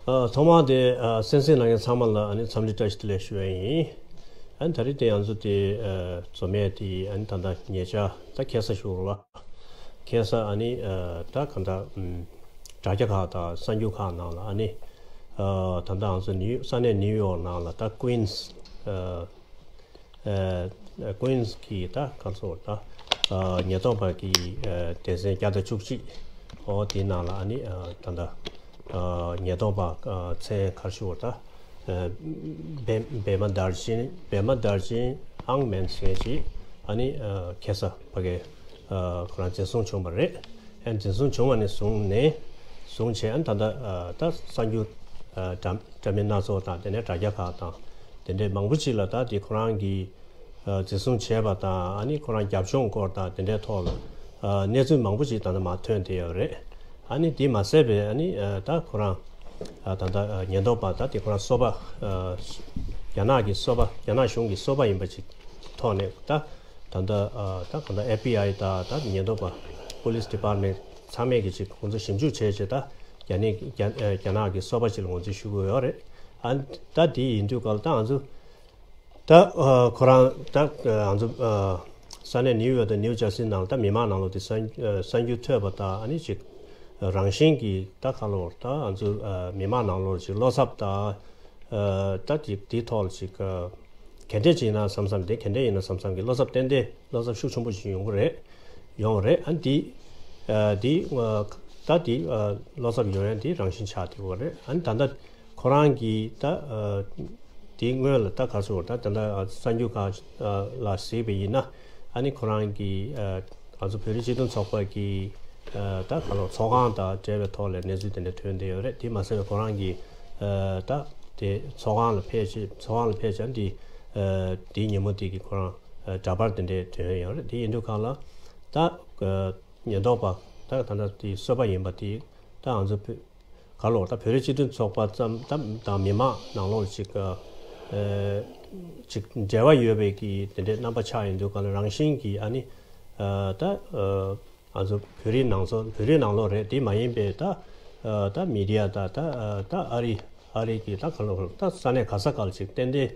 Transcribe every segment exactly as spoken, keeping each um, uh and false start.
ཨ། ཐོག་མར་དེ་ཨ་གསན་གཟིགས་གནང་མཁན་ཚང་མ་ལ་ཨ་ནི་འཚམས་འདྲི་བཀྲ་ཤིས་བདེ་ལེགས་ཞུ་བ་ཡིན། ཨ་ནི་ད་རེས་དེ་ང་ཚོ་དེ་ཨ་འཛོམས་ཡས་དེ་ཨ་ནི་ད་ལྟ་ཉེ་ཆར་ད་ཁ་སང་ཞུ་རོགས་ལ། ཁ་སང་ཨ་ནི་ཨ་ད་གང་ལྟར་ཨམ་དྲ་རྒྱ་ཁག་དང་གསར་འགྱུར་ཁག་ནང་ལ་ཨ་ནི་ཨ་ད་ལྟ་ང་ཚོ་ནིའུ་ས་གནས་ནིའུ་ཡོག་ནང་ལ་ད་ཀུན་སི་ཨ་ཨ་ཀུན་སི་གི་ད་ག་ཚོད་ད་ཨ་ཉེན་རྟོག་པ་གི་ཨ་སྡེ་ཚན་བརྒྱ་དང་བཅུ་གཅིག་འོ་དེའི་ནང་ལ་ཨ་ནི་ཨ་ད་ལྟ་ཨ་ཉེན་རྟོག་པ་ཨ་མཚན་ག་རེ་ཞུ་དགོས་ད་ཨ་བེ་བེ་མ་དར་ཅིན་བེ་མ་དར་ཅིན་ཨང་མན་ཟེར་མཁན་ཅིག་ཨ་ནི་ཨ་ཁ་སང་ཕ་གི་ཨ་ཁོ་རང་འཛིན་བཟུང་བྱུང་བ་རེད། ཨ་འཛིན་བཟུང་བྱུང་བ་ནས་བཟུང་ནས་བཟུང་བྱས་ཨ་ད་ལྟ་ཨ་ད་གསར་འགྱུར་ཨ་འདྲ་འདྲ་མིན་སྣ་ཚོགས་དང་དེ་ནས་དྲ་རྒྱ་ཁག་དང་དེ་འདྲའི་མང་པོ་ཅིག་ལ་ད་དེ་ཁོ་རང་གི་ཨ་འཛིན་བཟུང་བྱས་པ་དང་ཨ་ནི་ཁོ་རང་རྒྱབ་ལྗོངས་སྐོར་དང་དེ་འདྲའི་ཐོག་ལ་ཨ་གནས་ཚུལ་མང་པོ་ཅིག་ད་ལྟ་མར་ཐོན་བསྡད་ཡོད་རེད། ཨ་ནི་དེ་མ་ཟད་པའི་ཨ་ནི་ཨ་ད་ཁོ་རང་ཨ་ད་ལྟ་ཨ་ཉེན་རྟོག་པ་ད་དེ་ཁོ་རང་སོ་པ་ཨ་རྒྱ་ནག་གི་སོ་པ་རྒྱ་ནག་གཞུང་གི་སོ་པ་ཡིན་པ་ཅིག་ཐོག་ནས་ད་ད་ལྟ་ཨ་ད་གང་ལྟར་ཨེཕ་བི་ཨའི་ད་ད་ཉེན་རྟོག་པ་པོ་ལི་སི་ཌི་པཱར་མེན་ཊི་ཚང་མས་ཀྱི་ཅིག་ཁོང་ཚོ་ཞིབ་འཇུག་བྱས་བྱས་ད་རྒྱ་ནག་རྒྱ་རྒྱ་ནག་གི་སོ་པ་ཅིག་ལ་ངོས་འཛིན་ཞུ་གི་ཡོད་རེད། ཨ་ད་དེ་ཡིན་དུས་སྐབས་ལ་ད་ང་ཚོ་ད་ཨ་ཁོ་རང་ད་ཨ་ང་ཚོ་ཨ་ས་གནས་ནིའུ་ཡོག་དང་ནིའུ་ཇར་སི་ནང་ལ་ད་མི་མང་ནང་ལོགས་དེ་གསར་ཨ་གསར་འགྱུར་ཐོས་པ་དང་ཨ་ནི་ཅིག་རང་བཞིན་གྱིས་ད་ག་ལོར་ད་ང་ཚོ་ཨ་མི་མང་ནང་ལོགས་ཅིག་བློ་འཚབ་དང་ཨ་ད་ཅིག་དེའི་ཐོག་ལ་ཅིག་ཨ་ག་འདྲས་ཅིག་ཡིན་ན་བསམ་བསམ་དེ་ག་འདྲས་ཡིན་ན་བསམ་བསམ་གྱི་བློ་འཚབ་ཏན་ཏན་བློ་འཚབ་ཤུགས་ཆེན་པོ་ཞིག་ཡོང་གི་རེད། ཡོང་རེད། ཨ་འདི་ཨ་འདི་ཨ་ད་འདི་ཨ་བློ་འཚབ་ཡོང་ཡ་འདི་རང་བཞིན་ཆགས་བསྡད་ཡོད་རེད། ཨ་ནི་ད་ལྟ་ཁོ་རང་གིས་ད་ཨ་དེའི་སྔོན་ལ་ད་ག་ཚོད་ད་ད་ལྟ་གསར་འགྱུར་ཁག་ཨ་ལ་གཟིགས་པ་ཡིན་ན་ཨ་ནི་ཁོ་རང་གིས་ཨ་ང་ཚོ་བོད་རིགས་སྤྱི་མཐུན་ཚོགས་པ་གི་ཨ་ད་ག་ལོ་ཚོགས་ཁང་དང་འབྲེལ་བའི་ཐོག་ལ་གནས་ཚུལ་དེ་འདྲ་ཐོན་བསྡད་ཡོད་རེད། དེ་མ་ཟད་པའི་ཁོ་རང་གིས་ཨ་ད་དེ་ཚོགས་ཁང་ལ་ཕེབས་བྱས་ཚོགས་ཁང་ལ་ཕེབས་བྱས་འདི་ཨ་དེའི་ཉིན་མོ་དེ་གི་ཁོ་རང་ཨ་འདྲ་པར་དེ་འདྲ་ཐོན་ཡོད་རེད། དེ་ཡིན་དུས་གང་ལ་ད་ཨ་ཉེན་རྟོག་པ་ད་ད་ལྟ་དེ་གསོད་པ་ཡིན་པ་དེ་ད་ང་ཚོ་བོད་ག་ལོ་ད་བོད་རིགས་སྤྱི་མཐུན་ཚོགས་པ་ཙམ་ད་དང་མི་མང་ནང་ལོགས་ཅིག་ཨ་ཅིག་འབྲེལ་བ་ཡོད་པའི་གི་དེ་འདྲའི་རྣམ་པ་ཆགས་ཡོང་དུས་ག་ལ་རང་བཞིན་གྱིས་ཨ་ནི་ཨ་ད་ཨ་ང་ཚོ་བོད་རིགས་ནང་ཚོ་བོད་རིགས་ནང་ལོགས་རེད། དེ་མ་ཡིན་པའི་ད་ཨ་ད་མི་ཌི་ཡ་ད་ད་ཨ་ད་ཨ་རི་ཨ་རི་གི་ད་ག་ལོ་ད་ས་གནས་ག་ས་ག་ལ་ཅིག་ཏན་ཏན་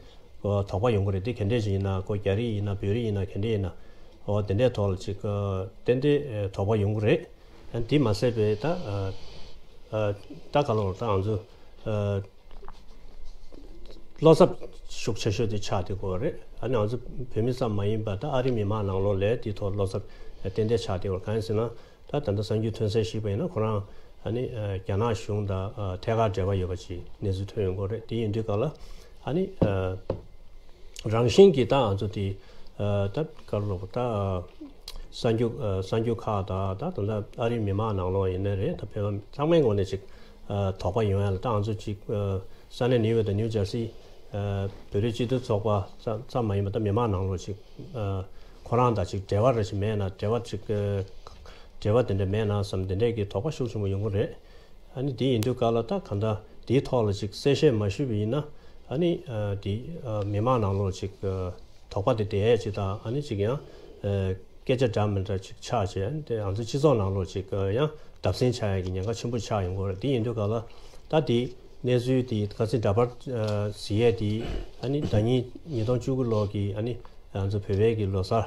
ཨོ་དོགས་པ་ཡོང་གི་རེད། དེ་ག་འདྲས་ཅིག་ཡིན་ན་ཁོ་རྒྱ་རིགས་ཡིན་ན་བོད་རིགས་ཡིན་ན་ག་འདྲས་ཡིན་ན་ཨོ་དེ་འདྲའི་ཐོག་ལ་ཅིག་ཨ་ཏན་ཏན་ཨ་དོགས་པ་ཡོང་གི་རེད། ཨ་དེ་མ་ཟད་པའི་ད་ཨ་ཨ་ད་ག་ལོ་ད་ང་ཚོ་ཨ་བློ་འཚབ་ཤུགས་ཆེ་ཤོས་དེ་ཆགས་བསྡད་ཡོད་རེད། ཨ་ནི་ང་ཚོ་བོད་མི་ཙམ་མ་ཡིན་པ་ད་ཨ་རི་མི་མང་ནང་ལོགས་ལ་དེའི་ཐོག་བློ་འཚབ་ཏན་ཏན་ཆགས་བསྡད་ཡོད་རེད། གང་ཡིན་ཟེར་ན་ད་ད་ལྟ་གསར་འགྱུར་ཐོན་གསལ་ཞིག་པ་ཡིན་ན་ཁོ་རང་ཨ་ནི་ཨ་རྒྱ་ནག་གཞུང་དང་ཨ་ཐད་ཀར་འབྲེལ་བ་ཡོད་པ་ཅིག་གནས་ཚུལ་ཐོན་ཡོང་གི་རེད། དེ་ཡིན་དུས་ག་ལ་ཨ་ནི་ཨ་རང་བཞིན་གྱིས་ད་ང་ཚོ་དེ་ཨ་ད་ག་རེ་ལབ་དགོས་ད་གསར་འགྱུར་ཨ་གསར་འགྱུར་ཁག་དང་ད་ད་ལྟ་ཨ་རིའི་མི་མང་ནང་ལོགས་ཡིན་ནའི་རེད། ད་བོད་པ་ཚང་མའི་ངོས་ནས་ཅིག་ཨ་དོགས་པ་ཡོང་ཡ་ལ་ད་ང་ཚོ་ཅིག་ཨ་ས་གནས་ནིའུ་ཡོག་དང་ནིའུ་ཇར་སི་ཨ་བོད་རིགས་སྤྱི་མཐུན་ཚོགས་པ་ཙམ་ཙམ་མ་ཡིན་པ་ད་མི་མང་ནང་ལོགས་ཅིག་ཨ་ཁོ་རང་དང་ཅིག་འབྲེལ་བ་རེ་ཞིག་མེད་ན་འབྲེལ་བ་ཅིག་ཨ་འབྲེལ་བ་དེ་འདྲ་མེད་ན་བསམ་དེ་འདྲས་ཀྱི་དོགས་པ་ཤུགས་ཆེན་པོ་ཡོང་གི་རེད། ཨ་ནི་དེ་ཡིན་དུས་ག་ལ་ད་གང་ལྟར་དེའི་ཐོག་ལ་ཅིག་གསལ་བཤད་མ་ཞུས་པ་ཡིན་ན་ཨ་ནི་ཨ་དེ་ཨ་མི་མང་ནང་ལོགས་ཅིག་ཨ་དོགས་པ་དེ་བསྡད་ཡས་ཅིག་དང་ཨ་ནི་ཅིག་ཡང་ཨ་སྐད་ཆ་འདྲ་མི་འདྲ་ཅིག་ཆགས་བྱས་ཨ་ནི་དེ་ང་ཚོ་སྤྱི་ཚོགས་ནང་ལོགས་ཅིག་ཨ་ཡང་བརྡབ་གསིག་ཆགས་ཡས་ཀྱི་ཉེན་ཁ་ཆེན་པོ་ཆགས་ཡོང་གི་རེད། དེ་ཡིན་དུས་ག་ལ་ད་དེ་གནས་ཚུལ་དེ་ཁ་སང་འདྲ་པར་ཨ་གཟིགས་ཡས་དེ་ཨ་ནི་ཟླ་ཉིན་ཉིས་སྟོང་བཅུ་དགུ་ལོ་གི་ཨ་ནི་ང་ཚོ་བོད་པའི་གི་ལོ་གསར་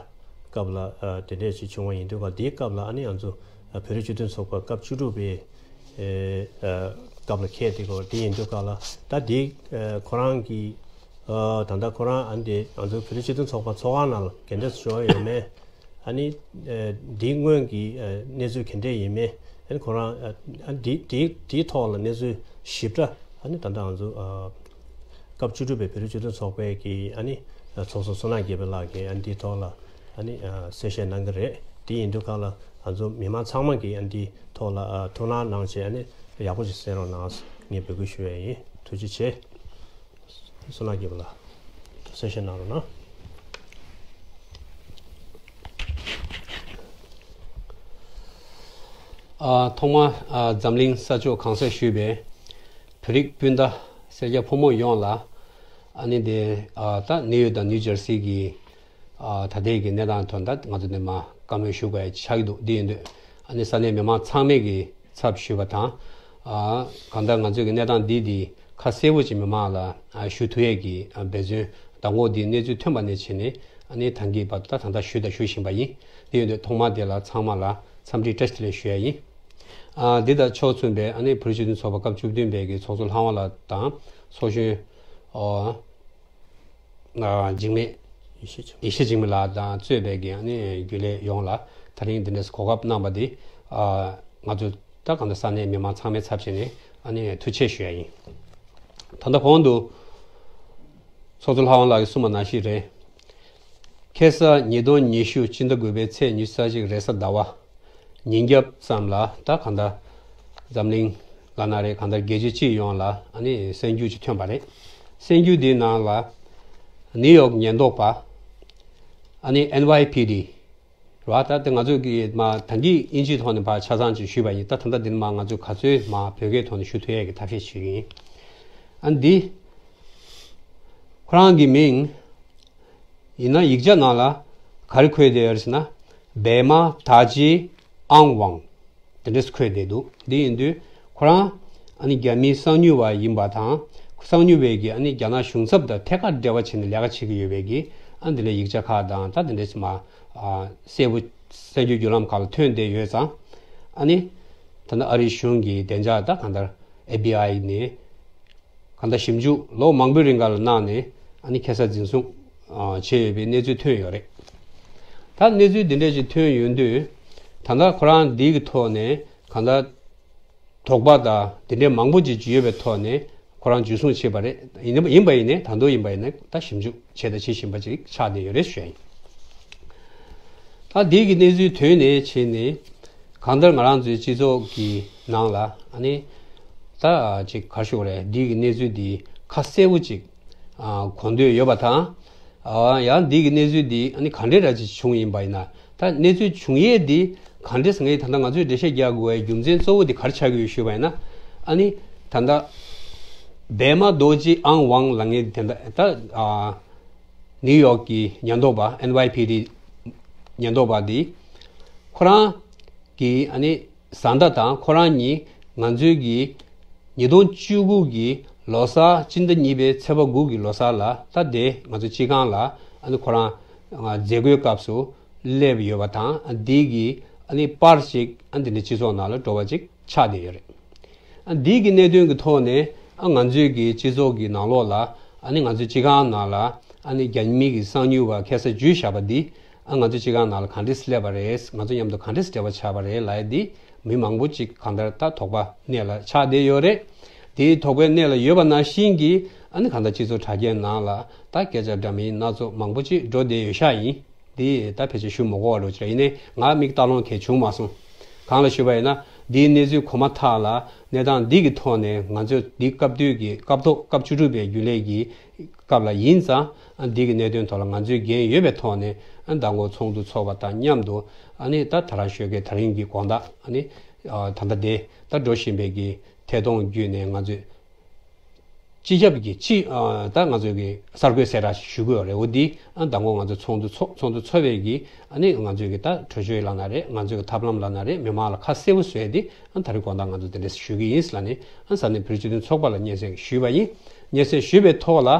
སྐབས་ལ་ཨ་དེ་འདྲས་ཅིག་བྱུང་བ་ཡིན་དུས་ག་དེའི་སྐབས་ལ་ཨ་ནི་ང་ཚོ་ཨ་བོད་རིགས་སྤྱི་མཐུན་ཚོགས་པ་སྐབས་བཅུ་དྲུག་པའི་ཨེ་ཨ་སྐབས་ལ་འཁེལ་ཏེ་གོ་དེ་ཡིན་དུས་ག་ལ་ད་དེ་ཨ་ཁོ་རང་གི་ཨ་ད་ལྟ་ཁོ་རང་ཨ་འདི་ང་ཚོ་བོད་རིགས་སྤྱི་མཐུན་ཚོགས་པ་ཚོགས་ཁང་ནང་ལ་ག་འདྲས་བྱུང་ཡོད་མེད་ཨ་ནི་ཨ་འདི་སྔོན་གྱི་ཨ་གནས་ཚུལ་ག་འདྲས་ཡིན་མེད་ཨ་ནི་ཁོ་རང་ཨ་ཨ་འདི་དེ་དེའི་ཐོག་ལ་གནས་ཚུལ་ཞིབ་ཕྲ་ཨ་ནི་ད་ལྟ་ང་ཚོ་ཨ་སྐབས་བཅུ་དྲུག་པའི་བོད་རིགས་སྤྱི་མཐུན་ཚོགས་པའི་གི་ཨ་ནི་ཚོགས་གཙོ་བསོད་ནམས་རྒྱལ་པོ་ལགས་ཀྱིས་ཨ་ནི་འདིའི་ཐོག་ལ་ཨ་ནི་ཨ་གསལ་བཤད་གནང་གི་རེད། དེ་ཡིན་དུས་ག་ལ་ང་ཚོ་མི་མང་ཚང་མ་གིས་ཨ་ནི་འདིའི་ཐོག་ལ་ཨ་ཐུགས་སྣང་གནང་བྱས་ཨ་ནི་ཡག་པོ་ཞིག་གསན་རོགས་གནང་ངས་འབོད་སྐུལ་ཞུ་ཡས་ཡིན། ཐུགས་རྗེ་ཆེ། བསོད་ནམས་རྒྱལ་པོ་ལགས་གསལ་བཤད་གནང་རོགས་གནང་། ཨ་ཐོག་མར་ཨ་འཛམ་གླིང་ས་ཕྱོགས་གང་སར་བཞུགས་པའི་བོད་རིགས་སྤུན་ཟླ་སེར་སྐྱ་ཕོ་མོ་ཡོངས་ལ་ཨ་ནི་དེ་ཨ་ད་ནིའུ་ཡོག་དང་ནིའུ་ཇར་སི་གི་ཨ་ད་ལྟའི་གི་གནས་སྟངས་ཐོག་ད་ང་ཚོ་འདི་མ་བཀའ་མོལ་ཞུ་དགོས་ཡ་ཆགས་ཀྱི་འདུག་འདི་ཡིན་དུས་ཨ་ནི་ས་གནས་མི་མང་ཚང་མས་གི་ཚབ་ཞུས་པ་དང་ ཨ་གང་ལྟར་ང་ཚོའི་གི་གནས་སྟངས་འདི་འདི་ཁ་གསལ་པོ་ཅིག་མི་མང་ལ་ཨ་ཞུ་ཐུབ་ཡས་ཀྱི་ཨ་འབད་བརྩོན། མདང་དགོང་འདི་གནས་ཚུལ་ཐོན་པ་ནས་བྱས་ནས་ཨ་ནི་ད་གིན་བར་དུ་ད་ད་ལྟ་ཞུས་དང་ཞུ་བཞིན་པ་ཡིན། དེ་ཡིན་དུས་ཐོག་མར་དེ་ལ་ཚང་མ་ལ་འཚམས་འདྲི་བཀྲ་ཤིས་བདེ་ལེགས་ཞུ་ཡ་ཡིན། ཨ་འདི་དང་ཕྱོགས་མཚུངས་པའི་ཨ་ནི་བོད་རིགས་སྤྱི་མཐུན་ཚོགས་པ་སྐབས་བཅུ་བདུན་པའི་གི་ཚོགས་གཙོ་ལྷ་དབང་ལགས་དང་ཚོགས་གཞོན་ཨོ་ཨ་འཇིགས་མེད་ཡེ་ཤེས་འཇིགས་མེད་ལགས་དང་གཙོས་པའི་གི་ཨ་ནི་རྒྱུན་ལས་ཡོངས་ལ་ད་རིང་འདི་འདྲའི་གོ་སྐབས་གནང་བ་འདི་ཨ་ང་ཚོ་ད་གང་ལྟར་ས་གནས་མི་མང་ཚང་མའི་ཚབ་བྱས་ནས་ཨ་ནི་ཐུགས་རྗེ་ཆེ་ཞུ་ཡ་ཡིན། ད་ལྟ་གོང་དུ་ཚོགས་གཙོ་ལྷ་དབང་ལགས་ཀྱིས་གསུངས་པ་ནང་བཞིན་རེད། ཁ་སང་ཉིས་སྟོང་ཉི་ཤུ་སྤྱི་ཟླ་དགུ་པའི་ཚེས་ཉི་ཤུ་རྩ་གཅིག་རེས་གཟའ་ཟླ་བ་ཉིན་རྒྱབ་ཙམ་ལ་ད་གང་ལྟར་འཛམ་གླིང་ག་ན་རེད། གང་ལྟར་རྒྱལ་སྤྱི་སྤྱི་ཡོངས་ལ་ཨ་ནི་གསར་འགྱུར་ཅིག་ཐོན་པ་རེད། གསར་འགྱུར་འདིའི་ནང་ལ་ནིའུ་ཡོག་ཉེན་རྟོག་པ་ཨ་ནི་ཨེན་ཝའི་པི་ཌི་རེད་བ། ད་ལྟ་ང་ཚོ་གིས་མ་ད་གིན་དབྱིན་ཇིའི་ཐོག་ནས་ཕར་ཆ་ཚང་ཅིག་ཞུས་པ་ཡིན། ད་ད་ལྟ་འདི་ནི་མ་ང་ཚོས་ག་ཚོད་མ་བོད་སྐད་ཐོག་ནས་ཞུ་ཐུབ་ཡས་ཀྱི་ཐབས་ཤེས་བྱེད་ཀྱི་ཡིན། ཨ་འདི་ཁོ་རང་གི་མིང་ཡིན་ན་ཡིག་ཆ་ནང་ལ་ག་རེ་འཁོད་བསྡད་ཡོད་རེད་ཟེར་ན། པད་མ་དར་རྗེ་ཨང་ཝང་། དེ་འདྲས་འཁོད་བསྡད་འདུག་འདི་ཡིན་དུས་ཁོ་རང་ཨ་ནི་རྒྱ་མིའི་གསང་ཉུལ་བ་ཡིན་པ་དང་། གསང་ཉུལ་བས་ཀྱི་ཨ་ནི་རྒྱ་ནག་གཞུང་ཚབ་དང་ཐད་ཀར་འབྲེལ་བ་བྱས་ནས་ལས་ཀ་བྱེད་ཀྱི་ཡོད་པའི་གི་ཨ་འདི་འདྲའི་ཡིག་ཆ་ཁག་དང་། ད་དེ་འདྲས་མ་ཨ་གསལ་པོ་གསར་འགྱུར་བརྒྱུད་ལམ་ཁག་ལ་ཐོན་བསྡད་ཡོད་ཙང་། ཨ་ནི་ད་ནི་ཨ་རིའི་གཞུང་གི་བདེ་འཇགས་ད་གང་ལྟར་ཨེཕ་བི་ཨའི་ནས་གང་ལྟར་ཞིབ་འཇུག་ལོ་མང་པོའི་རིང་ག་ལ་གནང་ནས་ཨ་ནི་ཁ་སང་འཛིན་བཟུང་ཨ་བྱས་ཡོད་པའི་གནས་ཚུལ་ཐོན་ཡོད་རེད། ད་གནས་ཚུལ་འདི་འདྲ་ཞིག་ཐོན་ཡོང་དུས་ད་ལྟ་ཁོ་རང་འདི་གི་ཐོག་ནས་གང་ལྟར་དོགས་པ་དང་འདི་འདྲའི་མང་པོ་ཅིག་ཡོད་པའི་ཐོག་ནས་ཁོ་རང་འཇུ་བཟུང་བྱས་པ་རེད། ཡིན་ཡིན་པ་ཡིན་ནའི་ད་དུང་ཡིན་པ་ཡིན་ནའི་ད་ཞིབ་འཇུག་བྱས་དང་བྱེད་བཞིན་པ་ཅིག་ཆགས་བསྡད་ཡོད་རེད་ཞུ་ཡ་ཡིན། ད་འདི་གི་གནས་ཚུལ་ཐོན་ནས་བྱས་ནས་གང་ལྟར་ང་རང་ཚོའི་སྤྱི་ཚོགས་ཀྱི་ནང་ལ་ཨ་ནི་ད་ཅིག་ག་རེ་ཞུ་དགོས་རེད། འདི་གི་གནས་ཚུལ་འདི་ཁ་གསལ་པོ་ཅིག་ཨ་གོ་འདོད་ཡོད་པ་དང་། ཨ་ཡང་འདི་གི་གནས་ཚུལ་འདི་ཨ་ནི་ག་འདྲའི་ར་ཅིག་བྱུང་ཡིན་པ་ཡིན་ན། ད་གནས་ཚུལ་བྱུང་ཡས་འདི་ག་འདྲས་ངས་ད་ལྟ་ང་ཚོས་འགྲེལ་བཤད་རྒྱག་དགོས་པའི་རྒྱུ་མཚན་གཙོ་བོ་འདི་ག་རེ་ཆགས་ཀྱི་ཡོད་ཞུས་པ་ཡིན་ན། ཨ་ནི་ད་ལྟ་པད་མ་རྡོ་རྗེ་ཨང་ཝང་ལབ་མཁན་དེ་འདྲ་ད་ཨ་ནིའུ་ཡོག་གི་ཉེན་རྟོག་པ་ཨེན་ཝའི་པི་ཌི་ཉེན་རྟོག་པ་འདི་ཁོ་རང་གི་ཨ་ནི་བཟའ་ཟླ་དང་ཁོ་རང་གཉིས་ང་ཚོའི་གི་ཉིས་སྟོང་བཅུ་དགུ་གི་ལོ་གསར་སྤྱི་ཟླ་གཉིས་པའི་ཚེས་པ་དགུ་གི་ལོ་གསར་ལ་ད་དེ་ང་ཚོ་སྤྱི་ཁང་ལ་ཨ་ནི་ཁོ་རང་མཛད་སྒོའི་སྐབས་སུ་སླེབས་ཡོད་པ་དང་། འདི་གི་ཨ་ནི་པར་ཅིག་ཨ་འདི་འདྲའི་སྤྱི་ཚོགས་ནང་ལ་འགྲོ་བ་ཅིག་ཆགས་བསྡད་ཡོད་རེད། ཨ་འདི་གི་གནད་དོན་གྱི་ཐོག་ནས་ཨ་ང་ཚོའི་གི་སྤྱི་ཚོགས་ཀྱི་ནང་ལོགས་ལ་ཨ་ནི་ང་ཚོའི་སྤྱི་ཁང་ནང་ལ་ཨ་ནི་རྒྱ་མི་གི་གསང་ཉུལ་བ་ཁ་སང་འཇུས་བཞག་པ་འདི་ཨ་ང་ཚོའི་སྤྱི་ཁང་ནང་ལ་ག་འདྲས་སླེབས་པ་རེད། ང་ཚོ་མཉམ་དུ་ག་འདྲས་འབྲེལ་བ་ཆགས་པ་རེད་ལབ་ཡ་འདི་མི་མང་པོ་ཅིག་གང་ལྟར་ད་དོགས་པ་གནད་ལ་ཆགས་བསྡད་ཡོད་རེད། དེའི་དོགས་པའི་གནད་ལ་ཡོད་པ་ནང་བཞིན་གྱི་ཨ་ནི་གང་ལྟར་སྤྱི་ཚོགས་དྲ་རྒྱའི་ནང་ལ་ད་སྐད་ཆ་འདྲ་མིན་སྣ་ཚོགས་མང་པོ་ཅིག་འགྲོ་བསྡད་ཡོད་ཤག་ཡིན། འདི་ད་ཕལ་ཆེར་ཞུ་མི་དགོས་པ་འགྲོ་ཅིག་ཡིན་ནའི་ང་མིག་ལྟ་ལོང་གང་བྱུང་མ་སོང་། གང་ལ་ཞུས་པ་ཡིན་ན་འདིའི་གནས་ཚུལ་གོ་མ་ཐག་ལ་གནས་སྟངས་འདི་གི་ཐོག་ནས་ང་ཚོས་འདི་སྐབས་དུས་ཀྱི་སྐབས་ཐོག་སྐབས་བཅུ་དྲུག་པའི་རྒྱུན་ལས་ཀྱི་སྐབས་ལ་ཡིན་ཙང་འདི་གི་གནད་དོན་ཐོག་ལ་ང་ཚོའི་འགན་ཡོད་པའི་ཐོག་ནས་མདང་དགོང་ཚོགས་འདུ་ཚོགས་པ་དང་མཉམ་དུ་ཨ་ནི་ད་ད་རང་ཞོགས་ཀས་ད་རིང་གི་དགོང་དག་ཨ་ནི་ད་ལྟ་དེ་ད་འགྲོ་བཞིན་པའི་གི་ཐད་གཏོང་བརྒྱུད་ནས་ང་ཚོས། སྤྱི་ཁྱབ་ཀྱི་སྤྱི་ཨ་ད་ང་ཚོས་ཀྱི་གསར་འགོད་གསལ་བསྒྲགས་ཞུ་དགོས་རེད། འོ་འདི་ཨ་མདང་དགོང་ང་ཚོ་ཚོགས་འདུ་ཚོགས་ཚོགས་འདུ་ཚོགས་པའི་གི་ཨ་ནི་ང་ཚོས་ཀྱི་ད་གྲོས་ཆོད་ལབ་ན་རེད། ང་ཚོས་ཀྱི་ཐབས་ལམ་ལབ་ན་རེད། མི་མང་ལ་ཁ་གསལ་པོ་བཟོས་ཏེ་ཨ་ད་རེས་དགོང་དག་ང་ཚོ་དེ་འདྲས་ཞུ་གི་ཡིན་ལབ་ནས་ཨ་ས་གནས་བོད་རིགས་སྤྱི་མཐུན་ཚོགས་པ་ལ་སྙན་སེང་ཞུས་པ་ཡིན། སྙན་སེང་ཞུས་པའི་ཐོག་ལ་ཨ་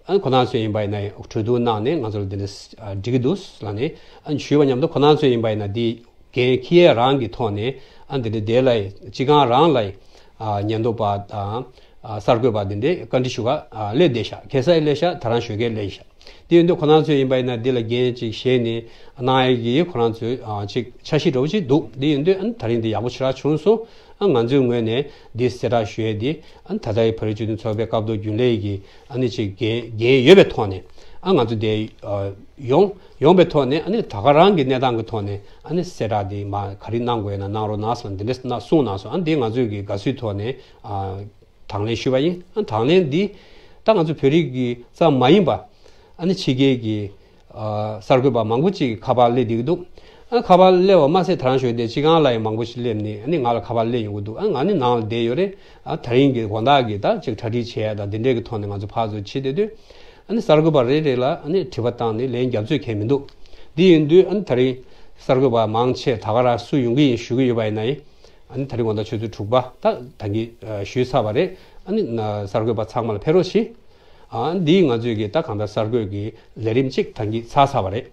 ཨ་ཁོ་རང་ཚོ་ཡིན་པ་ཡིན་ན་གྲོས་བསྡུར་གནང་ནས་ང་ཚོ་ལ་དེ་འདྲས་ཨ་འགྲིག་གི་འདུག་ལབ་ནས་ཨ་ཞུས་པ་མཉམ་དུ་ཁོ་རང་ཚོ་ཡིན་པ་ཡིན་ན་འདི། འགན་འཁྱེར་ཡས་རང་གི་ཐོག་ནས་ཨ་འདི་འདྲ་དེ་ལ་སྤྱི་ཁང་རང་ལ་ཨ་ཉེན་རྟོག་པ་དང་ཨ་གསར་འགོད་པ་འདི་འདྲའི་བཀའ་འདྲི་ཞུ་ག་ཨ་སླེབས་བསྡད་ཤག་ཁ་སང་སླེབས་ཤག་ད་རང་ཞོགས་ཀས་སླེབས་ཤག་དེ་ཡིན་དུས་ཁོ་རང་ཚོ་ཡིན་པ་ཡིན་ན་འདི་ལ་འགན་ཅིག་བཞེས་ནས་གནང་ཡས་ཀྱི་ཁོ་རང་ཚོའི་ཨ་ཅིག་འཆར་གཞི་འདྲ་བོ་ཅིག་འདུག་དེ་ཡིན་དུས་ཨ་ད་རིང་འདི་ཡག་པོ་ཞེ་དྲག་བྱུང་སོང་། ཨ་ང་ཚོའི་ངོས་ནས་འདི་གསལ་བསྒྲགས་ཞུ་ཡས་འདི་ཨ་ད་ལྟ་ཡི་བོད་རིགས་སྤྱི་མཐུན་ཚོགས་པའི་སྐབས་ཐོག་རྒྱུན་ལས་ཀྱི་ཨ་ནི་ཅིག་འགན་འགན་ཡོད་པའི་ཐོག་ནས་ཨ་ང་ཚོ་འདི་ཨ་ཡོང་། ཡོང་པའི་ཐོག་ནས་ཨ་ནི་ད་ག་རང་གི་གནས་སྟངས་ཀྱི་ཐོག་ནས་ཨ་ནི་གསལ་བསྒྲགས་འདི་མ་ག་རེ་གནང་དགོས་ན་གནང་རོགས་གནང་ཟེར་ནས་འདི་འདྲ་གནང་གསུངས་གནང་སོང་། ཨ་ནི་འདི་ང་ཚོས་ཀྱི་དགའ་བསུའི་ཐོག་ནས་ཨ་དང་ལེན་ཞུས་པ་ཡིན། ཨ་དང་ལེན་འདི་ད་ང་ཚོ་བོད་རིགས་ཀྱི་ཙམ་མ་ཡིན་པ་ཨ་ནི་ཕྱི་རྒྱལ་གྱི་ཨ་གསར་འགོད་པ་མང་པོ་ཅིག་གི་ཁ་པར་སླེབས་བསྡད་ཀྱི་འདུག་ཨ་ཁ་པར་སླེབས་པ་མ་ཟད་ད་རང་ཞོགས་དེ་སྤྱི་ཁང་ལ་ཡང་མང་པོ་ཞིག་སླེབས་ནས་ཨ་ནི་ང་ལ་ཁ་པར་སླེབས་ཡོང་གི་འདུག་ཨ་ང་ནི་ནང་ལ་བསྡད་ཡོད་རེད། ཨ་ད་རིང་གི་དགོང་དག་གི་ད་ཅིག་གྲ་སྒྲིག་བྱེད་ཡ་ད་འདི་འདྲས་ཀྱི་ཐོག་ནས་ང་ཚོ་ཕར་ཚུར་བྱེད་བསྡད་དུས། ཨ་ནི་གསར་འགོད་པ་རེ་རེ་ལ་ཨ་ནི་དྲི་བ་བཏང་ནས་ལན་རྒྱབ་ཚོད་གང་མི་འདུག་འདི་ཡིན་དུས་ཨ་ནི་ད་རིང་གསར་འགོད་པ་མང་ཆེ་ད་ག་རང་སུ་ཡོང་གི་ཡིན་ཞུ་གི་ཡོད་པ་ཡིན་ན་ཡིན། ཨ་ནི་ད་རིང་དགོང་དག་ཆུ་ཚོད་དྲུག་པ་ད་ད་གིན་ཞུས་ཚར་བ་རེད། ཨ་ནི་གསར་འགོད་པ་ཚང་མ་ལ་ཕེབས་རོགས་གྱིས། ཨ་འདིས་ང་ཚོས་ཀྱི་ད་གང་ལྟར་གསར་འགོད་ཀྱི་ལས་རིམ་གཅིག་ད་གིན་ཚར་ཚར་བ་རེད།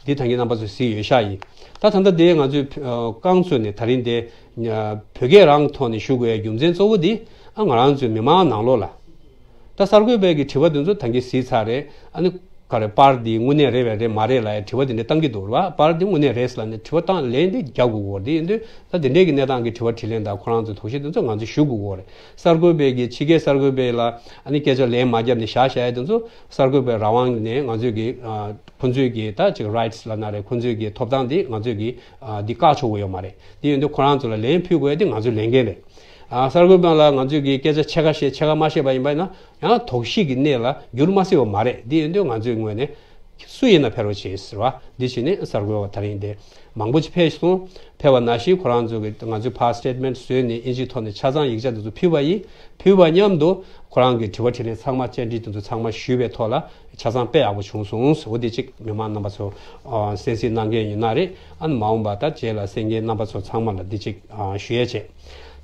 འདི་ད་གིན་རྣམ་པ་ཚོས་གཟིགས་ཡོད་ཤག་ཡིན། ད་ད་ལྟ་དེ་ང་ཚོས་རྐང་བཙུགས་ནས་ད་རིང་དེ་བོད་སྐད་རང་ཐོག་ནས་ཞུ་དགོས་ཡའི་རྒྱུ་མཚན་གཙོ་བོ་འདི་ཨ་ང་རང་ཚོའི་མི་མང་ནང་ལོགས་ལ། ད་གསར་འགོད་པའི་གི་དྲི་བ་དེ་ཚོ་ད་གིན་གཟིགས་ཚར་རེད། ཨ་ནི་ག་རེ་པར་འདི་དངོས་གནས་རེད་པས་རེད་མ་རེད་ལབ་ཡའི་དྲི་བ་དེ་འདྲ་བཏང་གི་འདུག་རེད་པ། པར་འདི་དངོས་གནས་རེད་ལབ་ནས་དྲི་བ་བཏང་ལན་འདི་རྒྱག་དགོས་ཀྱི་ཡོད་རེད། དེ་ཡིན་དུས་ད་དེ་འདྲའི་གི་གནས་སྟངས་ཀྱི་དྲི་བ་དྲིས་ལན་དང་ཁོ་རང་ཚོའི་དོགས་གཞི་དེ་ཚོ་ང་ཚོས་ཞུ་དགོས་ཀྱི་ཡོད་རེད། གསར་འགོད་པའི་གི་ཕྱི་རྒྱལ་གསར་འགོད་པའི་ལ་ཨ་ནི་སྐད་ཆ་ལན་མ་བརྒྱབ་ནས་བཞག་བཞག་ཡ་དེ་ཚོ་གསར་འགོད་པའི་རང་དབང་ནས་ང་ཚོས་གི་ཨ་ཁོ་ཚོས་གི་ད་ཅིག་rights་ལབ་ན་རེད། ཁོ་ཚོས་གི་ཐོབ་ཐང་འདི་ང་ཚོས་གི་ཨ་འདི་བཀག་ཆོག་གི་ཡོད་མ་རེད། དེ་ཡིན་དུས་ཁོ་རང་ཚོ་ལ་ལན་ཕུལ་དགོས་ཡ་དེ་ང་ཚོའི་ལས་འགན་རེད། ཨ་གསར་འགོད་པ་ལ་ང་ཚོས་ཀྱི་སྐད་ཆ་ཕྱེད་ཀ་བཤད་ཕྱེད་ཀ་མ་བཤད་པ་ཡིན་པ་ཡིན་ན་ཡང་དོགས་གཞི་གི་གནས་ལ་འགྱུར་མ་སྲིད་པ་མ་རེད། འདི་ཡིན་དུས་ང་ཚོའི་ངོས་ནས་སུ་ཡིན་ན་ཕེབས་རོགས་བྱེད་ཟེར་བ་འདི་བྱས་ནས་གསར་འགོད་པ་ད་རིང་འདི་མང་པོ་ཅིག་ཕེབས་སོང་། ཕེབས་པ་ནང་བཞིན་ཁོ་རང་ཚོ་གི་ང་ཚོའི་ཕར་statement་བཟོས་ནས་ཨིན་ཇིའི་ཐོག་ནས་ཆ་ཚང་ཡིག་ཆ་འདི་ཚོ་ཕུལ་བ་ཡིན། ཕུལ་བ་མཉམ་དུ་ཁོ་རང་གི་དྲི་བ་དྲིས་ལན་ཚང་མ་བཅར་འདྲི་འདི་ཚོ་ཚང་མ་ཞུས་པའི་ཐོག་ལ་ཆ་ཚང་དཔེ་ཡག་པོ་བྱུང་སོང་། འོ་འདི་གཅིག་མི་མང་རྣམ་པ་ཚོ་ཨ་གསན་གཟིགས་གནང་མཁན་ཡིན་ན་རེད། ཨ་ནི་མ་འོངས་པ་ད་རྗེས་ལ་གསན་མཁན་རྣམ་པ་ཚོ་ཚང་མ་ལ་འདི་གཅིག་ཨ་ཞུ་ཡས་བྱས།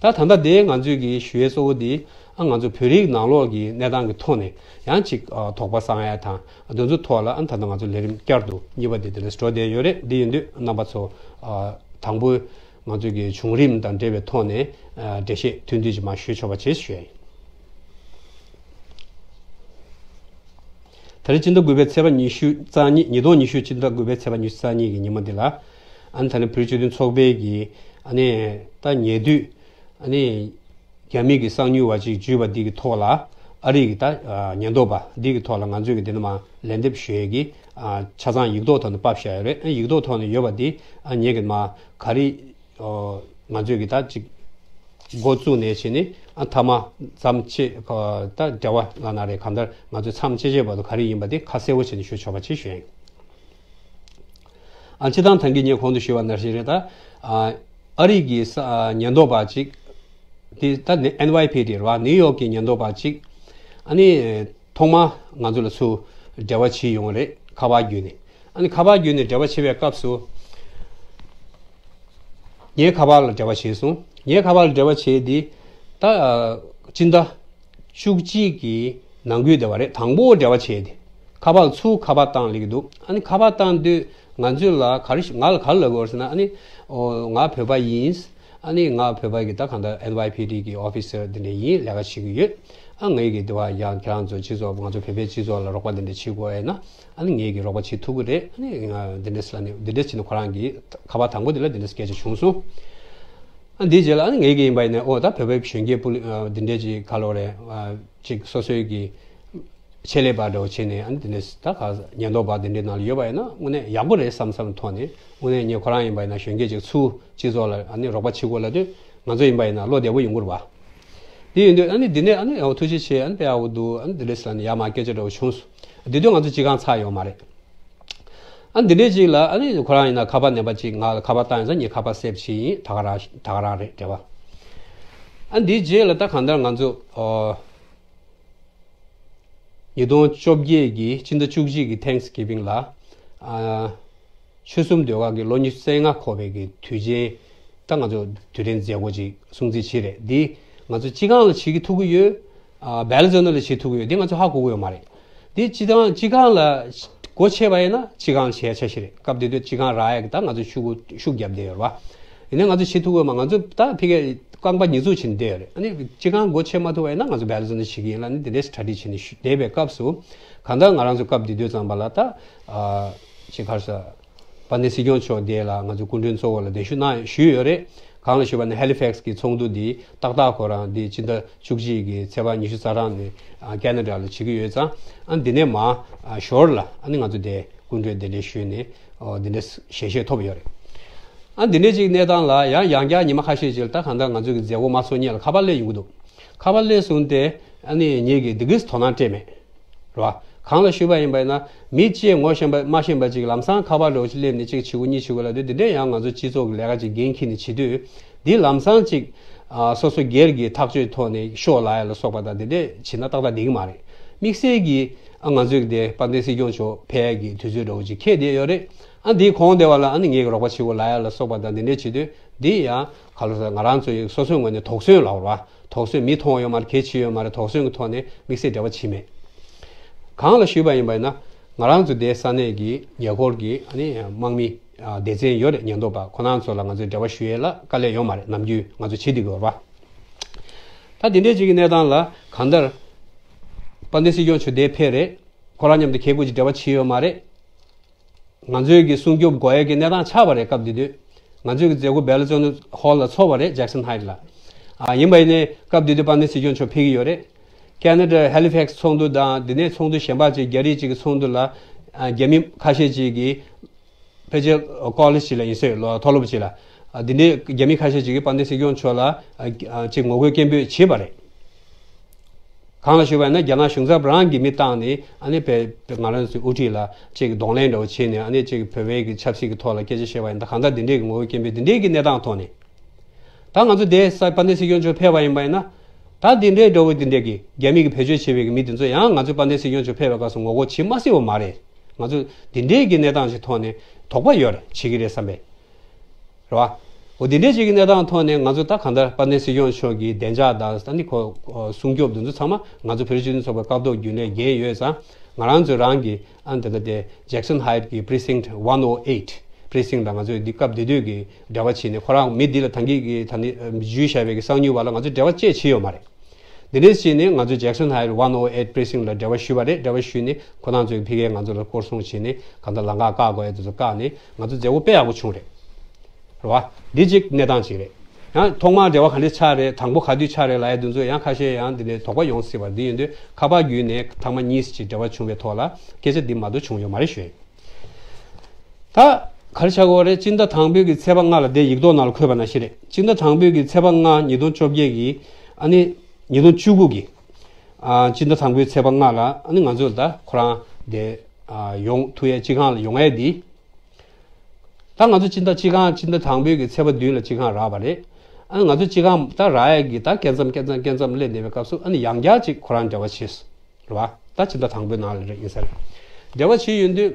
ད་ད་ལྟ་དེ་ང་ཚོས་ཀྱི་ཞུ་ཡས་གཙོ་བོ་འདི་ཨ་ང་ཚོ་བོད་རིགས་ནང་ལོགས་ཀྱི་གནས་སྟངས་ཀྱི་ཐོག་ནས་ཡང་གཅིག་ཨ་དོགས་པ་སངས་ཡས་དང་དེ་ཚོ་ཐོག་ལ་ཨ་ད་ལྟ་ང་ཚོ་ལས་རིམ་བསྐྱར་དུ་གཉིས་པ་འདི་དེ་ལས་འགྲོ་བསྡད་ཡོད་རེད། འདི་ཡིན་དུས་རྣམ་པ་ཚོ་ཨ་དང་པོ་ང་ཚོས་ཀྱི་བྱུང་རིམ་དང་འབྲེལ་བའི་ཐོག་ནས་ཨ་འགྲེལ་བཤད་ཐུང་ཐུང་ཅིག་མར་ཞུ་ཆོག་པ་བྱེད་ཞུ་ཡ་ཡིན། ད་རེས་སྤྱི་ཟླ་དགུ་པའི་ཚེས་པ་ཉི་ཤུ་རྩ་གཉིས། ཉིས་སྟོང་ཉི་ཤུ་སྤྱི་ཟླ་དགུ་པའི་ཚེས་པ་ཉི་ཤུ་རྩ་གཉིས་ཀྱི་ཉིན་མོ་འདི་ལ། ཨ་ནི་ད་ནི་བོད་རིགས་སྤྱི་མཐུན་ཚོགས་པའི་གི་ཨ་ནི་ད་ཉེ་དུས་ཨ་ནི་རྒྱ་མི་གི་གསང་ཉུལ་བ་ཅིག་འཇུས་པ་འདི་གི་ཐོག་ལ་ཨ་རི་གི་ད་ཉེན་རྟོག་པ་འདི་གི་ཐོག་ལ་ང་ཚོས་གི་འདི་ནི་མ་ལན་འདེབས་ཞུ་ཡས་ཀྱི་ཆ་ཚང་ཡིག་ཐོག་ཐོག་ནས་ཕབ་བཞག་ཡོད་རེད། ཡིག་ཐོག་ཐོག་ནས་ཡོད་པ་འདི་ཨ་ངས་གི་མ་ག་རེ་ང་ཚོས་ཀྱི་ད་ཅིག་འགོ་བཙུགས་ནས་བྱས་ནས་ཨ་མཐའ་མ་མཚམས་བཅད་ད་འབྲེལ་བ་ལ་ན་རེ་གང་ལྟར་ང་ཚོས་མཚམས་བཅད་བྱས་བར་དུ་ག་རེ་ཡིན་པ་དེ་ཁ་གསལ་པོ་བྱས་ནས་ཞུ་ཆོག་པ་ཅིག་ཞུ་ཡིན། ཨ་སྤྱི་བཏང་ཐང་གི་ངས་གོང་དུ་ཞུས་པ་ནང་བཞིན་རེད། ད་ཨ་ཨ་རི་གི་ས་ཨ་ཉེན་རྟོག་པ་ཅིག་དེ་ད་ནི་ཨེན་ཝའི་ཕི་ཌི་རེད་བ། ནིའུ་ཡོག་གི་ཉེན་རྟོག་པ་ཅིག་ཨ་ནི་ཐོག་མ་ང་ཚོ་ལ་ཚུར་འབྲེལ་བ་བྱེད་ཡོང་རེད། ཁ་པར་བརྒྱུད་ནས། ཨ་ནི་ཁ་པར་བརྒྱུད་ནས་འབྲེལ་བ་བྱེད་པའི་སྐབས་སུ། ངའི་ཁ་པར་ལ་འབྲེལ་བ་བྱས་སོང་། ངའི་ཁ་པར་ལ་འབྲེལ་བ་བྱས་དེ། ད་ཨ་སྤྱི་ཟླ་བཅུ་གཅིག་གི་ནང་ཁུལ་དེ་བ་རེད། དང་པོ་འབྲེལ་བ་བྱས་དེ། ཁ་པར་ལ་ཚུར་ཁ་པར་བཏང་ལེགས་འདུག་ཨ་ནི་ཁ་པར་བཏང་དུས་ང་ཚོས་ལ་ག་རེ་ང་ལ་ག་རེ་ལབ་དགོས་ཟེར་ན། ཨ་ནི་ཨོ་ང་བོད་པ་ཡིན། ཨ་ནི་ང་བོད་པ་གི་ད་གང་ལྟར་ཨེན་ཝའི་ཕི་ཌི་གི་ཨོ་ཕི་སར་འདི་འདྲ་ཡིན། ལས་ཀ་བྱེད་ཀྱི་ཡོད། ཨ་ངའི་གི་འདི་བ་ཡང་ཁྱེད་རང་ཚོ་སྤྱི་ཚོགས་ང་ཚོ་བོད་པའི་སྤྱི་ཚོགས་ལ་རོགས་པ་འདི་འདྲ་བྱེད་དགོས་ཡ་ན། ཨ་ནི་ངའི་གི་རོགས་པ་བྱེད་ཐུབ་ཀྱི་རེད། ཨ་ནི་ང་འདི་འདྲ་ཟེར་ནས་འདི་འདྲ་བྱས་ནས་ཁོ་རང་གི་ཁ་པར་དང་པོ་འདི་ལ་འདི་འདྲ་སྐད་ཆ་བྱུང་སོང་། ཨ་འདིའི་རྗེས་ལ་ཨ་ནི་ངའི་གི་ཡིན་པ་ཡིན་ན། ཨོ་ད་བོད་པའི་གཞོན་སྐྱེས་པུ་ལི་འདི་འདྲ་ཅིག་ག་ལོ་རེད། ཅིག་སོ་སོའི་གི་ཆེད་ལས་པ་འདྲ་བོ་བྱས་ནས་ཨ་ནི་དེ་འདྲས་ད་ག་ཉེན་རྟོག་པ་དེ་འདྲའི་ནང་ལ་ཡོད་པ་ཡིན་ན་དངོས་གནས་ཡག་པོ་རེད་བསམ་བསམ་ཐོག་ནས། དངོས་གནས་ངས་ཁོ་རང་ཡིན་པ་ཡིན་ན་གཞོན་སྐྱེས་ཅིག་ཚུར་སྤྱི་ཚོགས་ལ་ཨ་ནི་རོགས་པ་བྱེད་དགོས་ལབ་དུས་ང་ཚོ་ཡིན་པ་ཡིན་ན་བློ་བདེ་པོ་ཡོང་གི་རེད་པ། དེ་ཡིན་དུས་ཨ་ནི་འདི་ནས་ཨ་ནི་ཨོ་ཐུགས་རྗེ་ཆེ། ཨ་ནི་དཔེ་ཡག་པོ་འདུག་ཨ་ནི་འདི་འདྲས་ལབ་ནས་ཡར་མར་སྐད་ཆ་འདྲ་བོ་བྱུང་སོང་། དེ་དུས་ང་ཚོ་སྤྱི་ཁང་ཚར་ཡོད་མ་རེད། ཨ་ནི་འདི་འདྲས་ཅིག་ལ་ཨ་ནི་ཁོ་རང་ཡིན་ན་ཁ་པར་ནད་པ་ཅིག་ང་ལ་ཁ་པར་བཏང་ཡོད་ཙང་ངས་ཁ་པར་སེབ་བྱས་ཡིན། ད་ག་རང་ད་ག་རང་རེད་འབྲེལ་བ། ཨ་ནི་འདིའི་རྗེས་ལ་ད་གང་ལྟར་ང་ཚོ་ཨོ། ཉིས་སྟོང་བཅོ་བརྒྱད་ཀྱི་སྤྱི་ཟླ་བཅུ་གཅིག་གི་Thanksgiving་ལ་ཨ་ཆོལ་གསུམ་ཟློས་གར་གྱི་ལོ་ཉི་ཤུ་རྩ་ལྔ་འཁོར་བའི་གི་དུས་ཆེན། ད་ང་ཚོ་དུས་དྲན་མཛད་སྒོ་ཅིག་སྲུང་བརྩི་བྱས་རེད། འདི་ང་ཚོ་སྤྱི་ཁང་ལ་བྱེད་ཀྱི་ཐུབ་ཀྱི་ཡོད། ཨ་བེལ་ཛོ་ན་ལ་བྱེད་ཐུབ་ཀྱི་ཡོད། འདི་ང་ཚོ་ཧ་གོ་གི་ཡོད་མ་རེད། འདི་སྤྱི་ཁང་སྤྱི་ཁང་ལ་སྒོ་ཕྱེ་བ་ཡིན་ན་སྤྱི་ཁང་ལ་བྱེད་ཡ་ཆ་ཤས་རེད། སྐབས་དེ་དུས་སྤྱི་ཁང་རག་ཡ་གི་ད་ང་ཚོ་ཤུགས་ཤུགས་རྒྱབ་བསྡད་ཡོད་རེད་བ། ཡིན་ནའི་ང་ཚོ་བྱེད་ཐུབ་ཀྱི་ཡོད་མ། ང་ཚོ་ད་ཕ་གིར་རྐང་པ་ཉིས་བཙུགས་བྱས་ནས་བསྡད་ཡོད་རེད། ཨ་ནི་སྤྱི་ཁང་སྒོ་ཕྱེ་མ་ཐུབ་པ་ཡིན་ན་ང་ཚོ་བེལ་ཛོ་ན་བྱེད་ཀྱི་ཡིན་ལབ་ནས་དེ་འདྲས་གྲ་སྒྲིག་བྱས་ནས་བསྡད་པའི་སྐབས་སུ། གང་ལྟར་ང་རང་ཚོ་སྐབས་དེ་དུས་ཙམ་པ་ལ་ད་ཨ་ཅིག་ག་རེ་ཟེར། དཔལ་ལྡན་སྲིད་སྐྱོང་མཆོག་དེ་ལ་ང་ཚོ་སྐུ་མགྲོན་གཙོ་བོ་ལ་གདན་ཞུ་གནང་ཞུས་ཡོད་རེད། གང་ལ་ཞུས་པ་ན་Halifax་གི་ཚོགས་འདུ་འདི་ཏག་ཏག་ཁོ་རང་འདི་སྤྱི་ཟླ་བཅུ་གཅིག་གི་ཚེས་པ་ཉི་ཤུ་རྩ་གྲངས་ནས་ཨ་ཁེ་ན་ཌ་ལ་བྱེད་ཀྱི་ཡོད་ཙང་། ཨ་འདི་ནས་མ་ཨ་ཞོར་ལ་ཨ་ནི་ང་ཚོ་དེ་སྐུ་མགྲོན་གདན་འདྲེན་ཞུས་ནས་ཨོ་འདི་འདྲ་ཞལ་བཞེས་ཐོབ་ཡོད་རེད། ཨ་འདི་འདྲ་ཅིག་གནས་སྟངས་ལ་ཡང་ཡང་བསྐྱར་ཉི་མ་ཁ་ཤས་ཅིག་ལ་ད་གང་ལྟར་ང་ཚོ་གི་མཛད་སྒོ་མ་ཚོགས་སྔོན་ལ་ཁ་པར་སླེབས་ཡོང་གི་འདུག་ཁ་པར་སླེབས་སོང་སྟེ་ཨ་ནི་ངེད་ཀྱིས་འདི་གིས་དོ་སྣང་སྤྲད་མེད། རེད་བ། གང་ལ་ཞུས་པ་ཡིན་པ་ཡིན་ན་མི་གཅིག་ངོ་ཤེས་པ་མ་ཤེས་པ་ཅིག་ལམ་སང་ཁ་པར་འདྲ་བོ་ཅིག་སླེབས་ནས་གཅིག་བྱེད་དགོས་གཉིས་བྱེད་དགོས་ལབ་དུས། འདི་འདྲས་ཡང་ང་ཚོ་སྤྱི་ཚོགས་ཀྱི་ལས་ཀ་ཅིག་འགན་འཁྱེར་ནས་བྱེད་དུས། འདི་ལམ་སང་ཅིག་ཨ་སོ་སོ་སྒེར་གྱི་ཐག་གཅོད་ཐོག་ནས་ཤོག་ལབ་ཡ་ལ་སོགས་པ་དང་འདི་འདྲས་བྱེད་ན་ཏག་ཏག་འགྲིག་གི་མ་རེད། དམིགས་བསལ་གྱིས་ཨ་ང་ཚོས་ཀྱི་དེ་དཔལ་ལྡན་སྲིད་སྐྱོང་མཆོག་ཕེབས་ཡ་གི་དུས་ཚོད་འདྲ་བོ་ཅིག་འཁེལ་བསྡད་ཡོད་རེད། ཨ་འདིའི་གོང་དེ་བ་ལ་ཨ་ནི་ངེད་ཀྱིས་རོགས་པ་བྱེད་དགོས་ལབ་ཡ་ལ་སོགས་པ་དང་འདི་འདྲས་བྱེད་དུས། འདི་ཡང་ག་ལ་ཟེར། ང་རང་ཚོ་ཡི་སོ་སོའི་ངོས་ནས་དོགས་ཟོན་ལབ་ར། དོགས་ཟོན། མི་མཐོང་ཡོད་མ་རེད། གལ་ཆེ་ཡོད་མ་རེད། དོགས་ཟོན་གྱི་ཐོག་ནས་དམིགས་བསལ་འབྲེལ་བ་བྱེད་མེད། གང་ལ་ཞུས་པ་ཡིན་པ་ཡིན་ན། ང་རང་ཚོ་དེའི་ས་གནས་ཀྱི་ཉེ་འཁོར་གྱི་ཨ་ནི་དམག་མི་ཨ་སྡེ་ཚན་ཡོད་རེད། ཉེན་རྟོག་པ་ཁོ་རང་ཚོ་ལ་ང་ཚོས་འབྲེལ་བ་ཞུ་ཡས་ལ་དཀའ་ལས་ཡོད་མ་རེད། ནམ་རྒྱུན་ང་ཚོ་བྱེད་བསྡད་ཀྱི་ཡོད་རེད་པ། ད་དེ་འདྲའི་ཅིག་གི་གནས་སྟངས་ལ་གང་ལྟར་དཔལ་ལྡན་སྲིད་སྐྱོང་མཆོག་དེར་ཕེབས་རེད། ཁོ་རང་མཉམ་དུ་ཁེ་ཁུར་གྱི་འབྲེལ་བ་བྱས་ཡོད་མ་རེད། ང་ཚོའི་གི་སྲུང་སྐྱོབ་དགོས་ཡས་ཀྱི་གནས་སྟངས་ཆགས་པ་རེད། སྐབས་དེ་དུས་ང་ཚོའི་གི་མཛད་སྒོ་Bell Jones Hall ལ་ཚོགས་པ་རེད། Jackson Heights ལ། ཨ་ཡིན་པ་ཡིན་ནའི་སྐབས་དེ་དུས་དཔལ་ལྡན་སྲིད་སྐྱོང་མཆོག་ཕེབས་ཀྱི་ཡོད་རེད། ཁེ་ན་ཌ་Halifax ཚོགས་འདུ་དང་དེ་ནས་ཚོགས་འདུ་གཞན་པ་ཅིག་རྒྱ་རིགས་ཅིག་གི་ཚོགས་འདུ་ལ་ཨ་རྒྱ་མི་ཁ་ཤས་ཅིག་གིས་ཕལ་ཆེར་ཀོ་ལེཇ་ཅིག་ལ་ཡིན་སྲིད། ལོ་མཐོ་སློབ་ཅིག་ལ། ཨ་འདི་འདྲའི་རྒྱ་མི་ཁ་ཤས་ཅིག་གིས་དཔལ་ལྡན་སྲིད་སྐྱོང་མཆོག་ལ་ཨ་ཨ་ཅིག་ངོ་རྒོལ་སྐད་འབོད་བྱས་པ་རེད། གང་ལ་ཞུས་པ་ཡིན་ན། རྒྱ་ནག་གཞུང་ཚབ་རང་གིས་མི་བཏང་ནས་ཨ་ནི་བོད་ང་རང་ཚོའི་དབུ་ཁྲིད་ལ་ཅིག་གདོང་ལེན་འདྲ་བོ་བྱས་ནས་ཨ་ནི་ཅིག་བོད་པའི་གི་ཆབ་སྲིད་ཀྱི་ཐོག་ལ་སྐད་ཆ་བཤད་པ་ཡིན་ད། གང་ལྟར་འདི་འདྲའི་གི་ངོ་རྒོལ་སྐད་འབོད་འདི་འདྲའི་གི་གནས་སྟངས་ཐོག་ནས། ད་ང་ཚོ་དེ་ས་དཔལ་ལྡན་སྲིད་སྐྱོང་མཆོག་ཕེབས་པ་ཡིན་པ་ཡིན་ན། ད་འདི་འདྲའི་འདྲ་བོ་འདི་འདྲའི་གི་རྒྱ་མི་གི་བེད་སྤྱོད་བྱེད་པའི་གི་མི་དེ་ཚོ་ཡང་ང་ཚོ་དཔལ་ལྡན་སྲིད་སྐྱོང་མཆོག་ཕེབས་པའི་སྐབས་སུ་ངོ་རྒོལ་བྱེད་མ་སྲིད་པ་མ་རེད། ང་ཚོ་འདི་འདྲའི་གི་གནས་སྟངས་ཤིག་ཐོག་ནས་དོགས་པ་ཡོད་རེད། བྱེད་ཀྱི་རེད་བསམ་པས། རེད་བ། འོ་འདི་འདྲའི་ཅིག་གི་གནས་སྟངས་ཐོག་ནས་ང་ཚོ་ད་གང་ལྟར་དཔལ་ལྡན་སྲིད་སྐྱོང་མཆོག་གི་བདེ་འཇགས་དང་ད་ནི་ཁོ་ཨ་སྲུང་སྐྱོབ་འདི་ཚོ་ཚང་མ་ང་ཚོ་བོད་རིགས་སྤྱི་མཐུན་ཚོགས་པའི་སྐབས་ཐོག་རྒྱུན་ལས་འགན་ཡོད་ཙང་། ང་རང་ཚོ་རང་གི་ཨ་འདི་ལྟ་དེ་Jackson Heights གི་Precinct one oh eight Precinct ལ་ང་ཚོས་འདི་སྐབས་དེ་དུས་ཀྱི་འབྲེལ་བ་བྱས་ནས། ཁོ་རང་མི་འདི་ལ་ད་གིན་གི་ད་ནི་ཨ་འཇུས་བཞག་པའི་གི་གསང་ཉུལ་བ་ལ་ང་ཚོས་འབྲེལ་བ་བཅས་བྱས་ཡོད་མ་རེད། འདི་འདྲས་བྱས་ནས་ང་ཚོས་Jackson Heights one oh eight Precinct ལ་འབྲེལ་བ་ཞུས་པ་རེད། འབྲེལ་བ་ཞུས་ནས་ཁོ་རང་ཚོས་ཕ་གིར་ང་ཚོ་ལ་སྐོར་སྲུང་བྱས་ནས། གང་ལྟར་ལམ་ཁ་བཀག་དགོས་ཡ་དེ་ཚོ་བཀག་ནས་ང་ཚོ་མཛད་སྒོ་དཔེ་ཡག་པོ་བྱུང་རེད། རེད་བ། འདི་གཅིག་གནས་སྟངས་གཅིག་རེད། ཡང་ཐོག་མར་འབྲེལ་བ་ག་འདྲས་ཆགས་རེད། དང་པོ་ག་དུས་ཆགས་རེད་ལབ་ཡ་དེ་ཚོ་ཡང་ཁ་ཤས་ཡང་འདི་ནས་དོགས་པ་ཡོང་སྲིད་པ། འདི་ཡིན་དུས་ཁ་པར་བརྒྱུད་ནས་ཐེངས་མ་གཉིས་ཅིག་འབྲེལ་བ་བྱུང་བའི་ཐོག་ལ་སྐད་ཆ་འདི་མ་གཏོགས་བྱུང་ཡོད་མ་རེད་ཞུ་ཡ་ཡིན། ད་ག་རེ་ཆགས་ཀྱི་ཡོད་རེད། སྤྱི་ཟླ་དང་པོའི་གི་ཚེས་པ་ལྔ་ལ་དེ་ཡིག་ཐོག་ནང་ལ་འཁོད་པ་ནང་བཞིན་རེད། སྤྱི་ཟླ་དང་པོའི་གི་ཚེས་པ་ལྔ་ཉིས་སྟོང་བཅོ་བརྒྱད་ཀྱི་ཨ་ནི་ཉིས་སྟོང་བཅུ་དགུ་གི་ཨ་སྤྱི་ཟླ་དང་པོའི་ཚེས་པ་ལྔ་ལ་ཨ་ནི་ང་ཚོ་ད་ཁོ་རང་དེ་ཨ་ཡོང་ཐུབ་ཡས་སྤྱི་ཁང་ལ་ཡོང་ཡས་འདི། ད་ང་ཚོ་སྤྱི་ཟླ་སྤྱི་ཁང་སྤྱི་ཟླ་དང་པོའི་གི་ཚེས་པ་བདུན་ལ་སྤྱི་ཁང་རག་པ་རེད། ཨ་ནི་ང་ཚོ་སྤྱི་ཁང་ད་རག་ཡས་གི་ད་སྐད་མཚམས་སྐད་མཚམས་སྐད་མཚམས་སླེབས་བསྡད་པའི་སྐབས་སུ་ཨ་ནི་ཡང་བསྐྱར་ཅིག་ཁོ་རང་འབྲེལ་བ་བྱས་སོང་། རེད་བ། ད་ཕྱི་ཟླ་དང་པོའི་ནང་ལ་རེད་ཡིན་ས་རེད། འབྲེལ་བ་བྱས་ཡོང་དུས།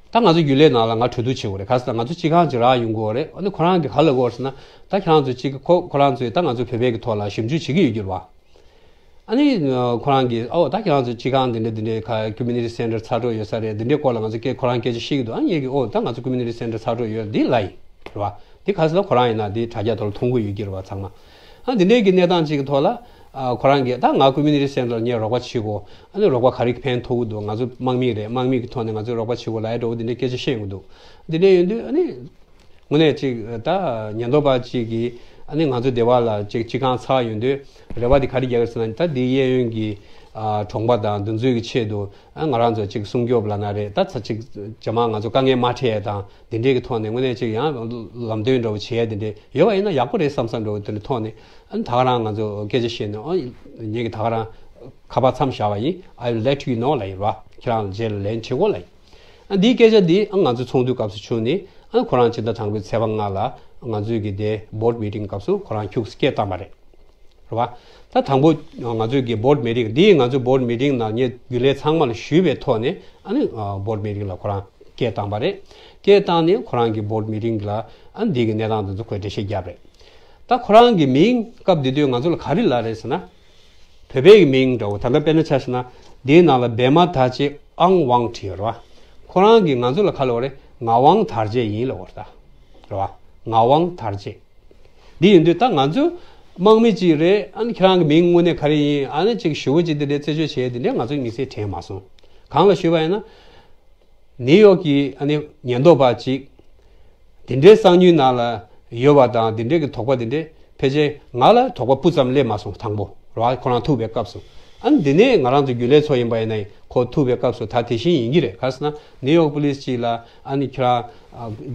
ད་ང་ཚོ་རྒྱུན་ལས་ནང་ལ་ང་གྲོས་བསྡུར་བྱེད་དགོས་རེད། ག་ཟེར་ན་ང་ཚོ་སྤྱི་ཁང་ཅིག་རག་ཡོང་གི་ཡོད་རེད། ཨ་ནི་ཁོ་རང་གིས་ག་ལབ་ཀྱི་ཡོད་རེད་ཟེར་ན། ད་ཁྱེད་རང་ཚོ་གཅིག་ཁོ་ཁོ་རང་ཚོས་ད་ང་ཚོ་བོད་པའི་གི་ཐོག་ལ་ཞིབ་འཇུག་བྱེད་ཀྱི་ཡོད་རྒྱུ་རེད་བ། ཨ་ནི་ཁོ་རང་གིས་ཨོ་ད་ཁྱེད་རང་ཚོ་སྤྱི་ཁང་འདི་འདྲ་འདི་འདྲའི་ཁ་community center ཚ་དྲོད་ཡོད་ས་རེད། འདི་འདྲའི་སྐོར་ལ་ང་ཚོ་སྐད་ཁོ་རང་སྐད་ཆ་བཤད་ཀྱི་འདུག་ཨ་ངས་ཀྱིས་ཨོ་ད་ང་ཚོ་community center ཚ་དྲོད་ཡོད་འདི་ལབ་ཡིན། རེད་བ། འདི་ག་ཟེར་ན་ཁོ་རང་ཡིན་ན་འདི་དྲ་རྒྱ་ཐོག་ལ་མཐོང་གི་ཡོད་ཀྱི་རེད་བ་ཚང་མ། ཨ་འདི་འདྲའི་གི་གནས་སྟངས་ཅིག་གི་ཐོག་ལ་ཨ་ཁོ་རང་གིས་ད་ང་community center ལ་ངས་རོགས་པ་བྱེད་དགོས། ཨ་ནི་རོགས་པ་ག་རེ་ཕན་ཐོགས་ཀྱི་འདུག་ང་ཚོ་དམག་མི་རེད། དམག་མི་གི་ཐོག་ནས་ང་ཚོས་རོགས་པ་བྱེད་དགོས་ལབ་ཡ་འདྲ་བོ་འདི་འདྲའི་སྐད་ཆ་བཤད་ཡོང་གི་འདུག་འདི་འདྲ་ཡིན་དུས་ཨ་ནི། དངོས་གནས་ཅིག་ད་ཉེན་རྟོག་པ་ཅིག་གིས་ཨ་ནི་ང་ཚོ་སྡེ་བ་ལ་ཅིག་སྤྱི་ཁང་ཚར་ཡོང་དུས་རེ་བ་འདི་ག་རེ་རྒྱག་གི་ཟེར་ན། ད་འདི་གཡས་གཡོན་གྱི་ཨ་གྲོང་པ་དང་འདི་ཚོའི་གི་ཆེད་དུ་ཨ་ང་རང་ཚོ་ཅིག་སྲུང་སྐྱོབ་ལབ་ན་རེད། ད་ཚ་ཅིག་ཇེ་མང་ང་ཚོ་དཀའ་ངལ་མ་འཕྲད་ཡ་དང་འདི་འདྲའི་གི་ཐོག་ནས་དངོས་གནས་ཅིག་ཡང་ལམ་སྟོན་འདྲ་བོ་བྱེད་ཡ་འདི་འདྲ་ཡོད་པ་ཡིན་ན་ཡག་པོ་རེད་བསམ་བསམ་འདྲ་བོ་དེ་འདྲ་ཐོག་ནས་ཨ་ནི་ད་ག་རང་ང་ཚོ་སྐད་ཆ་བཤད་ནས། ཨ་ངེད་ཀྱིས་ད་ག་རང་ཁ་པར་མཚམས་བཞག་པ་ཡིན། I'll let you know ལབ་ཡིན་ར། ཁྱེད་རང་ལ་རྗེས་ལ་ལན་བྱེད་དགོས་ལབ་ཡིན། ཨ་འདིའི་སྐད་ཆ་འདི་ཨ་ང་ཚོ་ཚོགས་འདུའི་སྐབས་སུ་བྱུང་ནས། ཨ་ཁོ་རང་ཕྱི་ཟླ་དང་པོའི་ཚེས་པ་ལྔ་ལ་ང་ཚོའི་གི་དེ་board meeting སྐབས་སུ་ཁོ་རང་ཁྱུག་ཙམ་སྐད་བཏང་པ་རེད། རེད་བ། ད་དང་པོ་ང་ཚོའི་གི་board meeting འདིའི་ང་ཚོའི་board meeting ནང་ངས་རྒྱུན་ལས་ཚང་མ་ལ་ཞུས་པའི་ཐོག་ནས་ཨ་ནི་board meeting ལ་ཁོ་རང་སྐད་བཏང་པ་རེད། སྐད་བཏང་ནས་ཁོ་རང་གི་board meeting ལ་ཨ་འདི་གི་གནས་སྟངས་འདི་ཚོ་ཁོས་འགྲེལ་བཤད་བརྒྱབ་རེད། ད་ཁོ་རང་གི་མིང་སྐབས་དེ་དུས་ང་ཚོ་ལ་ག་རེ་ལབ་རེད་ཟེར་ན། བོད་པའི་གི་མིང་འདྲ་བོ། ད་ལྟ་དཔེར་ན་ཆ་བཞག་ན་འདིའི་ནང་ལ་བེ་མ་དར་རྗེ་ཨང་དབང་བྲིས་ཡོད་རེད་བ། ཁོ་རང་གིས་ང་ཚོ་ལ་ག་ལབ་རེད། ངག་དབང་དར་རྗེ་ཡིན་ལབ་པ་རེད་ད། རེད་བ། ངག་དབང་དར་རྗེ། འདི་ཡིན་དུས་ད་ང་ཚོ་དམག་མི་གཅིག་རེད། ཨ་ནི་ཁྱེད་རང་གི་མིང་དངོས་གནས་ག་རེ་ཡིན། ཨ་ནི་ཅིག་ཞུ་བོ་ཅིག་འདི་འདྲའི་རྩད་གཅོད་བྱས་འདི་འདྲའི་ང་ཚོ་དམིགས་བསལ་དྲན་མ་སོང་། གང་ལ་ཞུས་པ་ཡིན་ན། ནིའུ་ཡོག་གི་ཨ་ནི་ཉེན་རྟོག་པ་ཅིག་དེ་འདྲའི་གསང་ཉུལ་ནང་ལ་ཡོད་པ་དང་དེ་འདྲའི་གི་དོགས་པ་དེ་འདྲའི་ཕལ་ཆེར་ང་ལ་དོགས་པ་སྤུ་ཙམ་སླེབས་མ་སོང་དང་པོ་ར། ཁོ་རང་ཐུག་པའི་སྐབས་སུ། ཨ་ནི་དེ་ནས་ང་རང་ཚོ་རྒྱུན་ལས་ཚོ་ཡིན་པ་ཡིན་ན་ཁོ་ཐུག་པའི་སྐབས་སུ་ད་དེ་བཞིན་ཡིན་གྱི་རེད། ག་རེ་ཟེར་ན་ནིའུ་ཡོག་པུ་ལིས་ཅིག་ལ་ཨ་ནི་ཁྱེད་རང་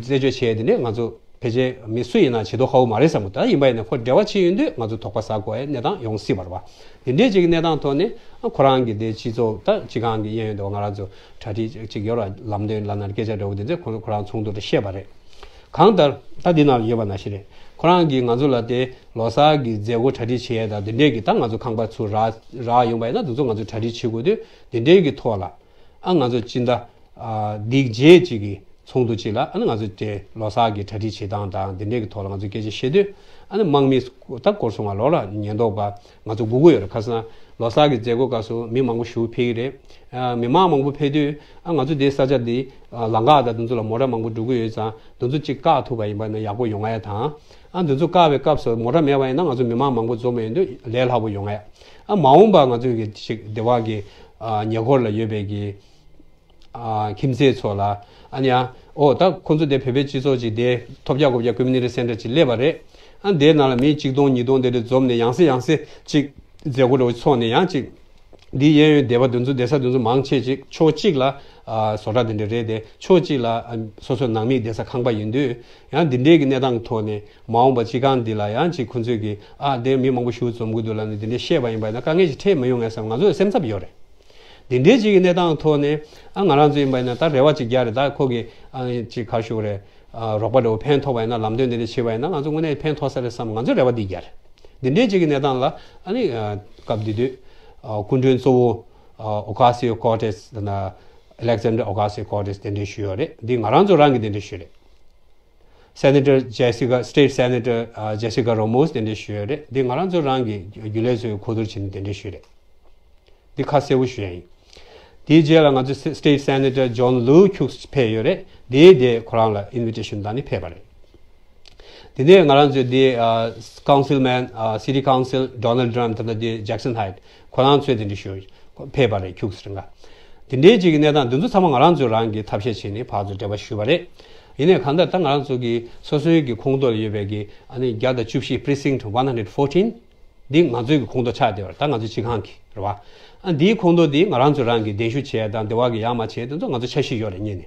རྩད་གཅོད་བྱས་དེ་འདྲའི་ང་ཚོ་ཕལ་ཆེར་མི་སུ་ཡིན་ན་བྱེད་མདོག་ཁ་པོ་མ་རེད་བསམ་གི། ད་ཡིན་པ་ཡིན་ན་ཁོ་འབྲེལ་བ་བྱེད་ཡོང་དུས་ང་ཚོ་དོགས་པ་ཟ་དགོས་ཡའི་གནས་སྟངས་ཡོང་སྲིད་པ་རེད་བ། དེ་འདྲའི་ཅིག་གི་གནས་སྟངས་ཐོག་ནས་ཁོ་རང་གི་དེ་སྤྱི་ཚོགས་ད་སྤྱི་ཁང་གི་གཡས་གཡོན་དུ་ང་རང་ཚོ་གྲ་སྒྲིག་ཅིག་ཡོད་ར། ལམ་སྟོན་ལབ་ན་སྐད་ཆ་འདྲ་བོ་དེ་ཚོ་ཁོ་ཁོ་རང་ཚོགས་འདུ་ལ་བཤད་པ་རེད། གང་ལྟར་ད་འདི་ནང་ལ་ཡོད་པ་ནང་བཞིན་རེད། ཁོ་རང་གིས་ང་ཚོ་ལ་དེ་ལོ་གསར་གྱི་མཛད་སྒོ་གྲ་སྒྲིག་བྱེད་ཡས་དང་དེ་འདྲས་ཀྱི་ད་ང་ཚོ་ཁང་པ་ཚུར་རག་རག་ཡོང་པ་ཡིན་ན་དེ་ཚོ་ང་ཚོ་གྲ་སྒྲིག་བྱེད་དགོས་དུས་དེ་འདྲས་ཀྱི་ཐོག་ལ་ཨ་ང་ཚོ་སྤྱི་ཟླ་ཨ་འདི་རྗེས་ཅིག་གི་ ཚོགས་འདུ་གཅིག་ལ་ཨ་ནི་ང་ཚོ་དེ་ལོ་གསར་གྱི་གྲ་སྒྲིག་བྱེད་སྟངས་དང་དེ་འདྲས་ཀྱི་ཐོག་ལ་ང་ཚོ་སྐད་ཆ་བཤད་དུས། ཨ་ནི་དམག་མི་ད་སྐོར་སོང་བ་ལོ་ལ་ཉེན་རྟོག་པ་ང་ཚོ་སྒུག་གི་ཡོད་རེད། ཁ་སང་ལོ་གསར་གྱི་མཛད་སྒོ་སྐབས་སུ་མི་མང་པོ་ཞིག་ཕེབས་ཀྱི་རེད། ཨ་མི་མང་མང་པོ་ཕེབས་དུས་ཨ་ང་ཚོ་དེའི་ས་ཆ་འདི་ཨ་ལམ་ཁ་དང་དེ་ཚོ་ལ་མོ་ཊ་མང་པོ་འགྲོ་གི་ཡོད་ཙང་དེ་ཚོ་གཅིག་བཀག་ཐུབ་པ་ཡིན་པ་ན་ཡག་པོ་ཡོང་ཡ་དང་། ཨ་དེ་ཚོ་བཀག་པའི་སྐབས་སུ་མོ་ཊ་མེད་པ་ཡིན་ན་ང་ཚོ་མི་མང་མང་པོ་འཛོམས་ཡོང་དུས་ལས་སླ་པོ་ཡོང་ཡ། ཨ་མ་འོངས་པ་ང་ཚོས་ཀྱི་ཅིག་སྡེ་བ་གི་ཨ་ཉེ་འཁོར་ལ་ཡོད་པའི་གི་ཨ་ཁྱིམ་མཚེས་ཚོ་ལ་ཨ་ནི་ཨ་ཨོ་ད་ཁོང་ཚོ་དེ་བོད་པའི་སྤྱི་ཚོགས་ཅིག་དེ་ཐོབ་རྒྱག་གོ་རྒྱག་ཀོ་མུ་ནི་ཊི་སེན་ཊར་ཅིག་སླེབས་པ་རེད། ཨ་དེའི་ནང་ལ་མི་གཅིག་སྟོང་ཉིས་སྟོང་དེ་འདྲ་འཛོམས་ནས་ཡང་སེ་ཡང་སེ་ཅིག་མཛད་སྒོ་འདྲ་བོ་ཚོགས་ནས་ཡང་ཅིག་འདི་གཡས་གཡོན་སྡེ་བ་དེ་ཚོ་སྡེ་ས་དེ་ཚོ་མང་ཆེ་ཅིག་ཕྱོགས་གཅིག་ལ་ཨ་བཟོ་གྲྭ་དེ་འདྲ་རེད་དེ་ཕྱོགས་གཅིག་ལ་ཨ་སོ་སོའི་ནང་མི་སྡོད་ས་ཁང་པ་ཡིན་དུས་ཡང་འདི་འདྲའི་གི་གནས་སྟངས་ཐོག་ནས་མ་འོངས་པ་སྤྱི་ཁང་འདི་ལ་ཡང་ཅིག་ཁོང་ཚོས་ཀྱི་ཨ་དེ་མི་མང་པོ་ཞིག་འཛོམས་གི་འདུག་ལབ་ནས་དེ་འདྲའི་བཤད་པ་ཡིན་པ་ཡིན་ན་དཀའ་ངལ་ཞིག་འཕྲད་མི་ཡོང་ངེས་བསམ་ང་ཚོའི་སེམས་འཚབ་ཡོད་རེད། དེ་འདྲའི་ཅིག་གི་གནས་སྟངས་ཐོག་ནས་ཨ་ང་རང་ཚོ་ཡིན་པ་ཡིན་ན་ད་རེ་བ་ཅིག་རྒྱག་རེད། ད་ཁོ་གི་ཨ་ཅིག་ག་ཞུ་རེད། ཨ་རོགས་པ་འདྲ་བོ་ཕན་ཐོགས་པ་ཡིན་ན་ལམ་སྟོན་དེ་འདྲ་བྱས་པ་ཡིན་ན་ང་ཚོ་དངོས་གནས་ཕན་ཐོགས་ས་རེད་བསམ་ང་ཚོས་རེ་བ་འདི་རྒྱག་རེད། དེ་འདྲའི་ཅིག་གི་གནས་སྟངས་ལ་ཨ་ནི་ཨ་སྐབས་དེ་དུས་ཨ་སྐུ་མགྲོན་གཙོ་བོ་ཨ་ཨོ་ཀ་སི་ཡོ་ཀོར་ཊེས་དང་ཨ་ལེག་ཛན་ཌར་ཨོ་ཀ་སི་ཡོ་ཀོར་ཊེས་དེ་འདྲ་ཞུས་ཡོད་རེད། འདི་ང་རང་ཚོ་རང་གི་དེ་འདྲ་ཞུས་རེད། སེ་ནེ་ཊར་ཇེ་སི་ཀ་སི་ཊེཊ་སེ་ནེ་ཊར་ཨ་ཇེ་སི་ཀ་རོ་མོས་དེ་འདྲ་ཞུས་ཡོད་རེད། འདི་ང་རང་ཚོ་རང་གི་རྒྱུན་ལས་ཚོའི་གོ་བསྡུར་བྱས་ནས་དེ་འདྲ་ཞུས་རེད། འདི་ཁ་གསལ་པོ་ཞུ་ཡ་ཡིན། དེའི་རྗེས་ལ་ང་ཚོ་སི་ཊེཊ་སེ་ནེ་ཊར་ཇོན་ལུའུ་ཁྱུགས་ཕེབས་ཡོད་རེད། དེའི་དེ་ཁོ་རང་ལ་ཨིན་ཝི་ཊེ་ཤན་བཏང་ནས་ཕེབས་པ་རེད། དེ་ནས་ང་རང་ཚོའི་དེ་ཨ་ཀའུན་སིལ་མེན་ཨ་སི་ཊི་ཀའུན་སིལ་ཌོ་ནལ་ཌི་ཊམ་དང་དེ་ཇེག་སན་ཧའེཊ་ཁོ་རང་ཚོས་དེ་འདྲ་ཞུ་ཕེབས་པ་རེད། ཁྱུགས་རིང་ག་དེ་འདྲའི་ཅིག་གི་གནས་སྟངས་འདི་ཚོ་ཚང་མ་ང་རང་ཚོས་རང་གི་ཐབས་ཤེས་བྱས་ནས་ཕར་ཚུར་འབྲེལ་བ་ཞུས་པ་རེད། ཡིན་ནའི་གང་ལྟར་ད་ང་རང་ཚོ་གི་སོ་སོའི་གི་ཁོངས་གཏོགས་ལ་ཡོད་པའི་གི་ཨ་ནི་བརྒྱ་དང་བཅུ་བཞི precinct one hundred fourteen འདི་ང་ཚོའི་གི་ཁོངས་གཏོགས་ཆགས་བསྡད་པ་རེད། ད་ང་ཚོའི་སྤྱི་ཁང་གི་རེད་བ། ཨ་འདིའི་ཁོངས་གཏོགས་འདི་ང་རང་ཚོ་རང་གི་གདན་ཞུ་བྱས་དང་འདི་བ་གི་ཡར་མར་བྱས་དེ་ཚོ་ང་ཚོ་འཆར་གཞི་ཡོད་རེད་གཉིས་ནས།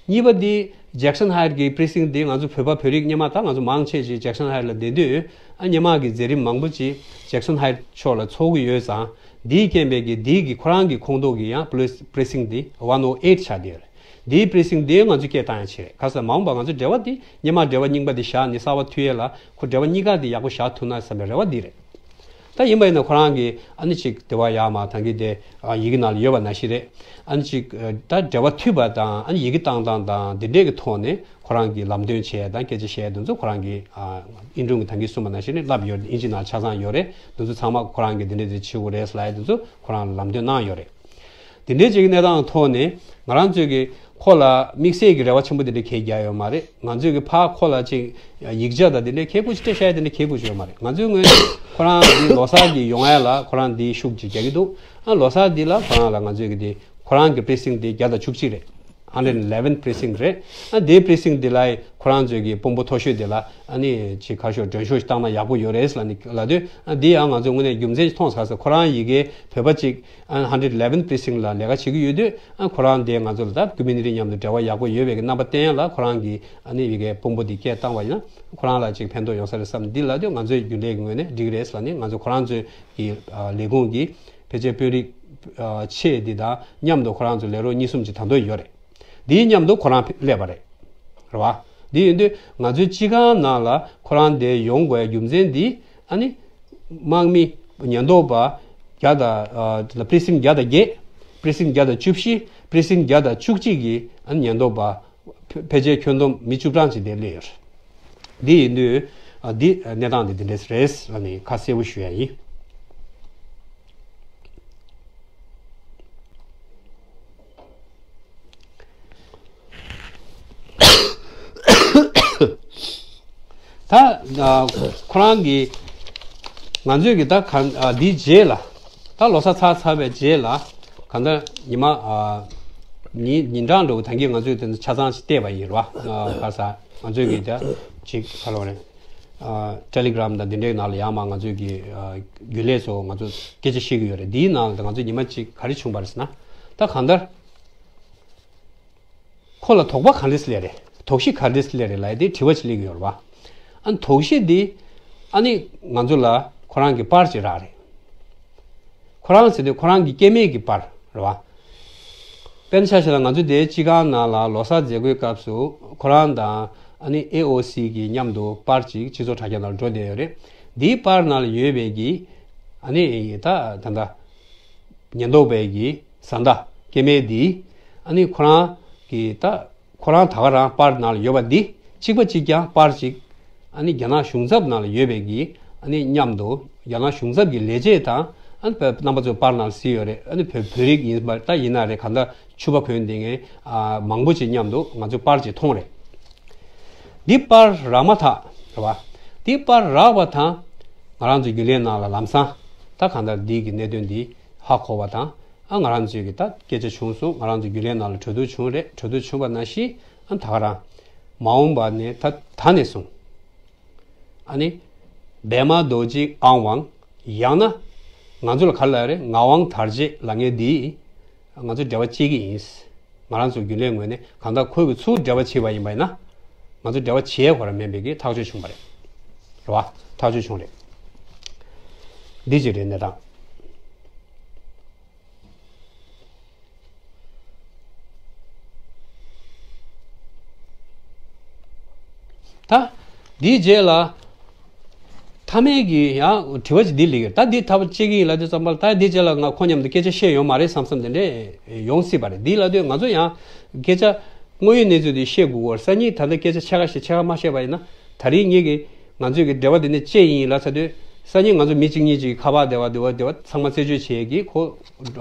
གཉིས་པ་འདི་ཇེག་སན་ཧའེཊ་གི་precinct འདི་ང་ཚོ་བོད་པ་བོད་རིགས་སྔོན་མ་ད་ང་ཚོ་མང་ཆེ་ཞིག་ཇེག་སན་ཧའེཊ་ལ་བསྡད་དུས་ཨ་སྔོན་མ་གི་མཛད་རིམ་མང་པོ་ཅིག་ཇེག་སན་ཧའེཊ་ཕྱོགས་ལ་ཚོགས་ཀྱི་ཡོད་ཙང་འདིའི་རྐྱེན་པས་གི་འདིའི་གི་ཁོ་རང་གི་ཁོངས་གཏོགས་གི་ཡང་precinct འདི་one oh eight ཆགས་བསྡད་ཡོད་རེད། འདིའི་precinct འདིའི་ང་ཚོས་སྐད་བཏང་ཡ་བྱས་རེད། ག་ས་མ་འོངས་པ་ང་ཚོའི་འབྲེལ་བ་འདི་སྔོན་མ་འབྲེལ་བ་རྙིང་པ་འདི་བཞག་ནས་གསར་བ་མཐུད་ཡས་ལ་ཁོ་འབྲེལ་བ་གཉིས་ཀ་འདི་ཡག་པོ་བཞག་ཐུབ་ན་བསམ་པའི་རེ་བ་འདི་རེད། ད་ཡིན་པ་ཡིན་ན་ཁོ་རང་གིས་ཨ་ནི་ཅིག་དེ་བ་ཡར་མར་ད་གིན་དེ་ཡི་གེ་ནང་ལ་ཡོད་པ་ནང་བཞིན་རེད། ཨ་ནི་ཅིག་ད་འབྲེལ་བ་མཐུད་པ་དང་ཨ་ནི་ཡི་གེ་བཏང་སྟངས་དང་འདི་འདྲས་ཀྱི་ཐོག་ནས་ཁོ་རང་གིས་ལམ་སྟོན་བྱས་དང་སྐད་ཆ་བཤད་དེ་ཚོ་ཁོ་རང་གིས་ཨིན་ཀྲུང་གི་ད་གིན་གསུངས་པ་ནང་བཞིན་རེད། ལབ་ཡོད། ཨིན་ཇི་ནང་ཆ་ཚང་ཡོད་རེད། འདི་ཚོ་ཚང་མ་ཁོ་རང་གིས་འདི་འདྲས་འདི་བྱེད་དགོས་རེད་ལབ་ཡ་འདི་ཚོ་ཁོ་རང་ལ་ལམ་སྟོན་གནང་ཡོད་རེད། དེ་འདྲའི་ཅིག་གི་གནས་སྟངས་ཐོག་ནས་ང་རང་ཚོས་ཀྱི་ཁོ་ལ་དམིགས་བསལ་གྱི་རེ་བ་ཆེན་པོ་དེ་འདྲ་གང་ཡང་རྒྱག་ཡོད་མ་རེད། ང་ཚོས་ཀྱི་ཕར་ཁོ་ལ་ཅིག་ཡིག་ཆ་དང་དེ་འདྲའི་གལ་པོ་ཅིག་སྤྲད་བཞག་ཡ་དེ་འདྲ་གལ་པོ་ཅིག་ཡོད་མ་རེད། ང་ཚོའི་ངོས་ནས་ཁོ་རང་འདི་ལོ་གསར་འདི་ཡོང་ཡ་ལ་ཁོ་རང་འདི་ཤུགས་ཅིག་རྒྱག་གི་འདུག་ཨ་ལོ་གསར་འདི་ལ་ཁོ་རང་ལ་ང་ཚོས་ཀྱི་འདི་ཁོ་རང་གི་precinct འདི་བརྒྱ་དང་བཅུ་གཅིག་རེད། hundred eleven precinct རེད། ཨ་དེའི་precinct འདི་ལ་ཁོ་རང་ཚོས་ཀྱི་དཔོན་པོ་མཐོ་ཤོས་དེ་ལ་ཨ་ནི་ཅིག་ཁ་ཤོར་མགྲོན་ཤོར་ཞིག་བཏང་ན་ཡག་པོ་ཡོད་རེད་ལབ་ནི་ལབ་དུས་ཨ་འདི་ཡང་ང་ཚོའི་ངོས་ནས་རྒྱུ་མཚན་ཞིག་མཐོང་ས་ས་ཁོ་རང་ཡི་གེ་བོད་པ་ཅིག་ཨ་hundred eleven precinct ལ་ལས་ཀ་བྱེད་ཀྱི་ཡོད་དུས་ཨ་ཁོ་རང་དེ་ང་ཚོ་ལ་ད་ཀོ་མུ་ནི་ཊི་མཉམ་དུ་འབྲེལ་བ་ཡག་པོ་ཡོད་པའི་གི་རྣམ་པ་བསྟན་ཡ་ལ་ཁོ་རང་གི་ཨ་ནི་ཡི་གེ་དཔོན་པོ་འདི་སྐད་བཏང་བ་ཡིན་ན་ཁོ་རང་ལ་ཅིག་ཕན་ཐོགས་ཡོང་ས་རེད་བསམ་འདི་ལབ་དུས་ང་ཚོའི་རྒྱུན་ལས་ཀྱི་ངོས་ནས་འགྲིག་རེད་ལབ་ནི་ང་ཚོ་ཁོ་རང་ཚོའི་གི་ལས་ཁུངས་ཀྱི་ཕལ་ཆེར་དཔོན་རིགས་ཆེ་འདི་དང་མཉམ་དུ་ཁོ་རང་ཚོ་ལས་རོགས་གཉིས་གསུམ་ཅིག་ད་དུང་ཡོད་རེད། འདིའི་མཉམ་དུ་ཁོ་རང་སླེབས་པ་རེད། རེད་བ། འདི་ཡིན་དུས་ང་ཚོའི་སྤྱི་ཁང་ནང་ལ་ཁོ་རང་དེ་ཡོང་དགོས་རྒྱུ་མཚན་འདི་ཨ་ནི་དམག་མི་ཉེན་རྟོག་པ་བརྒྱ་དང་precinct བརྒྱ་དང་བརྒྱད། precinct བརྒྱ་དང་བཅུ་བཞི། precinct བརྒྱ་དང་བཅུ་གཅིག་གི་ཨ་ནི་ཉེན་རྟོག་པ་ཕལ་ཆེར་ཁྱོན་བསྡོམས་མི་བཅུ་གྲངས་ཅིག་དེ་སླེབས་ཡོད་རེད། འདི་ཡིན་དུས་འདི་གནས་སྟངས་འདི་འདི་འདྲས་རེད་ལབ་ནས་ཁ་གསལ་པོ་ཞུ་ཡ་ཡིན། ད་ཁོ་རང་གིས་ང་ཚོས་ཀྱི་ད་ག་འདིའི་རྗེས་ལ་ད་ལོ་གསར་ཚར་ཚར་བའི་རྗེས་ལ་གང་ལྟར་ཉི་མ་ཉིན་ཉིན་གྲངས་འགྲོ་གི་ད་གིན་ང་ཚོས་དེ་ཚོ་ཆ་ཚང་ཞིག་བལྟས་པ་ཡིན་རེད་བ། ག་ས་ང་ཚོས་ཀྱི་ད་ཅིག་ག་ལ་བ་རེད། ཨ་Telegram དང་འདི་འདྲའི་ནང་ལ་ཡང་མ་ང་ཚོས་ཀྱི་ཨ་རྒྱུན་ལས་ཚོ་ང་ཚོ་སྐད་ཆ་བཤད་ཀྱི་ཡོད་རེད། འདིའི་ནང་ལ་ང་ཚོ་ཉི་མ་གཅིག་ག་རེ་བྱུང་བ་རེད་ཟེར་ན། ད་གང་ལྟར་ཁོ་ལ་དོགས་པ་ག་འདྲས་སླེབས་རེད། དོགས་གཞི་ག་འདྲས་སླེབས་རེད་ལབ་ཡ་དེ་དྲི་བ་ཅིག་སླེབས་ཀྱི་ཡོད་རེད་བ། ཨ་ནི་དོགས་གཞི་འདི་ཨ་ནི་ང་ཚོ་ལ་ཁོ་རང་གི་པར་ཅིག་རག་རེད། ཁོ་རང་ཟེར་དུས་ཁོ་རང་གི་སྐྱེ་དམན་གྱི་པར་རེད་བ། དཔེར་ན་ཆ་བཞག་ན་ང་ཚོ་དེའི་སྤྱི་ཁང་ནང་ལ་ལོ་གསར་མཛད་སྒོའི་སྐབས་སུ་ཁོ་རང་དང་ཨ་ནི་ཨེ་ཨོ་སི་གི་མཉམ་དུ་པར་ཅིག་སྤྱི་ཚོགས་དྲ་རྒྱ་ནང་ལ་འགྲོ་བསྡད་ཡོད་རེད། དེའི་པར་ནང་ལ་ཡོད་པའི་གི་ཨ་ནི་ད་ད་ལྟ་ཉེན་རྟོག་པའི་གི་བཟའ་ཟླ་སྐྱེ་དམན་འདི་ཨ་ནི་ཁོ་རང་གི་ད་ ཁོ་རང་ད་ག་རང་པར་ནང་ལ་ཡོད་པ་འདི་གཅིག་པ་གཅིག་རྐྱང་པར་གཅིག་ཨ་ནི་རྒྱ་ནག་གཞུང་ཚབ་ནང་ལ་ཡོད་པའི་གི་ཨ་ནི་མཉམ་དུ་རྒྱ་ནག་གཞུང་ཚབ་ཀྱི་ལས་བྱེད་དང་ཨ་ནི་བོད་རྣམ་པ་ཚོའི་པར་ནང་ལ་གཟིགས་ཡོད་རེད། ཨ་ནི་བོད་བོད་རིགས་ཡིན་པ་ད་ཡིན་ན་རེད། གང་ལྟར་ཕྱུ་པ་གོན་བསྡད་མཁན་ཨ་མང་པོ་ཅིག་མཉམ་དུ་ང་ཚོའི་པར་ཅིག་མཐོང་རེད། འདི་པར་རག་མ་ཐག་རེད་བ། འདི་པར་རག་པ་དང་ང་རང་ཚོའི་རྒྱུན་ལས་ནང་ལ་ལམ་སང་ད་གང་ལྟར་འདི་གི་གནད་དོན་འདི་ཧ་གོ་བ་དང་། ཨ་ང་རང་ཚོའི་གི་ད་སྐད་ཆ་བྱུང་སོང་། ང་རང་ཚོའི་རྒྱུན་ལས་ནང་ལ་གྲོས་བསྡུར་བྱུང་རེད། གྲོས་བསྡུར་བྱུང་བ་ནང་བཞིན་ཨ་ད་ག་རང་མ་འོངས་པ་ནས་ད་ད་ནས་བཟུང་ཨ་ནི་པད་མ་རྡོ་རྗེ་ཨང་ཝང་ཡང་ན་ང་ཚོ་ལ་ག་རེ་ལབ་རེད། ངག་དབང་དར་རྒྱས་ལབ་མཁན་འདི་ང་ཚོ་འབྲེལ་བ་བྱེད་ཀྱི་ཡིན། ང་རང་ཚོ་རྒྱུན་ལས་ངོས་ནས་གང་ལྟར་ཁོས་གི་ཚུར་འབྲེལ་བ་བྱས་པ་ཡིན་པ་ཡིན་ན་ང་ཚོ་འབྲེལ་བ་བྱེད་ཡ་ཁོ་རང་མིན་པའི་གི་ཐག་གཅོད་བྱུང་བ་རེད། རེད་བ། ཐག་གཅོད་བྱུང་རེད། འདི་ཅིག་རེད་གནས་སྟངས། ད་འདིའི་རྗེས་ལ་མཐའ་མའི་གི་ཡང་དྲི་བ་ཅིག་འདི་སླེབས་ཡོད། ད་འདི་ཐབས་བྱེད་ཀྱི་ཡིན་ལབ་དུས་ཙམ་པ་ལ་ད་འདིའི་རྗེས་ལ་ང་ཁོ་མཉམ་དུ་སྐད་ཆ་བཤད་ཡོད་མ་རེད་བསམ་བསམ་དེ་འདྲས་ཡོང་སྲིད་པ་རེད། འདི་ལབ་དུས་ང་ཚོ་ཡང་སྐད་ཆ་དངོས་ཡོད་གནས་ཚུལ་འདི་བཤད་དགོས་ཀྱི་ཡོད་རེད། སང་ཉིན་ད་ལྟ་སྐད་ཆ་ཕྱེད་ཀ་བཤད་ཕྱེད་ཀ་མ་བཤད་པ་ཡིན་ན་ད་རིང་ངེད་ཀྱི་ང་ཚོའི་གི་འབྲེལ་བ་འདི་ནས་བཅད་ཡིན་ལབ་ཚར་དུས་སང་ཉིན་ང་ཚོ་མི་གཅིག་གཉིས་ཅིག་ཁ་པར་དེ་བ་དེ་བ་དེ་བ་ཚང་མ་རྩད་གཅོད་བྱེད་ཀྱི་ཁོ་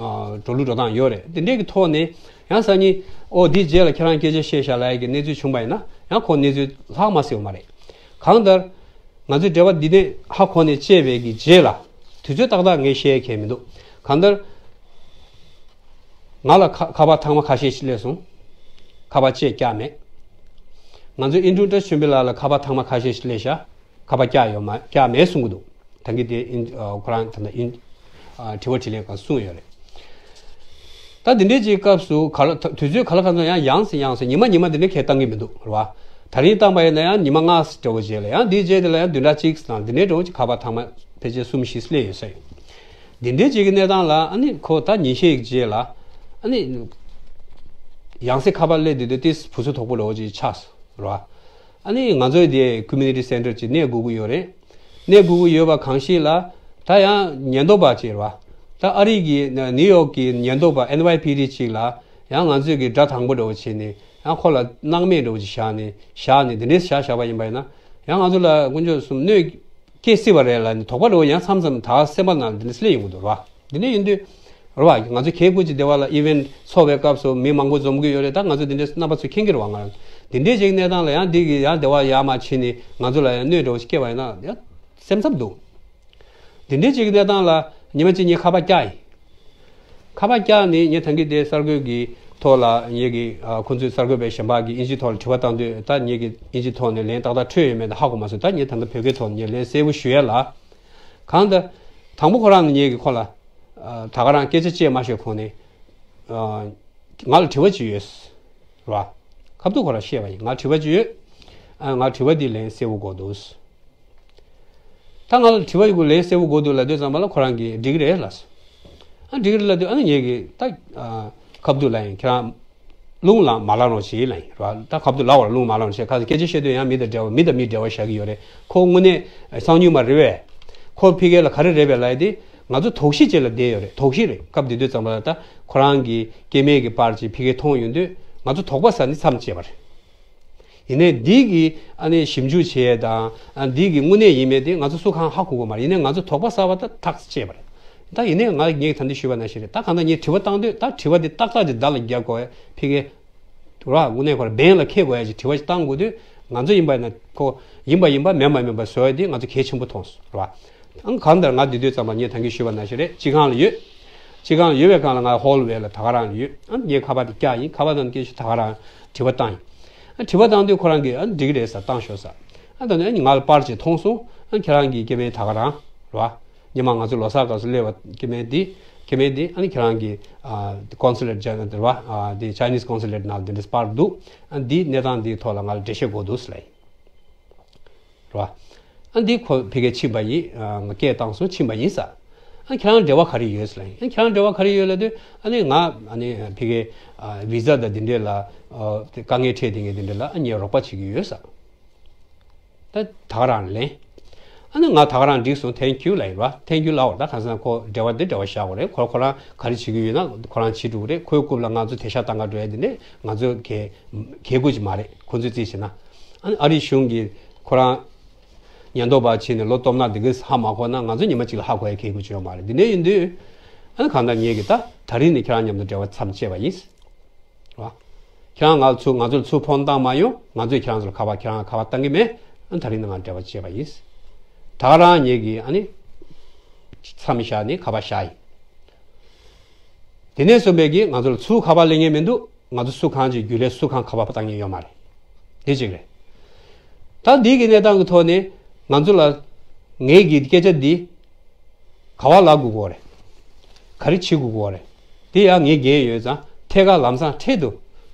འགྲོ་ལུགས་འགྲོ་སྟངས་ཡོད་རེད། དེ་འདྲས་ཀྱི་ཐོག་ནས་ཡང་སང་ཉིན་ཨོ་འདིའི་རྗེས་ལ་ཁྱེད་རང་སྐད་ཆ་བཤད་བཞག་ལབ་ཡ་གི་གནས་ཚུལ་བྱུང་བ་ཡིན་ན་ཡང་ཁོ་གནས་ཚུལ་ལྷག་མ་སྲིད་པ་མ་རེད། གང་ལྟར་ང་ཚོའི་འབྲེལ་བ་འདི་ནས་ཧ་གོ་ནས་བཅད་པའི་གི་རྗེས་ལ་དུས་ཚོད་ཏག་ཏག་ངས་བཤད་ཡ་གང་ཡང་མི་འདུག་གང་ལྟར་ང་ལ་ཁ་ཁ་པར་ཐེངས་མ་ཁ་ཤས་ཤིག་སླེབས་སོང་། ཁ་པར་བཅད་བཀྱག་མེད། ང་ཚོའི་ཨིན་ཌྲུ་ཏྲ་ཆོས་འཕེལ་ལགས་ལ་ཁ་པར་ཐེངས་མ་ཁ་ཤས་ཤིག་སླེབས་ཤག་ཁ་པར་བཀྱག་ཡོད་མ་བཀྱག་མེད་གསུང་གི་འདུག་ད་གིན་དེ་ཨིན་ཨ་ཁོ་རང་ད་ལྟ་ཨིན་ཨ་དྲི་བ་དྲིས་ལན་སྒང་གསུངས་ཡོད་རེད། ད་འདི་འདྲའི་ཅིག་སྐབས་སུ་ག་ལ་ད་དུས་ཚོད་ག་ལ་གང་འཚམ་ཡང་ཡང་སེ་ཡང་སེ་ཉི་མ་ཉི་མ་འདི་འདྲ་གས་བཏང་གི་མི་འདུག་རེད་བ། ད་རིང་བཏང་པ་ཡིན་ན་ཡང་ཉི་མ་ལྔ་འདྲ་བོ་རྗེས་ལ་ཡང་འདིའི་རྗེས་དེ་ལ་ཡང་བདུན་ཕྲག་གཅིག་དང་འདི་འདྲའི་འདྲ་བོ་ཅིག་ཁ་པར་ཐེངས་མ་ཕལ་ཆེར་གསུམ་བཞི་སླེབས་ཡོད་ས་ཡོད། འདི་འདྲའི་ཅིག་གི་གནས་སྟངས་ལ་ཨ་ནི་ཁོ་ད་ཉིན་ཤས་ཀྱི་རྗེས་ལ་ཨ་ནི་ཡང་སེ་ཁ་པར་སླེབས་དུས་དེ་ཏིས་བུ་ཚོ་དོག་པོ་འདྲ་བོ་ཅིག་ཆགས་སོང་རེད་བ། ཨ་ནི་ང་ཚོའི་དེ་ཀོ་མུ་ནི་ཊི་སེན་ཊར་ཅིག་གནས་དགོས་ཀྱི་ཡོད་རེད། གནས་དགོས་ཀྱི་ཡོད་པ་གང་ཞིག་ལ་ད་ཡང་ཉེན་རྟོག་པ་ཅིག་རེད་བ། ད་ཨ་རི་གི་ནིའུ་ཡོག་གི་ཉེན་རྟོག་པ་ཨེན་ཝའི་པི་ཌི་ཅིག་ལ་ཡང་ང་ཚོས་གི་སྒྲ་དང་པོ་འདྲ་བོ་བྱས་ནས་ཡང་ཁོ་ལ་སྣང་མེད་འདྲ་བོ་ཅིག་བཞག་ནས་བཞག་ནས་དེ་འདྲས་བཞག་བཞག་པ་ཡིན་པ་ཡིན་ན་ཡང་ང་ཚོ་ལ་དཀོན་མཆོག་གསུམ་གནོད་སྐྱེལ་སྲིད་པ་རེད་ལབ་ནས་དོགས་པ་འདྲ་བོ་ཡང་མཚམས་མཚམས་ད་སེམས་པ་ནང་ལ་དེ་འདྲས་སླེབས་ཡོང་གི་འདུག་རེད་བ། འདི་འདྲས་ཡིན་དུས། རེད་བ། ང་ཚོ་གལ་ཀུ་ཅི་སྡེ་བ་ལ་ཨི་ཝེན་ཊི་ཚོགས་པའི་སྐབས་སུ་མི་མང་པོ་འཛོམས་ཀྱི་ཡོད་རེད། ད་ང་ཚོ་འདི་འདྲའི་རྣམ་པ་ཚོས་མཁྱེན་གྱི་རེད་བ། ང་འདི་འདྲའི་ཅིག་གནས་སྟངས་ལ་ཡང་འདི་གི་ཡང་སྡེ་བ་ཡར་མར་ཕྱིན་ནས་ང་ཚོ་ལ་ཡང་གནོད་འདྲ་བོ་ཞིག་སྐྱེལ་བ་ཡིན་ན་ཡང་སེམས་འཚབ་འདུག་འདི་འདྲའི་ཅིག་གནས་སྟངས་ལ་ཉི་མ་གཅིག་ངས་ཁ་པར་བཀྱག་ཡིན། ཁ་པར་བཀྱག་ནས་ངས་ད་གིན་དེ་གསར་འགོད་ཀྱི་ཐོག་ལ་ངེད་ཀྱི་ཨ་ཁོང་ཚོའི་གསར་འགོད་པའི་གཞན་པ་གིས་ཨིན་ཇིའི་ཐོག་ལ་དྲི་བ་བཏང་དུས་ད་ངེད་ཀྱིས་ཨིན་ཇིའི་ཐོག་ནས་ལན་ཏག་ཏག་འཕྲོད་ཡོད་མེད་ད་ཧ་གོ་མ་སོང་། ད་ངས་ད་ལྟ་བོད་སྐད་ཐོག་ནས་ངས་ལན་གསལ་པོ་ཞུ་ཡ་ལ། གང་ལྟར། དང་པོ་ཁོ་རང་ནས་ངེད་ཀྱིས་ཁོ་ལ། ཨ་ད་ག་རང་སྐད་ཆ་བཤད་མ་ཤེས་གོང་ནས། ཨ་ང་ལ་དྲི་བ་ཅིག་ཡོད། རེད་བ། ཁ་ཐུག་ཁོ་རང་བཤད་པ་ཡིན། ང་དྲི་བ་ཅིག་ཡོད། ཨ་ང་དྲི་བ་འདི་ལན་གསལ་པོ་དགོས་འདུག་ད་ང་ལ་དྲི་བ་ཡི་གུ་ལན་གསལ་པོ་དགོས་འདུག་ལབ་དུས་ཙམ་པ་ལ་ཁོ་རང་གིས་འགྲིག་གི་རེད་ལབ་སོང་། ཨ་འགྲིག་གི་རེད་ལབ་དུས་ཨ་ནི་ངེད་ཀྱིས་ད་ཨ་ཁ་ཐུག་ལ་ཡིན་ཁྱེད་རང་། རླུང་ལངས་མ་ལངས་རོགས་བྱེད་ལབ་ཡིན་ར། ད་ཁ་ཐུག་ལབ་པ་རླུང་མ་ལངས་རོགས་བྱེད། ཁ་སང་སྐད་ཆ་བཤད་དུས་ཡང་མི་དང་འབྲེལ་བ་མི་དང་མི་འབྲེལ་བ་བཞག་གི་ཡོད་རེད། ཁོ་དངོས་གནས་གསང་ཉུལ་མ་རེད་པས། ཁོ་ཕ་གི་ལ་ག་རེ་རེད་པས་ལབ་ཡ་དེ་ང་ཚོ་དོགས་གཞི་ཅིག་ལ་བསྡད་ཡོད་རེད། དོགས་གཞི་རེད། སྐབས་དེ་དུས་ཙམ་པ་ལ་ད་ཁོ་རང་གི་སྐྱེ་དམན་གྱི་པར་ཅིག་ཕ་གིར་མཐོང་ཡོང་དུས་ང་ཚོ་དོགས་པ་ཟ་ནས་མཚམས་བཅད་པ་རེད། ཡིན་ནའི་འདི་གི་ཨ་ནི་ཞིབ་འཇུག་བྱེད་ཡས་དང་ཨ་འདི་གི་དངོས་གནས་ཡིན་མེད་དེ་ང་ཚོ་སུ་གང་ཧ་གོ་གི་མ་རེད། ཡིན་ནའི་ང་ཚོ་དོགས་པ་ཟ་བ་ད་ཐག་བཅད་པ་རེད། ད་ཡིན་ནའི་ང་ངས་ད་འདི་ཞུས་པ་ནང་བཞིན་རེད། ད་གང་ལྟར་ངས་དྲི་བ་བཏང་དུས་ད་དྲི་བ་འདི་ཏག་ཏག་ཅིག་བརྡ་ལ་རྒྱག་དགོས་ཡ་ཕ་གི་ར། དངོས་གནས་ཁོ་ར་འབེན་ལ་འཁེལ་དགོས་ཡ་ཅིག་དྲི་བ་ཅིག་བཏང་དགོས་དུས་ང་ཚོ་ཡིན་པ་ཡིན་ན་ཁོ་ཡིན་པ་ཡིན་པ་མིན་པ་མིན་པ་བཟོ་ཡ་འདི་ང་ཚོ་གལ་ཆེན་པོ་མཐོང་སོང་ར། ཨང་གང་ལྟར་ང་འདི་དུས་ཙམ་པ་ངས་ད་གིན་ཞུས་པ་ནང་བཞིན་རེད། སྤྱི་ཁང་ལ་ཡོད། སྤྱི་ཁང་ལ་ཡོད་པའི་སྒང་ལ་ང་ཧོལ་ཝེ་ལ་ད་ག་རང་ཡོད། ཨ་ངས་ཁ་པར་དེ་བཀྱག་ཡིན། ཁ་པར་དང་སྐད་ཆ་ད་ག་རང་དྲི་བ་བཏང་ཡིན། ཨ་དྲི་བ་བཏང་དུས་ཁོ་རང་གིས་ཨ་འགྲིག་གི་རེད་ཟེར་བཏང་ཤོག་ཟེར། ཨ་ད་ནི་ཨ་ང་ལ་པར་ཅིག་མཐོང་སོང་། ཨ་ཁྱེད་རང་གི་སྐྱེ་དམན་ད་ག་རང་རེད་བ། ཉི་མ་ང་ཚོ་ལོ་གསར་སྐབས་སུ་སླེབས་པ་སྐྱེ་དམན་དེ་སྐྱེ་དམན་དེ་ཨ་ནི་ཁྱེད་རང་གི་ཨ་ཀོན་སུ་ལེཊ་ཇ་ནལ་རེད་བ། ཨ་དེ་ཅའི་ནིས་ཀོན་སུ་ལེཊ་ནང་དེ་འདྲ་པར་འདུག་ཨ་འདི་གནས་སྟངས་འདིའི་ཐོག་ལ་ང་ལ་འགྲེལ་བཤད་དགོས་འདུག་ཟེར་ལབ་ཡིན། རེད་བ། ཨ་འདི་ཁོ་ཕ་གིར་ཕྱིན་པ་ཡིན། ཨ་ང་སྐད་བཏང་སོང་ཕྱིན་པ་ཡིན་ཟེར། ཨ་ཁྱེད་རང་འབྲེལ་བ་ག་རེ་ཡོད་ཟེར་ལབ་ཡིན། ཨ་ཁྱེད་རང་འབྲེལ་བ་ག་རེ་ཡོད་ལབ་དུས་ཨ་ནི་ང་ཨ་ནི་ཕ་གིར་ཨ་བི་ཟ་དང་འདི་འདྲས་ལ་ཨ་དཀའ་ངལ་འཕྲད་བསྡད་མཁན་འདི་འདྲས་ལ་ཨ་ངས་རོགས་པ་བྱེད་ཀྱི་ཡོད་ཟེར། ད་ད་ག་རང་ལན། ཨ་ནི་ང་ད་ག་རང་འགྲིག་སོང་། Thank you ལབ་ཡིན་པ། Thank you ལབ་པ་རེད། ད་གང་ཟེར་ན་ཁོ་འབྲེལ་བ་འདི་འབྲེལ་བ་བཞག་དགོས་རེད། ཁོ་ཁོ་རང་ག་རེ་བྱེད་ཀྱི་ཡོད་ན་ཁོ་རང་བྱེད་འགྲོ་གི་རེད། ཁོའི་རྐུབ་ལ་ང་ཚོ་དེད་ཤག་བཏང་ག་འགྲོ་ཡ་འདི་ནས་ང་ཚོ་གལ་གལ་དགོས་ཅིག་མ་རེད། ཁོ་ཚོས་རྩིས་བྱས་ན། ཨ་ནི་ཨ་རིའི་གཞུང་གིས་ཁོ་རང་ཉེན་རྟོག་པ་བྱས་ནས་ལོ་སྟོབས་ན་འདི་གས་ཧ་མ་གོ་ན་ང་ཚོ་ཉི་མ་གཅིག་ལ་ཧ་གོ་ཡ་གལ་དགོས་ཅིག་ཡོད་མ་རེད། འདི་འདྲ་ཡིན་དུས་ཨ་ནི་གང་ལྟར་ངེད་ཀྱིས་ད་ད་རིང་ནས་ཁྱེད་རང་མཉམ་དུ་འབྲེལ་བ་མཚམས་བཅད་པ་ཡིན། རེད་བ། ཁྱེད་རང་ང་ཚོ་ང་ཚོར་ཚུར་ཕོན་བཏང་མ་ཡོང་། ང་ཚོས་ཁྱེད་རང་ཚོར་ཁ་པར་ཁྱེད་རང་ཁ་པར་བཏང་གི་མེད། ཨ་ད་རིང་ནས་ང་འབྲེལ་བ་བཅད་པ་ཡིན། ད་ག་རང་ངེད་ཀྱིས་ཨ་ནི་མཚམས་བཞག་ནས་ཁ་པར་བཞག་ཡིན། དེ་ནས་བཟུང་བས་ཀྱིས་ང་ཚོར་ཚུར་ཁ་པར་སླེབས་མཁན་མི་འདུག་ང་ཚོ་སུ་གང་ཅིག་རྒྱུན་ལས་སུ་གང་ཁ་པར་བཏང་མཁན་ཡོད་མ་རེད། དེ་གཅིག་རེད། ད་འདི་གི་གནས་སྟངས་ཀྱི་ཐོག་ནས་ང་ཚོ་ལ་ངེད་ཀྱི་སྐད་ཆ་འདི་ག་བ་ལབ་དགོས་ཀྱི་ཡོད་རེད། ག་རེ་བྱེད་དགོས་ཀྱི་ཡོད་རེད། དེ་ཡང་ངས་འགན་ཡོད་ཙང་ཐད་ཀར་ལམ་སང་འཕྲལ་དུ་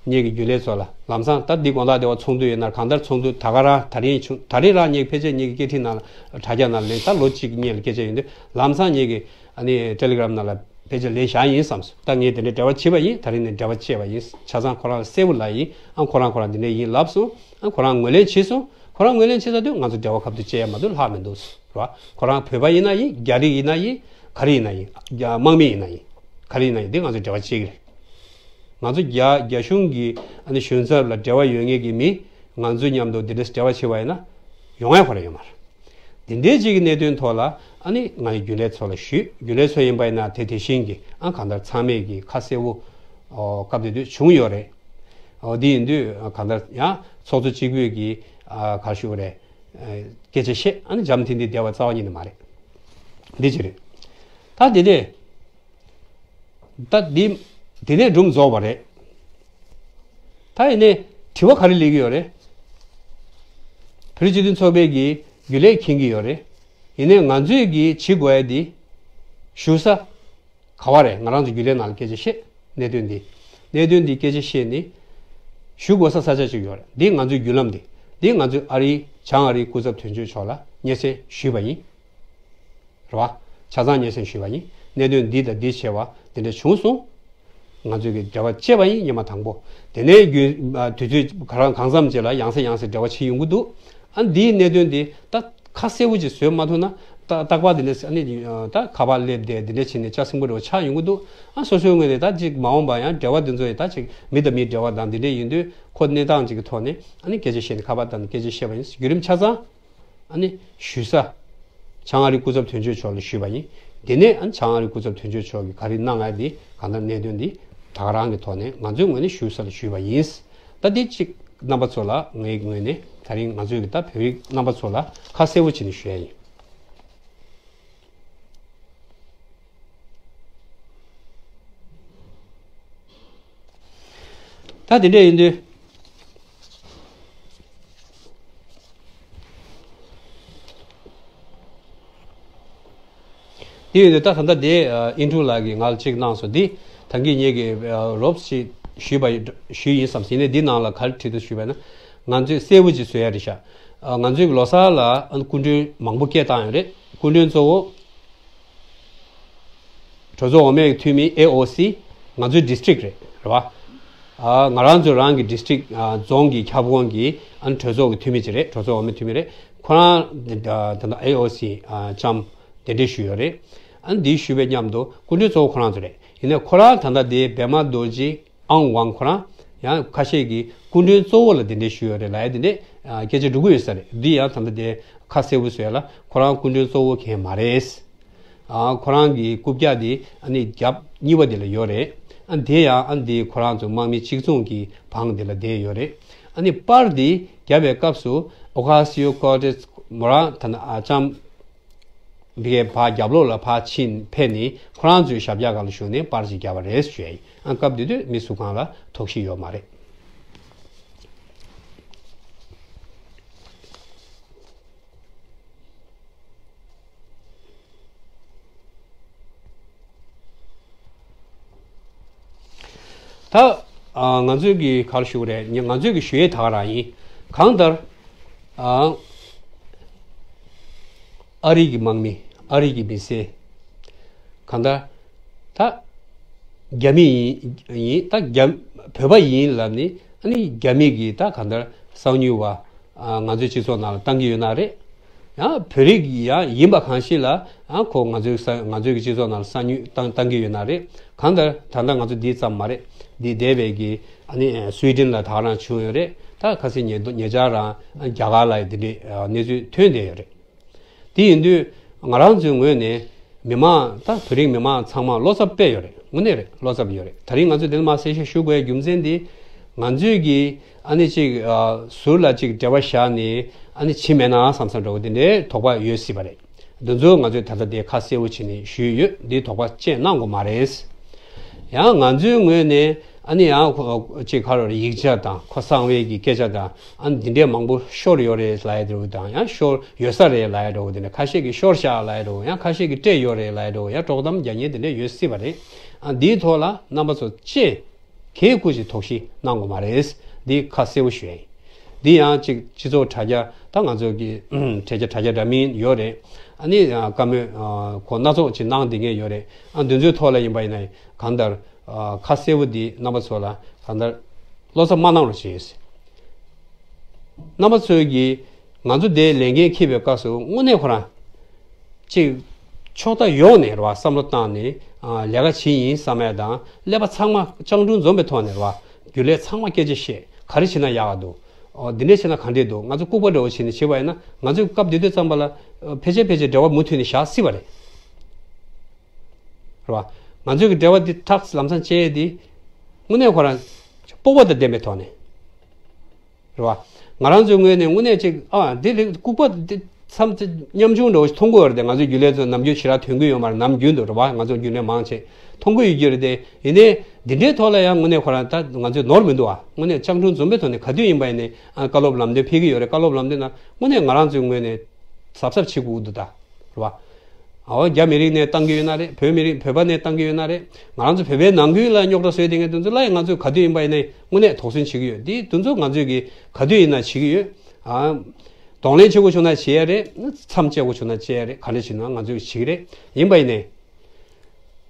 ངེད་ཀྱི་རྒྱུན་ལས་ཚོ་ལ་ལམ་སང་ད་འདི་དགོང་དག་དེ་བ་ཚོགས་འདུ་ཡོད་ན་གང་ལྟར་ཚོགས་འདུ་ད་ག་རང་ད་རིང་བྱུང་ད་རིང་རང་ངེད་ཕལ་ཆེར་ངེད་ཀྱི་སྐད་འཕྲིན་ནང་ལ་དྲ་རྒྱ་ནང་ལ་ལེན། ད་ལོ་གཅིག་སྔོན་ལ་སྐད་ཆ་ཡོང་དུས་ལམ་སང་ངེད་ཀྱི་ཨ་ནི་ཊེ་ལི་གྷི་རམ་ནང་ལ་ཕལ་ཆེར་ལེན་བཞག་ཡིན་བསམས་སོང་། ད་ངས་དེ་འདྲའི་འབྲེལ་བ་བྱས་པ་ཡིན། ད་རིང་ནས་འབྲེལ་བ་བཅད་པ་ཡིན། ཆ་ཚང་ཁོ་རང་ལ་གསལ་པོ་ལབ་ཡིན། ཨ་ཁོ་རང་ཁོ་རང་འདི་འདྲ་ཡིན་ལབ་སོང་། ཨ་ཁོ་རང་ངོས་ལེན་བྱས་སོང་། ཁོ་རང་ངོས་ལེན་བྱས་ཚར་དུས་ང་ཚོ་འབྲེལ་བ་ཁ་ཐུག་བཅད་ཡ་མ་གཏོགས་ལྷག་མི་འདུག་རེད་བ། ཁོ་རང་བོད་པ་ཡིན་ན་ཡིན། རྒྱ་རིགས་ཡིན་ན་ཡིན། ག་རེ་ཡིན་ན་ཡིན། རྒྱ་དམག་མི་ཡིན་ན་ཡིན། ག་རེ་ཡིན་ན་ཡིན། འདི་ང་ཚོས་འབྲེལ་བ་བྱེད་ཀྱི་རེད། ང་ཚོ་རྒྱ་རྒྱ་གཞུང་གི་ཨ་ནི་གཞུང་ཚབ་ལ་འབྲེལ་བ་ཡོད་མཁན་གྱི་མི་ང་ཚོ་མཉམ་དུ་འདི་འདྲས་འབྲེལ་བ་བྱེད་པ་ཡིན་ན་ཡོང་ཡ་ཁོ་རང་ཡོད་མ་རེད། འདི་འདྲའི་ཅིག་གི་གནད་དོན་ཐོག་ལ་ཨ་ནི་ང་ཡི་རྒྱུན་ལས་ཚོ་ལ་ཞུས། རྒྱུན་ལས་ཚོ་ཡིན་པ་ཡིན་ན་དེ་དེ་བཞིན་གྱི་ཨ་གང་ལྟར་ཚང་མས་ཀྱི་ཁ་གསལ་བོ་ཨོ་སྐབས་དེ་དུས་བྱུང་ཡོད་རེད། ཨོ་འདི་ཡིན་དུས་ཨ་གང་ལྟར་ཡང་ཚོགས་གཙོ་གཅིག་པུས་ཀྱི་ཨ་ག་ཞུ་རེད། སྐད་ཆ་བཤད་ཨ་ནི་འཇམ་ཐིང་ཐིང་བསྡད་པ་རྩ་བ་ཉིད་ནས་མ་རེད། འདི་ཅི་རེད། ད་འདི་ནས་ད་འདི་འདི་ནས་སྒྲུང་རྫོགས་པ་རེད། ད་ཡིན་ནས་དྲི་བ་ག་རེ་སླེབས་ཀྱི་ཡོད་རེད། བོད་རིགས་སྤྱི་མཐུན་ཚོགས་པའི་གི་རྒྱུན་ལས་མཁྱེན་གྱི་ཡོད་རེད། ཡིན་ནས་ང་ཚོས་གི་བྱེད་དགོས་ཡ་འདི་བཞུགས་ས་ག་བ་རེད། ང་རང་ཚོ་རྒྱུན་ལས་ནང་ལ་སྐད་ཆ་བཤད། གནད་དོན་འདི་གནད་དོན་འདི་སྐད་ཆ་བཤད་ནས་ཞུ་དགོས་ས་ས་ཆ་ཅིག་ཡོད་རེད། འདི་ང་ཚོའི་བརྒྱུད་ལམ་འདི་འདི་ང་ཚོའི་ཨ་རིའི་བྱང་ཨ་རིའི་སྐུ་ཚབ་དོན་གཅོད་མཆོག་ལ་སྙན་སེང་ཞུས་པ་ཡིན། རེད་བ། ཆ་ཚང་སྙན་སེང་ཞུས་པ་ཡིན། གནད་དོན་འདི་དང་འདི་བྱས་པ་འདི་འདྲ་བྱུང་སོང་། ང་ཚོས་ཀྱི་འབྲེལ་བ་བཅད་པ་ཡིན། ཉི་མ་དང་པོ། དེ་ནས་རྒྱུན་ཨ་དུས་ཚོད་ག་རང་གང་འཚམ་ཅིག་ལ་ཡང་སེ་ཡང་སེ་འབྲེལ་བ་བྱེད་ཡོང་གི་འདུག་ཨ་འདིའི་གནད་དོན་འདི་ད་ཁ་གསལ་པོ་ཅིག་བཟོས་མ་ཐུབ་ན་ད་རྟག་པར་འདི་ནས་ཨ་ནི་ད་ཁ་པར་སླེབས་ཏེ་འདི་འདྲ་བྱས་ནས་ལྕགས་སྲིན་པོ་འདྲ་བོ་ཆགས་ཡོང་གི་འདུག་ཨ་སོ་སོའི་ངོས་ནས་ད་ཅིག་མ་འོངས་པ་ཡང་འབྲེལ་བ་འདི་ཚོ་ཡི་ད་ཅིག་མི་དང་མིའི་འབྲེལ་བ་དང་འདི་འདྲ་ཡིན་དུས་ཁོ་གནས་སྟངས་ཅིག་གི་ཐོག་ནས་ཨ་ནི་སྐད་ཆ་བཤད་ནས་ཁ་པར་བཏང་ནས་སྐད་ཆ་བཤད་པ་ཡིན། བརྒྱུད་རིམ་ཆ་ཚང་ཨ་ནི་ཞུ་ས། བྱང་ཨ་རིའི་སྐུ་ཚབ་དོན་གཅོད་མཆོག་ལ་ཞུས་པ་ཡིན། དེ་ནས་ཨ་ནི་བྱང་ཨ་རིའི་སྐུ་ཚབ་དོན་གཅོད་མཆོག་གིས་ག་རེ་གནང་ཡ་དེ་གང་ལྟར་གནད་དོན་འདི་ད་ག་རང་གི་ཐོག་ནས་ང་ཚོའི་ངོས་ནས་ཞུ་ས་ལ་ཞུས་པ་ཡིན། ད་འདི་གཅིག་རྣམ་པ་ཚོ་ལ་ངའི་ངོས་ནས་ད་རིང་ང་ཚོའི་གི་ད་བོད་རིགས་རྣམ་པ་ཚོ་ལ་ཁ་གསལ་པོ་བྱས་ནས་ཞུ་ཡ་ཡིན། ད་དེ་འདྲ་ཡིན་དུས། དེ་ཡིན་དུས་ད་ད་ལྟ་དེ་ཨིན་ཀྲུག་ལགས་ཀྱིས་ང་ལ་གཅིག་གནང་སོང་། འདི་ད་གིན་ངེད་ཀྱིས་རོབ་ཅིག་ཞུས་པ་ཞུས་ཡིན་བསམ་ཟིན་ནས་འདི་ནང་ལ་ག་རེ་བྲིས་འདུག་ཞུས་པ་ན། ང་ཚོས་གསལ་པོ་ཅིག་བཟོ་ཡ་རེད་ཤག་ང་ཚོས་ལོ་གསར་ལ་སྐུ་མགྲོན་མང་པོ་སྐད་བཏང་ཡོད་རེད། སྐུ་མགྲོན་གཙོ་བོ། གྲོས་ཚོགས་འོག་མའི་འཐུས་མི་ཨེ་ཨོ་སི། ང་ཚོའི་ཌིས་ཊིག་རེད། རེད་བ། ཨ་ང་རང་ཚོ་རང་གི་ཌིས་ཊིག་ཨ་རྫོང་གི་ཁྱབ་ཁོངས་ཀྱི་ཨ་ནི་གྲོས་ཚོགས་ཀྱི་འཐུས་མི་ཅིག་རེད། གྲོས་ཚོགས་འོག་མའི་འཐུས་མི་རེད། ཁོ་རང་ད་ལྟ་ཨེ་ཨོ་སི་ཨ་ལྕམ་གདན་འདྲེན་ཞུས་ཡོད་རེད། ཨ་ནི་འདི་ཞུས་པའི་མཉམ་དུ་སྐུ་མགྲོན་གཙོ་བོ་ཁོ་རང་ཚོ་རེད། ཡིན་ནའི་ཁོ་རང་ད་ལྟ་དེ་བྷེ་མ་རྡོ་རྗེ་ཨང་ཝང་ཁོ་རང་ཡང་ཁ་ཤས་ཀྱིས་སྐུ་མགྲོན་གཙོ་བོ་ལ་གདན་འདྲེན་ཞུས་ཡོད་རེད་ལབ་ཡ་དེ་འདྲས་ཨ་སྐད་ཆ་འགྲོ་གི་ཡོད་ས་རེད། འདི་ཡང་ད་ལྟ་དེ་ཁ་གསལ་པོ་བཟོས་ལ་ཁོ་རང་སྐུ་མགྲོན་གཙོ་བོ་གང་མ་རེད། ཨ་ཁོ་རང་གི་རྐུབ་བཀྱག་དེ་ཨ་ནི་རྒྱབ་གཉིས་པ་དེ་ལ་ཡོད་རེད། ཨ་དེ་ཡང་ཨ་འདི་ཁོ་རང་ཚོ་དམག་མི་གཅིག་མཚུངས་ཀྱི་བང་དེ་ལ་བསྡད་ཡོད་རེད། ཨ་ནི་པར་དེ་བརྒྱབ་པའི་སྐབས་སུ་ཨོ་ཁ་སི་ཡོ་ཀོ་ཏེས་མོ་རང་ད་ནི་ཨ་ལྕམ་འདི་གའི་ཕར་རྒྱབ་ལོགས་ལ་ཕར་ཕྱིན་ཕེབས་ནས་ཁོ་རང་ཚོའི་ཞབས་བཀྱག་སྒང་ལ་བཞུགས་ནས་པར་ཅིག་བརྒྱབ་པ་རེད་ཞུ་ཡ་ཡིན། ཨ་སྐབས་དེ་དུས་མི་སུ་གང་ལ་ཐོགས་གཤིས་ཡོད་མ་རེད། ད་ཨ་ང་ཚོས་ཀྱི་ག་རེ་ཞུ་དགོས་རེད། ང་ཚོས་ཀྱི་ཞུ་ཡས་ད་ག་རང་ཡིན། གང་ལྟར་ཨ་ཨ་རི་གི་དམག་མི་ཨ་རི་གི་མི་སེར་གང་ལྟར་ད་རྒྱ་མི་ཡིན་ཡིན་ད་རྒྱ་བོད་པ་ཡིན་ལབ་ནི་ཨ་ནི་རྒྱ་མི་གི་ད་གང་ལྟར་གསང་ཉུལ་བ་ཨ་ང་ཚོའི་སྤྱི་ཚོགས་ནང་ལ་བཏང་གི་ཡོད་ན་རེད། ཡང་བོད་རིགས་ཡང་ཡིན་པ་གང་ཞིག་ལ་ཡང་ཁོ་ང་ཚོའི་ས་ང་ཚོའི་གི་སྤྱི་ཚོགས་ནང་ལ་གསང་ཉུལ་བཏང་བཏང་གི་ཡོད་ན་རེད། གང་ལྟར་ད་ལྟ་ང་ཚོ་འདི་ཙམ་མ་རེད། འདི་འདས་པའི་གི་ཨ་ནི་སུའི་ཌེན་ལ་ད་ག་རང་བྱུང་ཡོད་རེད། ད་ཁ་སང་ཉེ་ཉེ་ཆར་རང་རྒྱ་གར་ལ་འདི་འདྲའི་གནས་ཚུལ་ཐོན་བསྡད་ཡོད་རེད། དེ་ཡིན་དུས་ང་རང་ཚོའི་ངོས་ནས་མི་མང་ད་བོད་རིགས་མི་མང་ཚང་མ་བློ་འཚབ་དཔེ་ཡོད་རེད། དངོས་གནས་རེད། བློ་འཚབ་ཡོད་རེད། ད་རིང་ང་ཚོས་འདི་ལ་མར་གསལ་བཤད་ཞུ་དགོས་རྒྱུ་མཚན་འདི་ང་ཚོས་ཀྱི་ཨ་ནི་ཅིག་ཨ་ཟུར་ལ་ཅིག་འབྲེལ་བ་བཞག་ནས་ཨ་ནི་བྱེད་མེད་ན་བསམ་བསམ་འདྲ་བོ་དེ་འདྲའི་དོགས་པ་ཡོད་སྲིད་པ་རེད། འདི་ཚོ་ང་ཚོས་ད་ལྟ་དེ་ཁ་གསལ་བོ་བྱས་ནས་ཞུས་ཡོད། འདིའི་དོགས་པ་ཅན་གནང་དགོས་མ་རེད། ཡང་ང་ཚོའི་ངོས་ནས་ཨ་ནི་ཡང་ཁོ་ཅིག་ག་རེ་རེད། ཡིག་ཆ་དང་ཁོ་གསང་བའི་གི་སྐད་ཆ་དང་ཨ་ནི་འདི་འདྲའི་མང་པོ་ཤོར་ཡོད་རེད་ལབ་ཡ་འདྲ་བོ་དང་ཡང་ཤོར་ཡོད་ས་རེད་ལབ་ཡ་འདྲ་བོ། དེ་ནས་ཁ་ཤས་ཀྱིས་ཤོར་བཞག་ལབ་ཡ་འདྲ་བོ། ཡང་ཁ་ཤས་ཀྱིས་སྤྲད་ཡོད་རེད་ལབ་ཡ་འདྲ་བོ། ཡང་དཀྲོག་གཏམ་རྒྱག་མཁན་དེ་འདྲ་ཡོད་སྲིད་པ་རེད། ཨ་འདིའི་ཐོག་ལ་རྣམ་པ་ཚོ་ཅེས་གས་ཁུ་ཞིག་དོགས་གཞི་གནང་དགོས་མ་རེད། འདི་ཁ་གསལ་པོ་ཞུ་ཡ་ཡིན། འདི་ཡང་ཅིག་སྤྱི་ཚོགས་དྲ་རྒྱ་ད་ང་ཚོ་གི་དྲ་རྒྱ་དྲ་རྒྱ་འདྲ་མིན་ཡོད་རེད། ཨ་ནི་བཀའ་མོལ་གོ་སྣ་ཚོགས་ཅིག་གནང་བསྡད་མཁན་ཡོད་རེད། ཨ་འདི་ཚོའི་ཐོག་ལ་ཡིན་པ་ཡིན་ན་གང་ལྟར་ཁ་གསལ་པོ་འདི་རྣམ་པ་ཚོ་ལ་གང་ལྟར་བློ་འཚབ་མ་གནང་རོགས་བྱེད། རྣམ་པ་ཚོས་ཀྱིས་ང་ཚོ་དེ་ལས་འགན་འཁྱེར་བའི་སྐབས་སུ་དངོས་གནས་ཁོ་རང་ཅིག་ཕྱོགས་མཐའ་ཡོངས་ནས་རེད་བ། བསམ་བློ་བཏང་ནས་ལས་ཀ་བྱེད་ཡིན་བསམ་ཡ་དང་ཀླད་པ་ཚང་མ་སྤྱང་གྲུང་འཛོམས་པའི་ཐོག་ནས་རེད་བ། རྒྱུན་ལས་ཚང་མ་སྐད་ཆ་བཤད། ག་རེ་བྱས་ན་ཡག་ག་འདུག་འདི་འདྲས་བྱས་ན་ག་འདྲས་འདུག་ང་ཚོ་ལྐུགས་པ་འདྲ་བོ་བྱས་ནས་བྱེད་པ་ཡིན་ན་ང་ཚོས་སྐབས་དེ་དུས་ཙམ་པ་ལ་ཕལ་ཆེར་ཕལ་ཆེར་འབྲེལ་བ་མུ་མཐུད་ནས་བཞག་སྲིད་པ་རེད། རེད་བ། ང་ཚོའི་གི་འབྲེལ་བ་འདི་ཐག་ལམ་སང་བཅད་དེ་དངོས་གནས་ཁོ་རང་སྤོབས་པ་དང་ལྡན་པའི་ཐོག་ནས། རེད་བ། ང་རང་ཚོའི་ངོས་ནས་དངོས་གནས་ཅིག་ཨ་འདི་རིགས་ལྐུགས་པ་འདི་མཚམས་ཉམ་ཆུང་འདྲ་བོ་ཞིག་མཐོང་གི་ཡོད་རེད་དེ། ང་ཚོའི་རྒྱུན་ལས་ཚོ་ནམ་རྒྱུན་ཞེ་དྲག་ཐོན་གི་ཡོད་མ་རེད། ནམ་རྒྱུན་དུ་རེད་བ། ང་ཚོ་རྒྱུན་ལས་མང་ཆེ་མཐོང་གི་ཡོད་རྒྱུ་རེད་དེ། ཡིན་ནའི་འདི་འདྲའི་ཐོག་ལ་ཡང་དངོས་གནས་ཁོ་རང་ད་ང་ཚོས་ནོར་མི་འདུག་ཨ། དངོས་གནས་སྤྱང་གྲུང་འཛོམས་པའི་ཐོག་ནས་ག་དུས་ཡིན་པ་ཡིན་ནའི་ཨ་བཀའ་སློབ་ལམ་སྟོན་ཕེབས་ཀྱི་ཡོད་རེད། བཀའ་སློབ་ལམ་སྟོན་ན་དངོས་གནས་ང་རང་ཚོའི་ངོས་ནས་གཟབ་གཟབ་བྱེད་དགོས་འདུག་ད། རེད་བ། ཨོ་རྒྱ་མི་རིགས་ནས་བཏང་གི་ཡོད་ན་རེད། བོད་མི་རིགས་བོད་པ་ནས་བཏང་གི་ཡོད་ན་རེད། ང་རང་ཚོ་བོད་པའི་ནང་ཁུལ་ལ་རྙོག་དྲ་བཟོས་བསྡད་མཁན་དེ་ཚོ་ལ་ཡང་ང་ཚོས་ག་དུས་ཡིན་པ་ཡིན་ནའི་དངོས་གནས་དོགས་ཟོན་བྱེད་ཀྱི་ཡོད། དེ་དེ་ཚོ་ང་ཚོས་ཀྱི་ག་དུས་ཡིན་ན་བྱེད་ཀྱི་ཡོད། ཨ། གདོང་ལེན་བྱེད་དགོས་བྱུང་ན་བྱེད་ཡ་རེད། མཚམས་བཅད་དགོས་བྱུང་ན་བཅད་ཡ་རེད། ག་འདྲ་བྱེད་ན་ང་ཚོས་བྱེད་ཀྱི་རེད། ཡིན་པ་ཡིན་ནའི།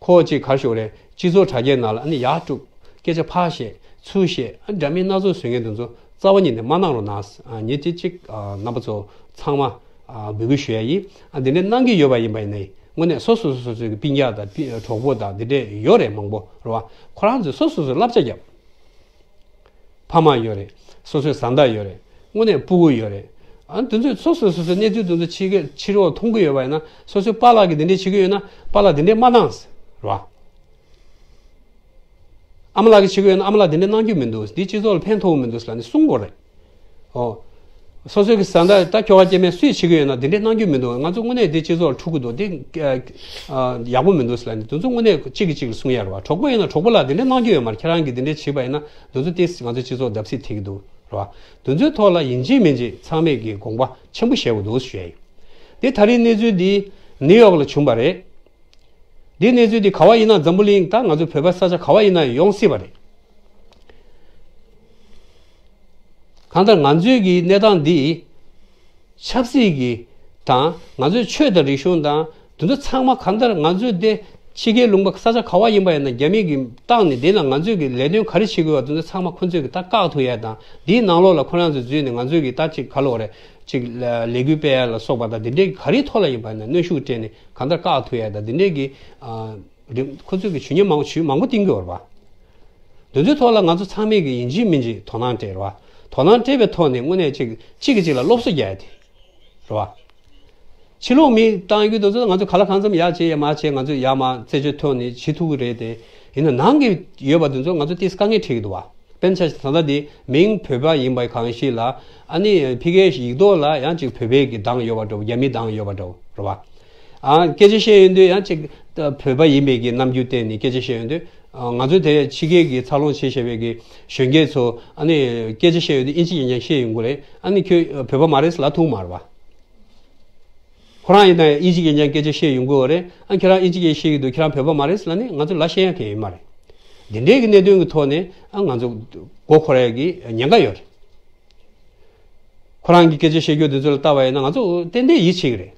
ཁོ་ཅིག་ག་རེ་ཞུ་དགོས་རེད། སྤྱི་ཚོགས་དྲ་རྒྱའི་ནང་ལ་ཨ་ནི་ཡག་སྒྲུབ། སྐད་ཆ་ཕར་བཤད་ཚུར་བཤད། ཨ་འདྲ་མིན་སྣ་ཚོགས་བཟོ་མཁན་དེ་ཚོ་རྩ་བ་ཉིད་ནས་མ་གནང་རོགས་གནང་། ཨ་ངས་དེ་གཅིག་ཨ་རྣམ་པ་ཚོ་ཚང་མ་ཨ་འབོད་སྐུལ་ཞུ་ཡ་ཡིན། ཨ་འདི་འདྲ་གནང་གི་ཡོད་པ་ཡིན་པ་ཡིན་ནའི་དངོས་གནས་སོ་སོ་སོ་སོའི་གི་སྤུན་ཀྱག་དང་སྤུན་གྲོགས་པོ་དང་འདི་འདྲས་ཡོད་རེད། མང་པོ་རེད་བ། ཁོ་རང་ཚོས་སོ་སོ་སོས་བསླབ་བྱ་བརྒྱབ། ཕ་མ་ཡོད་རེད། སོ་སོའི་བཟའ་ཟླ་ཡོད་རེད། དངོས་གནས་སྤུ་གུ་ཡོད་རེད། ཨ་དེ་ཚོས་སོ་སོས་སོ་སོའི་གནས་ཚུལ་དེ་ཚོ་ཕྱི་གི་ཕྱི་རོལ་མཐོང་གི་ཡོད་པ་ཡིན་ན། སོ་སོའི་པཱ་ལགས་ཀྱིས་འདི་འདྲས་བྱེད་ཀྱི་ཡོད་ན་པཱ་ལགས་འདི་འདྲས་མ་གནང་ཟེར་བ། ཨ་མ་ལགས་ཀྱིས་བྱེད་ཀྱི་ཡོད་ན་ཨ་མ་ལགས་འདི་འདྲས་གནང་རྒྱུ་མི་འདུག་འདི་སྤྱི་ཚོགས་ལ་ཕན་ཐོགས་མི་འདུག་ཟེར་ལབ་ནས་གསུང་དགོས་རེད། ཨོ། སོ་སོའི་གི་བཟའ་ཟླ་ད་ཁྱོ་ག་སྐྱེ་དམན་སུས་བྱེད་ཀྱི་ཡོད་ན་འདི་འདྲས་གནང་རྒྱུ་མི་འདུག་ང་ཚོ་དངོས་གནས་འདི་སྤྱི་ཚོགས་ལ་འཁྲུག་གི་འདུག་འདི་ཨ་ཨ་ཡག་པོ་མི་འདུག་ཟེར་ལབ་ནས་དེ་ཚོ་དངོས་གནས་གཅིག་གིས་གཅིག་ལ་གསུང་ཡ་རེད་བ། གྲོགས་པོ་ཡིན་ན་གྲོགས་པོ་ལ་འདི་འདྲས་གནང་རྒྱུ་ཡོད་མ་རེད། ཁྱེད་རང་གིས་འདི་འདྲས་བྱས་པ་ཡིན་ན་དེ་ཚོ་ཏོག་ཙམ་ང་ཚོའི་སྤྱི་ཚོགས་བརྡབ་གསིག་ཐེབས་ཀྱི་འདུག་རེད་བ། དེ་ཚོའི་ཐོག་ལ་ཡིན་གཅིག་མིན་གཅིག་ཚང་མས་ཀྱི་དགོངས་པ་ཆེན་པོ་བཞེས་དགོས་འདུག་ཞུ་ཡ་ཡིན། འདི་ད་རིང་གནས་ཚུལ་འདི་ནིའུ་ཡོག་ལ་བྱུང་བ་རེད། འདི་གནས་ཚུལ་འདི་ག་བ་ཡིན་ན་འཛམ་བུ་གླིང་ད་ང་ཚོ་བོད་པ་ས་ཆ་ག་བ་ཡིན་ན་ཡོང་སྲིད་པ་རེད། གང་ལྟར་ང་ཚོའི་གི་གནས་སྟངས་འདི་ཆབ་སྲིད་ཀྱི་དང་ང་ཚོའི་ཆོས་དང་རིག་གཞུང་དང་དེ་ཚོ་ཚང་མ་གང་ལྟར་ང་ཚོའི་དེ་ཕྱི་རྒྱལ་ལུང་པ་ས་ཆ་ག་བ་ཡིན་པ་ཡིན་ན་རྒྱ་མི་གིས་བཏང་ནས་དེ་ལ་ང་ཚོས་གི་ལས་དོན་ག་རེ་བྱེད་དགོས་པ་དེ་ཚོ་ཚང་མ་ཁོ་ཚོས་གི་ད་བཀག་ཐུབ་ཡ་དང་དེའི་ནང་ལོགས་ལ་ཁོ་རང་ཚོས་འཛུལ་ནས་ང་ཚོས་གི་ད་ཅིག་ག་ལོག་རེད། ཅིག་ལས་འགུལ་སྤེལ་ཡ་ལ་སོགས་པ་དང་དེ་འདྲའི་ག་རེའི་ཐོག་ལ་ཡིན་པ་ཡིན་ན་གནོན་ཤུགས་སྤྲད་ནས་གང་ལྟར་བཀག་ཐུབ་ཡ་དང་དེ་འདྲའི་གི་ཨ། རིམ་ཁོ་ཚོས་ཀྱི་ཇུས་ཉེས་མང་ཇུས་མང་པོ་བཏིང་གི་ཡོད་རེད་བ། འདི་ཚོའི་ཐོག་ལ་ང་ཚོ་ཚང་མས་ཀྱི་ཡིན་གཅིག་མིན་གཅིག་དོ་སྣང་སྤྲད་རེད་བ། དོ་སྣང་སྤྲད་པའི་ཐོག་ནས་དངོས་གནས་གཅིག་གཅིག་གིས་གཅིག་ལ་སློབ་གསོ་རྒྱག་ཡ་དེ་རེད་བ། ཕྱི་ལོགས་མི་བཏང་རྒྱུ་དེ་ཚོ་ང་ཚོ་ག་ལ་གང་འཚམ་ཡར་བྱས་ཡར་མར་བྱས་ང་ཚོ་ཡར་མར་རྩད་གཅོད་ཐོག་ནས་བྱེད་ཐུབ་ཀྱི་རེད་དེ། ཡིན་ན་ནང་གི་ཡོད་པ་དེ་ཚོ་ང་ཚོ་ཏིས་དཀའ་ངལ་འཕྲད་ཀྱི་འདུག་བ། དཔེར་ན་ཆ་བཞག་ད་ལྟ་འདི་མིང་བོད་པ་ཡིན་པ་གང་ཞིག་ལ་ཨ་ནི་ཕ་གིའི་ཡིག་ཐོག་ལ་ཡང་ཅིག་བོད་པའི་གི་གདངས་ཡོད་པ་འདྲ་བོ་རྒྱ་མིའི་གདངས་ཡོད་པ་འདྲ་བོ་རེད་བ། ཨ་སྐད་ཆ་བཤད་ཡོང་དུས་ཡང་ཅིག་བོད་པ་ཡིན་པའི་གི་རྣམ་འགྱུར་བསྟན་ནས་སྐད་ཆ་བཤད་ཡོང་དུས་ང་ཚོ་དེ་ཕྱི་རྒྱལ་གི་འཚར་ལོངས་བྱས་བཞག་པའི་གི་གཞོན་སྐྱེས་ཚོ་ཨ་ནི་སྐད་ཆ་བཤད་ཡོང་དུས་ཨིན་ཇི་ཡན་ཡང་བཤད་ཡོང་གི་རེད། ཨ་ནི་ཁྱོད་བོད་པ་མ་རེད་ལབ་ཐུབ་མ་རེད་བ། ཁོ་རང་ཡིན་ན་ཨིན་ཇི་སྐད་ཀྱང་སྐད་ཆ་བཤད་ཡོང་གི་ཡོད་རེད། ཨ་ཁྱེད་རང་ཨིན་ཇི་སྐད་བཤད་ཀྱི་འདུག་ཁྱེད་རང་བོད་པ་མ་རེད་ཟེར་ལབ་ནས་ང་ཚོ་ལབ་ཤེས་ཡ་གང་ཡང་ཡོད་མ་རེད། འདི་འདྲའི་གི་གནད་དོན་གྱི་ཐོག་ནས་ཨ་ང་ཚོ་མགོ་འཁོར་ཡ་གི་ཉེན་ཁ་ཡོད་རེད། ཁོ་རང་གི་སྐད་ཆ་བཤད་རྒྱུ་འདི་ཚོ་ལ་ལྟ་བ་ཡིན་ན་ང་ཚོ་ཏན་ཏན་ཡིད་ཆེས་ཀྱི་རེད།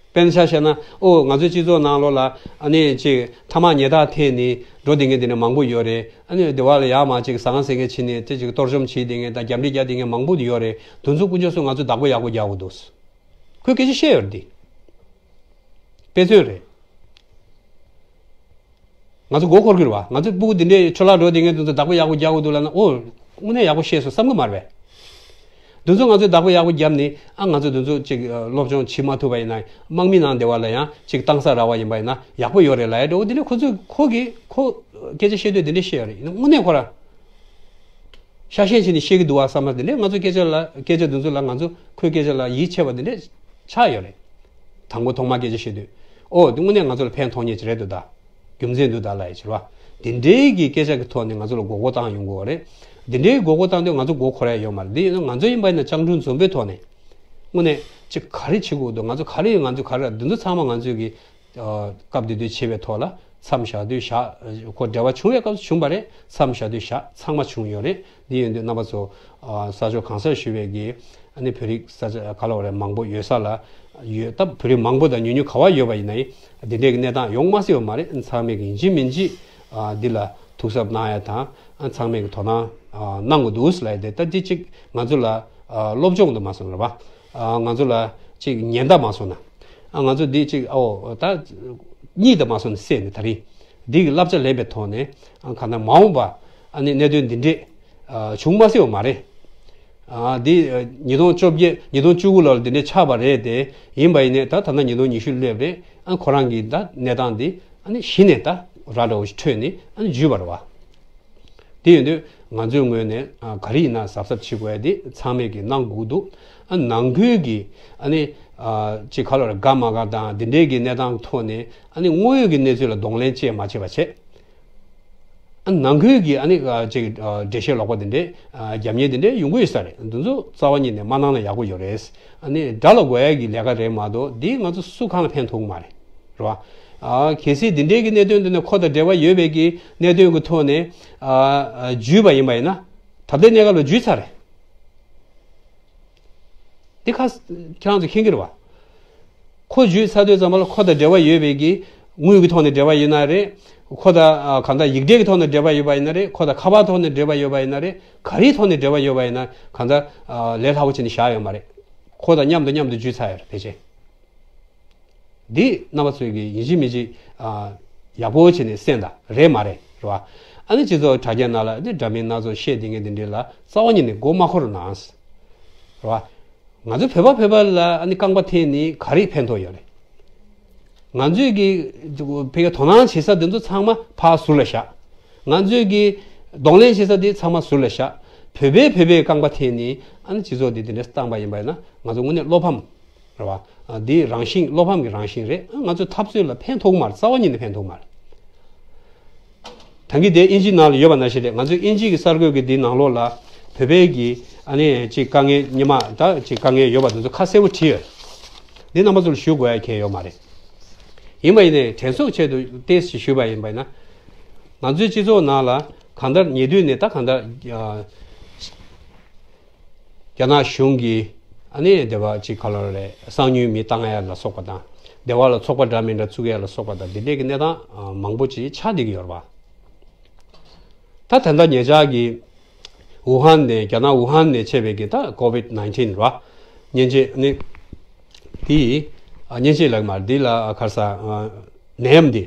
དཔེར་ན་ཆ་བཞག་ན་ཨོ་ང་ཚོའི་སྤྱི་ཚོགས་ནང་ལོགས་ལ་ཨ་ནི་ཅིག་ཐ་མག་ཉལ་ཐ་འཐེན་ནས་འགྲོ་བསྡད་མཁན་དེ་འདྲ་མང་པོ་ཡོད་རེད། ཨ་ནི་སྡེ་བ་ལ་ཡར་མར་ཅིག་ཟ་ཁང་ཟ་མཁན་བྱས་ནས་དེ་ཅིག་གཏོར་བཅོམ་བྱས་བསྡད་མཁན་དང་རྒྱབ་འདྲེ་རྒྱག་བསྡད་མཁན་མང་པོ་ཡོད་རེད། དེ་ཚོ་དཀོན་མཆོག་གསུམ་ང་ཚོས་བདག་པོ་ཡག་པོ་རྒྱག་དགོས་འདུག་ཁོས་སྐད་ཆ་བཤད་ཡོད་རེད་དེ། དཔེ་མཚོན་རེད། ང་ཚོ་མགོ་འཁོར་གྱི་རེད་བ། ང་ཚོ་སྤུ་གུ་འདི་འདྲའི་ཆོས་ལ་འགྲོ་བསྡད་མཁན་དེ་ཚོ་བདག་པོ་ཡག་པོ་རྒྱག་དགོས་འདུག་ལབ་ན། ཨོ། དངོས་གནས་ཡག་པོ་བཤད་སོང་བསམ་གི་མ་རེད་པས། འདི་ཚོ་ང་ཚོས་བདག་པོ་ཡག་པོ་བརྒྱབ་ནས། ཨ། ང་ཚོ་འདི་ཚོ་ཅིག་སློབ་སྦྱོང་བྱེད་མ་ཐུབ་པ་ཡིན་ན། དམག་མི་ནང་བསྡད་པ་ལ་ཡང་ཅིག་བཏང་ས་རག་པ་ཡིན་པ་ཡིན་ན་ཡག་པོ་ཡོད་རེད་ལབ་ཡ་འདྲ་བོ། འདི་ནས་ཁོ་ཚོས་ཁོ་གིས་ཁོ་སྐད་ཆ་བཤད་དུས་འདི་འདྲ་བཤད་ཡོད་རེད། དངོས་གནས་ཁོ་རང་ཤ་ཞེན་བྱས་ནས་བཤད་ཀྱི་འདུག་བ་བསམ་ན། འདི་འདྲས་ང་ཚོ་སྐད་ཆ་ལ། སྐད་ཆ་འདི་ཚོ་ལ་ང་ཚོ་ཁོའི་སྐད་ཆ་ལ་ཡིད་ཆེས་པ་འདི་འདྲས་ཆགས་ཡོད་རེད། དང་པོ་ཐོག་མར་སྐད་ཆ་བཤད་དུས། ཨོ། འདི་དངོས་གནས་ང་ཚོ་ལ་ཕན་ཐོགས་མཁན་ཅིག་རེད་འདུག་ད། རྒྱུ་མཚན་འདུག་ད་ལབ་ཡ་ཅིག་རེད་བ། འདི་འདྲའི་གི་སྐད་ཆ་གི་ཐོག་ནས་ང་ཚོ་ལ་མགོ་སྐོར་བཏང་ཡོང་གི་ཡོད་རེད། འདི་འདྲའི་མགོ་སྐོར་བཏང་དུས་ང་ཚོ་མགོ་འཁོར་ཡ་ཡོད་མ་རེད། འདི་ཡིན་ན་ང་ཚོ་ཡིན་པ་ཡིན་ན་སྤྱང་གྲུང་འཛོམས་པོའི་ཐོག་ནས། དངོས་གནས་ཅིག་ག་རེ་བྱེད་དགོས་འདུག་ང་ཚོ་ག་རེ། ང་ཚོ་ག་རེ། འདི་ཚོ་ཚང་མ་ང་ཚོས་ཀྱི། ཨ། སྐབས་དེ་དུས་བྱེད་པའི་ཐོག་ལ་མཚམས་བཞག་དུས་བཞག་ཁོ་འབྲེལ་བ་བྱུང་བའི་སྐབས་སུ་བྱུང་བ་རེད། མཚམས་བཞག་དུས་བཞག་ཚང་མ་བྱུང་ཡོད་རེད། འདི་ཡིན་དུས་རྣམ་པ་ཚོ། ཨ། ས་ཕྱོགས་གང་སར་བཞུགས་པའི་གི། ཨ་ནི་བོད་རིགས་ས་ཆ་ག་ལ་བ་རེད། མང་པོ་ཡོད་ས་ལ་ཡོད་སྟབས། བོད་རིགས་མང་པོ་དང་ཉུང་ཉུང་ག་བ་ཡོད་པ་ཡིན་ན་ཡང་འདི་འདྲའི་གི་གནས་སྟངས་ཡོང་མ་སྲིད་པ་མ་རེད། ཚང་མས་གི་ཡིན་གཅིག་མིན་གཅིག། ཨ། འདི་ལ་ཐུགས་གཟབ་གནང་ཡ་དང་། ཨ། ཚང་མས་གི་དོ་སྣང་ཨ། གནང་དགོས་འདུག་ལབ་ཡ་དེ། ད་འདི་གཅིག་ང་ཚོ་ལ། ཨ། སློབ་སྦྱོང་དུ་མ་སོང་རེད་བ། ཨ། ང་ཚོ་ལ་ཅིག་ཉེན་བརྡ་མ་སོང་ན། ཨ། ང་ཚོ་འདི་ཅིག་ཨོ་ད་གཉིད་དུ་མ་སོང་ནས་བསད་ནས། ད་རིང་འདི་གི་བསླབ་བྱ་ལེན་པའི་ཐོག་ནས། ཨ། གང་ལྟར་མ་འོངས་པ། ཨ་ནི་གནད་དོན་འདི་འདྲས། ཨ། བྱུང་མ་སྲིད་པ་མ་རེད། ཨ། འདི། ཨ། ཉིས་སྟོང་བཅོ་བརྒྱད། ཉིས་སྟོང་བཅུ་དགུ་ལོར་འདི་འདྲས་ཆགས་པ་རེད་དེ། ཡིན་པ་ཡིན་ནས་ད་ད་ལྟ་ཉིས་སྟོང་ཉི་ཤུ་སླེབས་རེད། ཨ། ཁོ་རང་གི་ད་གནས་སྟངས་འདི། ཨ་ནི་གཞི་ནས་ད་ར་འདྲ་བོ་ཞིག་འཕྲོད་ནས། ཨ་ནི་འཇུས་པ་རེད་བ། དེ་ཡིན་དུས་ང་ཚོའི་ངོས་ནས། ཨ། ག་རེ་ཡིན་ན་གཟབ་གཟབ་བྱེད་དགོས་ཡ་དེ་ཚང་མས་ཀྱིས་གནང་དགོས་འདུག་ཨ། ནང་ཁུལ་གྱི། ཨ་ནི། ཨ། ཅིག་ག་ལ་བ་རེད། དགའ་མ་དགའ་དང་འདི་འདྲའི་གི་གནས་སྟངས་ཐོག་ནས། ཨ་ནི་དངོས་ཡོད་ཀྱི་གནས་ཚུལ་ལ་གདོང་ལེན་བཅས་མ་བྱེད་པ་བྱས། ཨ། ནང་ཁུལ་གྱི། ཨ་ནི། ཨ། ཅིག་ཨ། འགྲེལ་བཤད་ལོག་པ་འདི་འདྲའི། ཨ། རྒྱབ་གཉེར་འདི་འདྲའི་ཡོང་གི་ཡོད་ས་རེད། འདི་ཚོ་རྩ་བ་ཉིད་ནས་མ་གནང་ན་ཡག་པོ་ཡོད་རེད། ཨ་ནི་དགྲ་ལ་འགོ་ཡ་གི་ལས་ཀ་རེད་མ་གཏོགས། འདིས་ང་ཚོ་སུ་གང་ལ་ཕན་ཐོགས་ཀྱི་མ་རེད། རེད་བ། ཨ། གལ་སྲིད་འདི་འདྲའི་གི་གནད་དོན་འདི་ནི་ཁོ་དང་འབྲེལ་བ་ཡོད་པའི་གི་གནད་དོན་གི་ཐོག་ནས། ཨ། ཨ། འཇུས་པ་ཡིན་པ་ཡིན་ན། ད་ལྟའི་གནས་སྐབས་ལ་འཇུས་ཚར་རེད། འདི་ཁ་ཁྱེད་རང་ཚོ་མཁྱེན་གྱི་རེད་བ། ཁོ་འཇུས་ཚར་དུས་ཙམ་པ་ལ་ཁོ་དང་འབྲེལ་བ་ཡོད་པའི་གི། དངུལ་གི་ཐོག་ནས་འབྲེལ་བ་ཡོད་ན་རེད། ཁོ་དང་། ཨ། གང་ལྟར་ཡིག་འབྲེལ་གྱི་ཐོག་ནས་འབྲེལ་བ་ཡོད་པ་ཡིན་ན་རེད། ཁོ་དང་ཁ་པར་ཐོག་ནས་འབྲེལ་བ་ཡོད་པ་ཡིན་ན་རེད། ག་རེའི་ཐོག་ནས་འབྲེལ་བ་ཡོད་པ་ཡིན་ན། གང་ལྟར། ཨ། ལས་སླ་པོ་བྱས་ནས་བཞག་ཡོད་མ་རེད། ཁོ་དང་མཉམ་དུ་མཉམ་དུ་འཇུས་ཚར་ཡོད་རེད། ཕལ་ཆེར། འདི་རྣམ་པ་ཚོས་ཀྱིས་ཡིན་གཅིག་མིན་གཅིག། ཨ། ཡག་པོ་བྱས་ནས་གསན་དང་། རེད་མ་རེད། རེད་བ། ཨ་ནི་སྤྱི་ཚོགས་དྲ་རྒྱ་ནང་ལ་འདི་འདྲ་མིན་སྣ་ཚོགས་བཤད་བསྡད་མཁན་འདི་འདྲ་ལ་རྩ་བ་ཉིད་ནས་མགོ་མ་འཁོར་གནང་། རེད་བ། ང་ཚོ་བོད་པ་བོད་པ་ལ། ཨ་ནི་རྐང་པ་འཐེན་ནས་ག་རེ་ཕན་ཐོགས་ཡོད་རེད། ང་ཚོས་ཀྱིས་ཕ་གིར་དོ་སྣང་བྱེད་ས་འདི་ཚོ་ཚང་མ་ཕར་ཟུར་ལ་བཞག་ང་ཚོས་ཀྱིས་གདོང་ལེན་བྱེད་ས་འདི་ཚང་མ་ཟུར་ལ་བཞག་བོད་པས་བོད་པའི་རྐང་པ་འཐེན་ནས། ཨ་ནི་སྤྱི་ཚོགས་འདི་འདི་འདྲ་བཏང་པ་ཡིན་པ་ཡིན་ན། ང་ཚོ་དངོས་གནས་བློ་ཕམ། རེད་བ། ཨ། འདི་རང་བཞིན། བློ་ཕམ་གྱི་རང་བཞིན་རེད། ཨ། ང་ཚོའི་འཐབ་རྩོད་ལ་ཕན་ཐོགས་མ་རེད། རྩ་བ་ཉིད་ནས་ཕན་ཐོགས་མ་རེད། ད་གིན་དེ་དབྱིན་ཇི་ནང་ལ་ཡོད་པ་ནང་བཞིན་རེད། ང་ཚོའི་དབྱིན་ཇི་གི་གསར་འགོད་ཀྱི་འདི་ནང་ལོགས་ལ་བོད་པའི་གི། ཨ་ནི་ཅིག་དཀའ་ངལ། སྔོན་མ་ད་ཅིག་དཀའ་ངལ་ཡོད་པ་དེ་ཚོ་ཁ་གསལ་པོ་བྲིས་ཡོད། འདི་རྣམ་པ་ཚོ་ལ་ཞུ་དགོས་ཡ་གང་ཡང་ཡོད་མ་རེད། ཡིན་པ་ཡིན་ནའི་དྲན་གསོའི་ཆེད་དུ་ཏོག་ཙམ་ཞུས་པ་ཡིན་པ་ཡིན་ན། ང་ཚོའི་སྤྱི་ཚོགས་ནང་ལ་གང་ལྟར་ཉེ་དུས་ནས། ད་གང་ལྟར། ཨ། རྒྱ་ནག་གཞུང་གིས། ཨ་ནི་སྡེ་བ་ཅིག་ག་ལ་རེད། གསང་ཉུལ་མི་བཏང་ཡ་ལ་སོགས་པ་དང་། སྡེ་བ་ལ་ཚོགས་པ་འདྲ་མི་འདྲ་བཙུགས་ཡ་ལ་སོགས་པ་དང་། འདི་འདྲའི་གི་གནས་སྟངས། ཨ། མང་པོ་ཅིག་ཆགས་བསྡད་ཀྱི་ཡོད་རེད་པ། ད་ད་ལྟ་ཉེ་ཆར་གྱི་ཝུ་ཧན་ནས། རྒྱ་ནག་ཝུ་ཧན་ནས་མཆེད་པའི་གི་ད་ཀོ་ཝིད་ནའིན་ཊིན་རེད་པ། མཉེན་ཆས། ཨ་ནི་དེ། ཨ། མཉེན་ཆས་ལབ་མ་རེད། འདི་ལ་ཁར་ས། ཨ། ནད་ཡམས་འདི།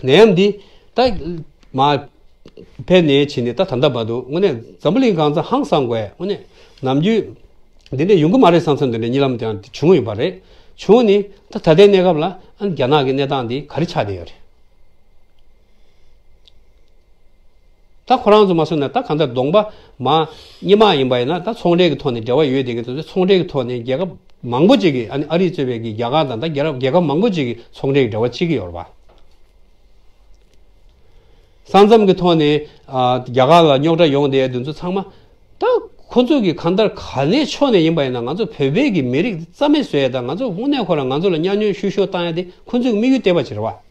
ནད་ཡམས་འདི་ད་མར་ཕེབས་ནས་བྱས་ནས། ད་ད་ལྟ་བར་དུ་དངོས་གནས་འཛམ་བུ་གླིང་གང་སར་ཧང་སང་དགོས། དངོས་གནས་ནམ་རྒྱུན་འདི་འདྲ་ཡོང་གི་མ་རེད་བསམ་བསམ་འདི་འདྲ་རྨི་ལམ་དེ་ཡང་བྱུང་ཡོད་པ་རེད། བྱུང་ནས་ད་ད་ལྟའི་གནས་སྐབས་ལ། ཨ། རྒྱ་ནག་གི་གནས་སྟངས་འདི་ག་རེ་ཆགས་བསྡད་ཡོད་རེད། ད་ཁོ་རང་ཚོ་མ་སོང་ན། ད་གང་ལྟར་གདོང་པ་མར་སྔོན་མ་ཡིན་པ་ཡིན་ན། ད་ཚོང་འབྲེལ་གྱི་ཐོག་ནས་འབྲེལ་བ་ཡོད་བསྡད་མཁན་དེ་ཚོ་ཚོང་འབྲེལ་གྱི་ཐོག་ནས། རྒྱལ་ཁབ་མང་པོ་ཅིག་གིས། ཨ་ནི་ཨ་རི་གཙོས་པའི་གི་རྒྱ་གར་དང་། ད་རྒྱལ་རབས་རྒྱལ་ཁབ་མང་པོ་ཅིག་གིས་ཚོང་འབྲེལ་གྱི་འབྲེལ་བ་བྱེད་ཀྱི་ཡོད་རེད་པ། ས་མཚམས་ཀྱི་ཐོག་ནས། ཨ། རྒྱ་གར་ལ་རྙོག་དྲ་ཡོང་བསྡད་དེ་ཚོ་ཚང་མ། ད་ཁོ་ཚོ་གིས་གང་ལྟར་ག་ནས་ཕྱོགས་ནས་ཡིན་པ་ཡིན་ན། ང་ཚོ་བོད་པའི་གི་མི་རིགས་རྩ་མེད་བཟོ་ཡ་དང་། ང་ཚོ་དངོས་གནས་ཁོ་རང་ང་ཚོ་ལ་ཉམས་མྱོང་བཤུ་གཞོག་བཏང་ཡ་དེ་ཁོ་ཚོའི་དམིགས་ཡུལ་གཏད་པ་ཅིག་རེད་པ།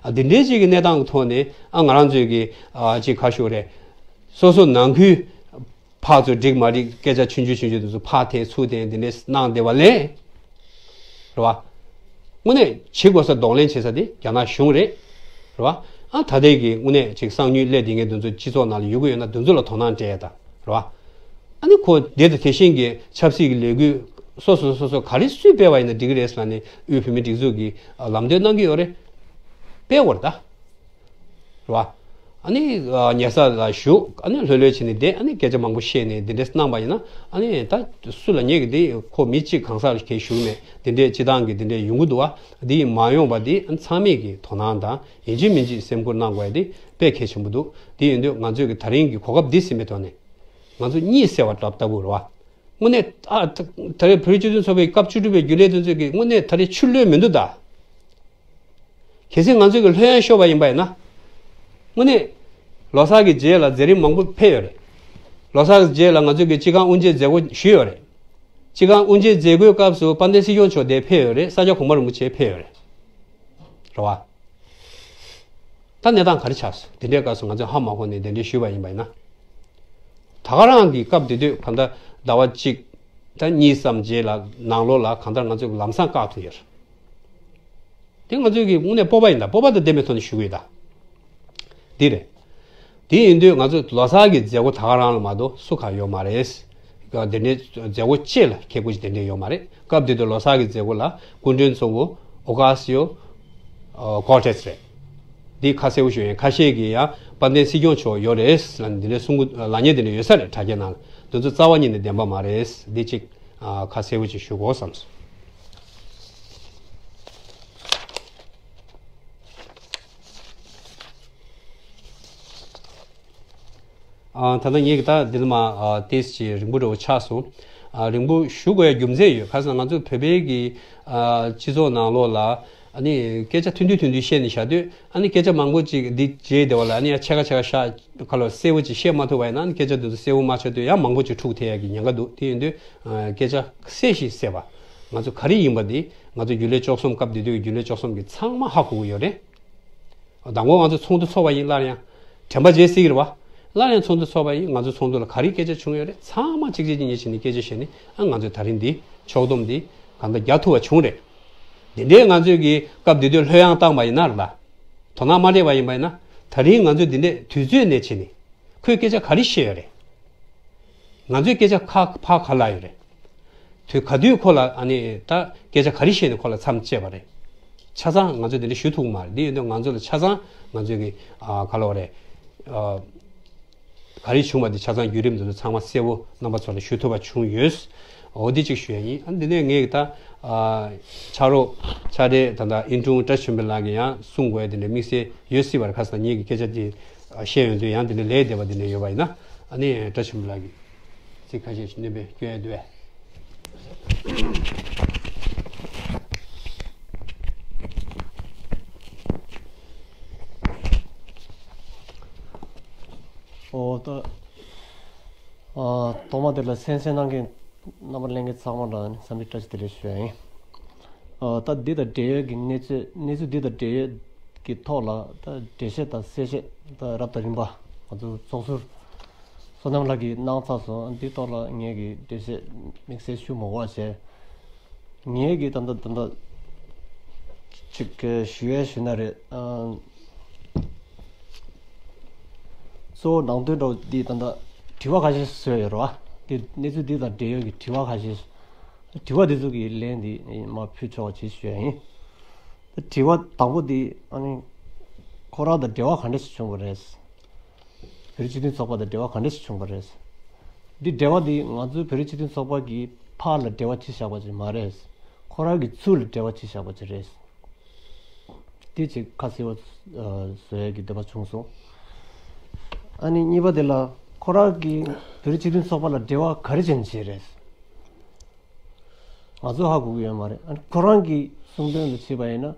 ཨ། འདི་འདྲའི་ཅིག་གི་གནས་སྟངས་ཀྱི་ཐོག་ནས། ཨ། ང་རང་ཚོས་ཀྱི། ཨ། ཅིག་ག་ཞུ་རེད། སོ་སོ་ནང་ཁུལ་ཕར་ཚུར་འགྲིག་མ་འགྲིག་སྐད་ཆ་ཆུང་ཆུང་ཆུང་ཆུང་དེ་ཚོ་ཕར་འཐེན་ཚུར་འཐེན་འདི་འདྲས་གནང་བསྡད་པ་ལས། རེད་བ། དངོས་གནས་བྱེད་དགོས་ས་གདོང་ལེན་བྱེད་ས་དེ་རྒྱ་ནག་གཞུང་རེད། རེད་བ། ཨ། ད་ལྟའི་གི་དངོས་གནས་ཅིག་གསང་ཉུལ་སླེབས་བསྡད་མཁན་དེ་ཚོ་སྤྱི་ཚོགས་ནང་ལ་ཡོད་ཀྱི་ཡོད་ན། དེ་ཚོ་ལ་དོ་སྣང་སྤྲད་ཡ་དང་། རེད་བ། ཨ་ནི་ཁོ་དེ་དང་དེ་བཞིན་གྱི་ཆབ་སྲིད་ཀྱི་ལས་འགུལ་ སོ་སོ་སོ་སོ་ག་རེ་སུས་སྤེལ་བ་ཡིན་ན་འགྲིག་གི་རེད་ཟེར་ལབ་ནས་དབུས་བོད་མིའི་སྒྲིག་འཛུགས་ཀྱིས་ལམ་སྟོན་གནང་གི་ཡོད་རེད། སྤེལ་དགོས་རེད་ད། རེད་བ། ཨ་ནི་ཉལ་ས་ལ་བཞུགས། ཨ་ནི་ལྷོད་ལྷོད་བྱས་ནས་བསྡད། ཨ་ནི་སྐད་ཆ་མང་པོ་བཤད་ནས་འདི་འདྲས་གནང་པ་ཡིན་ན། ཨ་ནི་ད་སུ་ལ་ཉེ་གི་འདི་ཁོ་མི་གཅིག་གང་ཟག་གིས་ཞུ་གི་མེད། འདི་འདྲས་སྤྱི་བཏང་གི་འདི་འདྲས་ཡོང་གི་འདུག་བ། འདི་མ་ཡོང་པ་འདི་ཨ་ནི་ཚང་མས་ཀྱི་དོ་སྣང་དང་ཡིན་གཅིག་མིན་གཅིག་སེམས་ཁུར་གནང་དགོས་ཡ་འདི་དཔེ་གལ་ཆེན་པོ་འདུག་འདི་ཡིན་དུས་ང་ཚོས་ཀྱི་ད་རིང་གི་གོ་སྐབས་འདི་ཟིན་པའི་ཐོག་ནས་ང་ཚོ་གཉིད་སད་པ་ལྟ་བུ་རེད་བ། དངོས་གནས་ཨ་ད་ད་རེས་བོད་རིགས་སྤྱི་མཐུན་ཚོགས་པའི་སྐབས་བཅུ་དྲུག་པའི་རྒྱུན་ལས་དེ་ཚོས་ཀྱི་དངོས་གནས་ད་རེས་ཆུ་གློད་མི་འདུག་ད། གལ་སྲིད་ང་ཚོས་ཀྱི་ལྷོད་ཡངས་ཤོར་བ་ཡིན་པ་ཡིན་ན། དངོས་གནས། ལོ་གསར་གྱི་རྗེས་ལ་མཛད་རིམ་མང་པོ་ཕེབས་ཡོད་རེད། ལོ་གསར་གྱི་རྗེས་ལ་ང་ཚོས་ཀྱི་སྤྱི་ཁང་དབུ་འབྱེད་མཛད་སྒོ་ཞུས་ཡོད་རེད། སྤྱི་ཁང་དབུ་འབྱེད་མཛད་སྒོའི་སྐབས་སུ་དཔལ་ལྡན་སྲིད་སྐྱོང་མཆོག་འདིར་ཕེབས་ཡོད་རེད། ས་སྐྱ་གོང་མ་རིན་པོ་ཆེ་ཕེབས་ཡོད་རེད། རེད་བ། ད་གནས་སྟངས་ག་རེ་ཆགས་སོང་། དེ་འདྲའི་སྐབས་སུ་ང་ཚོས་ཧ་མ་གོ་ནས་གདན་འདྲེན་ཞུས་པ་ཡིན་པ་ཡིན་ན། ད་ག་རང་གི་སྐབས་དེ་དུས་གང་ལྟར་ཟླ་བ་གཅིག་ད་གཉིས་ཙམ་རྗེས་ལ་ནང་ལོགས་ལ་གང་ལྟར་ང་ཚོས་ལམ་སང་བཀག་ཐུབ་ཡོད་རེད། དེ་ང་ཚོས་ཀྱི་དངོས་གནས་སྤོབས་པ་ཡིན་ད། སྤོབས་པ་དང་ལྡན་པའི་ཐོག་ནས་ཞུ་གི་ཡོད་ད། འདི་རེད། དེ་ཡིན་དུས་ང་ཚོས་ལོ་གསར་གྱི་མཛད་སྒོ་ད་ག་རང་ལ་མ་གཏོགས་སུ་གང་ཡོད་མ་རེད། ག་དེ་འདྲའི་མཛད་སྒོ་གཅིག་ལ་ཁེ་ཀུ་ཅིག་དེ་འདྲའི་ཡོད་མ་རེད། སྐབས་དེ་དུས་ལོ་གསར་གྱི་མཛད་སྒོ་ལ་སྐུ་མགྲོན་གཙོ་བོ་ཨོ་ཀ་སི་ཡོ་ཨ་ཀོར་ཏེས་རེད། འདི་ཁ་གསལ་པོ་ཞུ་ཡིན། ཁ་ཤས་ཀྱིས་ཡང་དཔལ་ལྡན་སྲིད་སྐྱོང་མཆོག་ཡོད་རེད་ལབ་ནས་འདི་འདྲའི་གསུང་གི་ལབ་མཁན་དེ་འདྲ་ཡོད་ས་རེད། དྲ་རྒྱའི་ནང་ལ། འདི་ཚོ་རྩ་བ་ཉིད་ནས་བདེན་པ་མ་རེད། འདི་གཅིག་ཨ་ཁ་གསལ་པོ་ཅིག་ཞུ་དགོས་བསམ་སོང་། ཨ་ད་ལྟ་ངས་ད་འདི་ནས་མར་ཨ་ཏོག་ཙམ་རིང་པོ་འདྲ་བོ་ཆགས་སོང་། ཨ་རིང་པོ་ཞུ་དགོས་ཡ་རྒྱུ་མཚན་ཡོད། ག་རེ་ཟེར་ན་ང་ཚོ་བོད་པའི་གི་ཨ་སྤྱི་ཚོགས་ནང་ལོགས་ལ་ཨ་ནི་སྐད་ཆ་ཐུང་ཐུང་ཐུང་ཐུང་བཤད་ནས་བཞག་དུས། ཨ་ནི་སྐད་ཆ་མང་པོ་ཅིག་འདི་བརྗེད་བསྡད་པ་ལ། ཨ་ནི་ཡང་ཕྱེད་ཀ་ཕྱེད་ཀ་བཞག་ག་ལ་གསལ་པོ་ཅིག་བཤད་མ་ཐུབ་པ་ཡིན་ན། ཨ་ནི་སྐད་ཆ་འདི་ཚོ་གསལ་པོ་མ་ཆགས་དུས་ཡང་མང་པོ་ཅིག་འཁྲུག་ཐེབས་ཡ་གི་ཉེན་ཁ་འདུག་དེ་ཡིན་དུས་ཨ་སྐད་ཆ་གསལ་ཞིང་གསལ་བ། ང་ཚོ་ག་རེ་ཡིན་པ་འདི་ང་ཚོ་རྒྱུན་ལས་བཅུ་གསུམ་སྐབས་དེ་དུས་ཀྱི་རྒྱུན་ལས་བཅུ་གསུམ་གྱིས་ཚང་མ་ཧ་གོ་གི་ཡོད་རེད། མདང་དགོང་ང་ཚོ་ཚོགས་འདུ་ཚོགས་པ་ཡིན་སླར་ཡང་། དྲན་པ་བརྗེད་སྲིད་ཀྱི་རེད་བ། སླར་ཡང་ཚོགས་འདུ་ཚོགས་པ་ཡིན། ང་ཚོ་ཚོགས་འདུ་ལ་ག་རེ་སྐད་ཆ་བྱུང་ཡོད་རེད། ཚང་མ་གཅིག་རྗེས་གཉིས་མཐུད་ནས་སྐད་ཆ་བཤད་ནས། ཨ་ང་ཚོས་ད་རིང་འདི་ཕྱོགས་བསྡོམས་འདི་གང་ལྟར་རྒྱག་ཐུབ་པ་བྱུང་རེད། འདི་འདྲའི་ང་ཚོས་ཀྱི་སྐབས་དེ་དུས་ལྷོད་ཡངས་བཏང་པ་ཡིན་ན་རེད་ད། དོ་སྣང་མ་སྤྲད་པ་ཡིན་པ་ཡིན་ན། ད་རིང་ང་ཚོས་འདི་འདྲའི་དུས་ཚོད་ནས་བྱས་ནས། ཁོས་སྐད་ཆ་ག་རེ་བཤད་ཡོད་རེད། ང་ཚོས་སྐད་ཆ་ཁ་ཕར་ག་ལབ་ཡོད་རེད། དུས་ག་དུས་ཁོ་ལ་ཨ་ནི་ད་སྐད་ཆ་ག་རེ་བཤད་ནས་ཁོ་ལ་མཚམས་བཅད་པ་རེད། ཆ་ཚང་ང་ཚོས་དེ་འདྲ་ཞུ་ཐུབ་ཀྱི་མ་རེད། འདི་ཡིན་དུས་ང་ཚོ་ལ་ཆ་ཚང་ང་ཚོས་ཀྱི་ཨ་ག་ལབ་རེད། ཨ་ག་རེ་བྱུང་བ་དེ་ཆ་ཚང་བརྒྱུད་རིམ་དེ་ཚོ་ཚང་མ་གསལ་པོ་རྣམ་པ་ཚོ་ལ་ཞུ་ཐུབ་པ་བྱུང་ཡོད། འོ་འདི་གཅིག་ཞུ་ཡ་ཡིན། ཨ་འདི་ནས་ངས་ད་ཨ་ཕྱག་རོགས་ཕྱག་སྦྲེལ་ད་ལྟ་ཨིན་ཀྲུང་བཀྲ་ཤིས་ཆོས་འཕེལ་ལགས་ཀྱིས་ཡང་གསུང་དགོས་ཡ་དེ་འདྲ་དམིགས་བསལ་ཡོད་སྲིད་པ་རེད། ཁ་སང་ངེད་ཀྱིས་སྐད་ཆ་དེ་བཤད་ཡོང་དུས་ཡང་དེ་འདྲ་ལས་བསྡད་པ་དེ་འདྲ་ཡོད་པ་ཡིན་ན། ཨ་ནི་བཀྲ་ཤིས་ཆོས་འཕེལ་ལགས་ཀྱིས་ཚིག་ཁ་ཤས་ཤིག་སྣོན་པ་སྐྱོན་ཡ་འདུག་བས། ཨོ་ད། ཨ་ཐོག་མ་དེ་ལ་གསན་གཟིགས་གནང་མཁན་རྣམ་པ་ལྷན་རྒྱས་ཚང་མ་ལ་འཚམས་འདྲི་བཀྲ་ཤིས་བདེ་ལེགས་ཞུ་ཡ་ཡིན། ཨ་ད་འདི་དང་འབྲེལ་ཡོད་ཀྱི་གནས་ཚུལ་གནས་ཚུལ་འདི་དང་འབྲེལ་ཡོད་ཀྱི་ཐོག་ལ་ད་འགྲེལ་བཤད་དང་གསལ་བཤད་ད་རབ་དང་རིམ་པ་ང་ཚོ་ཚོགས་ཟུར་བསོད་ནམས་ལགས་ཀྱིས་གནང་ཚར་སོང་། འདིའི་ཐོག་ལ་ངས་ཀྱི་འགྲེལ་བཤད་དམིགས་བསལ་ཞུ་མ་དགོས་པ་བྱས། ངས་ཀྱི་ད་ལྟ་ད་ལྟ་ཅིག་ཞུ་ཡས་ཞུ་ན་རེད། ཨ་གཙོ་བོ་ནང་དོན་འདྲ་བོ་འདི་ད་ལྟ་དྲི་བ་ཁ་ཤས་བཟོས་ཡོད་རེད་བ། འདི་གནས་ཚུལ་འདི་དང་འབྲེལ་ཡོད་ཀྱི་དྲི་བ་ཁ་ཤས། དྲི་བ་འདི་ཚོ་གི་ལན་འདི་མར་ཕུལ་ཆོག་ཅེས་ཞུ་ཡ་ཡིན། དྲི་བ་དང་པོ་འདི་ཨ་ནི་ཁོ་རང་དང་འབྲེལ་བ་ག་འདྲ་ཞིག་བྱུང་བ་རེད། བོད་རིགས་སྤྱི་མཐུན་ཚོགས་པ་དང་འབྲེལ་བ་ག་འདྲ་ཞིག་བྱུང་བ་རེད། འདི་འབྲེལ་བ་འདི་ང་ཚོའི་བོད་རིགས་སྤྱི་མཐུན་ཚོགས་པ་གིས་ཕར་ལ་འབྲེལ་བ་བྱས་བཞག་པ་ཅིག་མ་རེད། ཁོ་རང་གིས་ཚུར་ལ་འབྲེལ་བ་བྱས་བཞག་པ་ཅིག་རེད། དེ་ཅིག་ཁ་གསལ་བ་བཟོ་ཡས་ཀྱི་འདོད་པ་བྱུང་སོང་། ཨ་ནི་གཉིས་པ་དེ་ལ་ཁོ་རང་གིས་བོད་རིགས་སྤྱི་མཐུན་ཚོགས་པ་ལ་འབྲེལ་བ་ག་རེ་བྱས་ནས་བྱས་རེད། ང་ཚོ་ཧ་གོ་གི་ཡོད་མ་རེད། ཨ་ནི་ཁོ་རང་གི་གསུང་དོན་ལ་བྱས་པ་ཡིན་ན།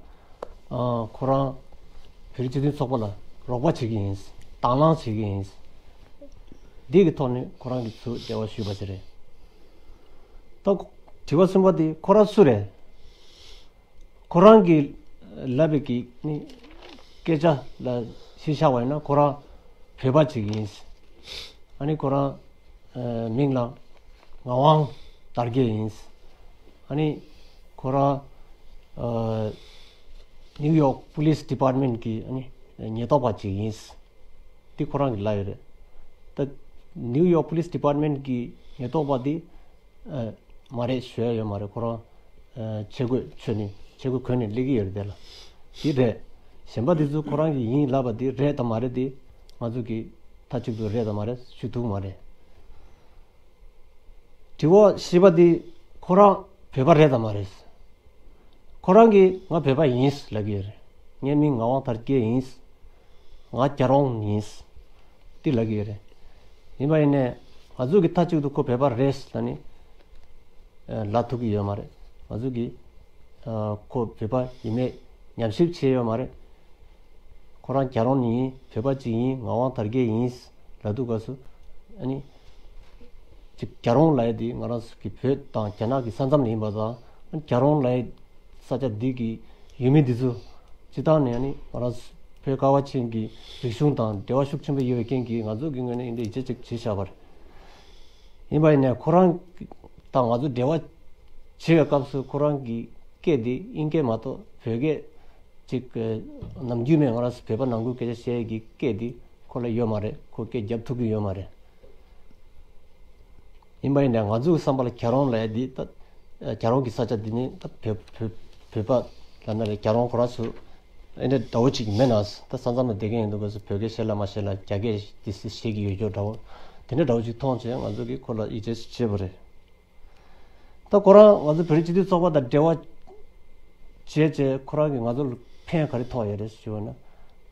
ཨ་ཁོ་རང་བོད་རིགས་སྤྱི་མཐུན་ཚོགས་པ་ལ་རོགས་པ་བྱེད་ཀྱི་ཡིན། དང་བླངས་བྱེད་ཀྱི་ཡིན། འདི་གི་ཐོག་ནས་ཁོ་རང་གིས་ཚུར་འབྲེལ་བ་ཞུས་པ་ཞིག་རེད། ད་དྲི་བ་གསུམ་པ་དེ་ཁོ་རང་སུ་རེད། ཁོ་རང་གིས་ལབ་པའི་གི་ནི་སྐད་ཆ་ལ་གཞི་བཞག་པ་ཡིན་ན་ཁོ་རང་བོད་པ་ཅིག་ཡིན། ཨ་ནི་ཁོ་རང་ཨ་མིང་ལ་ངག་དབང་དར་རྒྱས་ཡིན། ཨ་ནི་ཁོ་རང་ཨ་ནིའུ་ཡོག་པུ་ལིས་ཌི་པཱར་ཊི་མེན་ཊི་གི་ཨ་ནི་ཉེན་རྟོག་པ་ཅིག་ཡིན། འདི་ཁོ་རང་གིས་ལབ་ཡོད་རེད། ད་ནིའུ་ཡོག་པུ་ལིས་ཌི་པཱར་ཊི་མེན་ཊི་གི་ཉེན་རྟོག་པ་འདི་ཨ་ མ་རེད་ཞུ་ཡ་ཡོད་མ་རེད། ཁོ་རང་ཨ་ཆས་གོས་ཆོད་ནས་ཆས་གོས་གོན་ནས་སླེབས་ཀྱི་ཡོད་རེད། དེ་ལ་དེ་རེད། གཞན་པ་དེ་ཚོ་ཁོ་རང་གི་ཡིན་ལབ་པ་དེ་རེད་དང་མ་རེད་དེ་ང་ཚོ་གིས་མཐའ་གཅིག་ཏུ་རེད་དང་མ་རེད་ཞུ་ཐུབ་མ་རེད། དྲི་བ་བཞི་པ་དེ་ཁོ་རང་བོད་པ་རེད་དང་མ་རེད། ཁོ་རང་གིས་ང་བོད་པ་ཡིན་ལབ་ཀྱི་ཡོད་རེད། ངའི་མིང་ངག་དབང་དར་རྒྱས་ཡིན། ང་རྒྱ་རོང་ཡིན། དེ་ལབ་ཀྱི་ཡོད་རེད། ཡིན་པ་ཡིན་ནའི་ང་ཚོ་གི་མཐའ་གཅིག་ཏུ་ཁོ་བོད་པ་རེད་ལབ་ནས་ལབ་ཐུབ་ཀྱི་ཡོད་མ་རེད། ང་ཚོ་གིས་ཁོ་བོད་པ་ཡིན་མེད་ཉམས་ཞིབ་བྱས་ཡོད་མ་རེད། ཁོ་རང་རྒྱ་རོང་ནས་ཡིན། བོད་པ་ཅིག་ཡིན། ངག་དབང་དར་རྒྱས་ཡིན་ལབ་དུས་སྐབས་སུ་ཨ་ནི་ཅིག་རྒྱ་རོང་ལབ་ཡ་དེ་ང་རང་ཚོ་གི་བོད་དང་རྒྱ་ནག་གི་ས་མཚམས་ལ་ཡིན་པ་དང་ཨ་ནི་རྒྱ་རོང་ལབ་ཡ་ས་ཆ་འདི་གི་ཡུལ་མི་འདི་ཚོ་སྤྱི་བཏང་ནས་ཨ་ནི་ང་རང་ཚོ་བོད་ཁ་བ་ཅན་གྱི་རིག་གཞུང་དང་འབྲེལ་བ་ཤུགས་ཆེན་པོ་ཡོད་པའི་རྐྱེན་གྱིས་ང་ཚོ་གི་ངོས་ནས་ཡིན་འདི་ཡིད་ཆེས་ཅིག་བྱས་བཞག་པ་རེད། ཡིན་པ་ཡིན་ནའི་ཁོ་རང་དང་ང་ཚོ་འབྲེལ་བ་བྱེད་པའི་སྐབས་སུ་ཁོ་རང་གི་སྐད་འདི་དབྱིན་སྐད་མ་གཏོགས་བོད་སྐད་ཅིག་ནམ་རྒྱུན་ནས་ང་རང་ཚོ་བོད་པ་ནང་ཁུལ་སྐད་ཆ་བཤད་ཀྱི་སྐད་འདི་ཁོ་ལ་ཡོད་མ་རེད། ཁོ་སྐད་རྒྱབ་ཐུབ་ཀྱི་ཡོད་མ་རེད། ཡིན་པ་ཡིན་ནའི་ང་ཚོའི་བསམ་པ་ལ་རྒྱ་རོང་ལབ་ཡ་འདི་ད་རྒྱ་རོང་གི་ས་ཆ་འདི་ནི་ད་བོད་བོད་བོད་པ་ལབ་ན་རེད། རྒྱ་རོང་ཁོ་རང་ཚོ་ཨེ་འདྲ་འདྲ་བོ་ཅིག་མེད་ན་ད་ས་མཚམས་ལ་བསྡད་མཁན་ཡིན་འདུག་ག་ཚོ་བོད་སྐད་བཤད་ལ་མ་བཤད་ལ་རྒྱ་སྐད་འདི་སེ་བཤད་ཀྱི་ཡོད་ཀྱོག་འདྲ་བོ་དེ་འདྲ་འདྲ་བོ་ཅིག་མཐོང་བྱས་ང་ཚོ་གིས་ཁོ་ལ་ཡིད་ཆེས་བྱས་པ་རེད། ད་ཁོ་རང་ང་ཚོ་བོད་རིགས་སྤྱི་མཐུན་ཚོགས་པ་དང་འབྲེལ་བ་བྱས་བྱས་ཁོ་རང་གིས་ང་ཚོ་ལ་ཕན་ག་རེ་ཐོགས་ཡོད་རེད་ཞུ་བ་ན།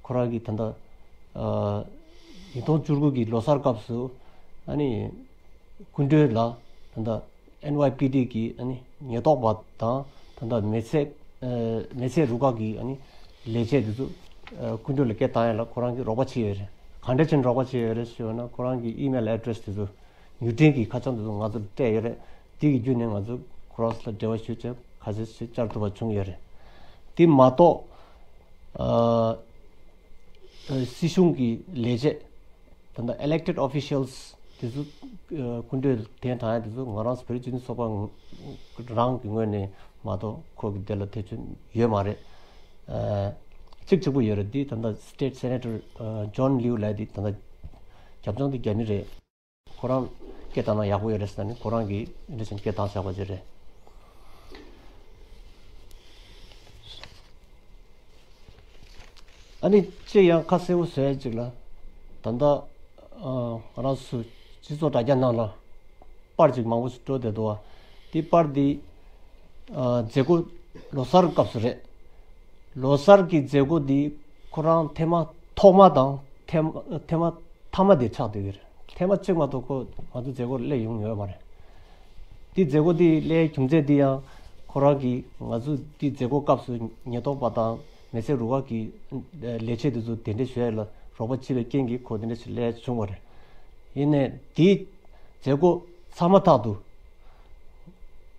ཁོ་རང་གིས་ད་ལྟ་ཨ་ཉིས་སྟོང་བཅུ་དགུ་གི་ལོ་གསར་སྐབས་སུ་ཨ་ནི་སྐུ་མགྲོན་ལ་ད་ལྟ་ཨེན་ཝའི་པི་ཌི་གི་ཨ་ནི་ཉེན་རྟོག་པ་དང་ད་ལྟ་མི་ཚེ་ཨ་མི་ཚེ་རུ་ཁག་གི་ཨ་ནི་ལས་བྱེད་དེ་ཚོ་ཨ་སྐུ་མགྲོན་ལ་སྐད་བཏང་ཡ་ལ་ཁོ་རང་གིས་རོགས་པ་བྱས་ཡོད་རེད། ག་འདྲ་བྱས་ནས་རོགས་པ་བྱས་ཡོད་རེད་ཞུ་བ་ན་ཁོ་རང་གི་ཨི་མེལ་ཨེ་ཌི་རེ་སི་དེ་ཚོ། མྱུར་འཕྲིན་གྱི་ཁ་བྱང་དེ་ཚོ་ང་ཚོར་སྤྲད་ཡོད་རེད། དེ་གི་བརྒྱུད་ནས་ང་ཚོ་ཁོ་རང་ཚོ་ལ་འབྲེལ་བ་ཞུས་བྱས་ཁ་ཤས་ཤིག་བཅར་ཐུབ་པ་བྱུང་ཡོད་རེད། དེ་མ་གཏོགས་ཨ་ཨ་སྲིད་གཞུང་གི་ལས་བྱེད་ད་ལྟ་elected officials་དེ་ཚོ་ཨ་སྐུ་མགྲོན་གདན་དྲངས་ཡ་དེ་ཚོ་ང་རང་ཚོ་བོད་རིགས་སྤྱི་མཐུན་ཚོགས་པ་རང་གི་ངོས་ནས་མ་གཏོགས་ཁོ་གི་དེ་ལ་ཐེ་ཚོམ་ཡོད་མ་རེད། ཨ་གཅིག་གཅིག་པུ་ཡོད་རེད། དེ་ད་ལྟ་state senator་ཨ་John Liu་ལབ་དེ་ད་ལྟ་རྒྱབ་ལྗོངས་དེ་རྒྱ་མི་རེད། ཁོ་རང་སྐད་བཏང་ན་ཡག་པོ་ཡོད་རེད་ཟེར་ནས་ཁོ་རང་གིས་འདི་བཞིན་སྐད་བཏང་བཞག་པ་ཅིག་རེད། ཨ་ནི་ཅི་ཡང་ཁ་གསལ་པོ་བཟོ་ཡ་ཅིག་ལ་ད་ལྟ་ཨ་ང་རང་ཚོ་སྤྱི་ཚོགས་དྲ་རྒྱ་ནང་ལ་པར་ཅིག་མང་པོ་ཞིག་འགྲོ་བསྡད་འདུག་བ། དེ་པར་འདི་ཨ་མཛད་སྒོ་ལོ་གསར་སྐབས་སུ་རེད། ལོ་གསར་གྱི་མཛད་སྒོ་འདི་ཁོ་རང་ཐེངས་མ་ཐོག་མ་དང་ཐེངས་ཐེངས་མ་མཐའ་མ་དེ་ཆགས་བསྡད་ཀྱི་རེད། ཐེངས་མ་གཅིག་མ་གཏོགས་ཁོ་ང་ཚོ་མཛད་སྒོར་སླེབས་ཡོང་ཡོད་མ་རེད། དེ་མཛད་སྒོ་དེ་སླེབས་རྒྱུ་མཚན་དེ་ཡང་ཁོ་རང་གིས་ང་ཚོ་དེ་མཛད་སྒོ་སྐབས་སུ་ཉེན་རྟོག་པ་དང་མི་སེར་རུ་ཁག་གི་ལས་བྱེད་དེ་ཚོ་གདན་འདྲེན་ཞུ་ཡ་ལ་རོགས་པ་བྱེད་པའི་རྐྱེན་གྱིས་ཁོ་དེ་འདྲ་ཞིག་སླེབས་བྱུང་བ་རེད། ཡིན་ནའི་དེའི་མཛད་སྒོ་ཚར་མ་ཐག་ཏུ་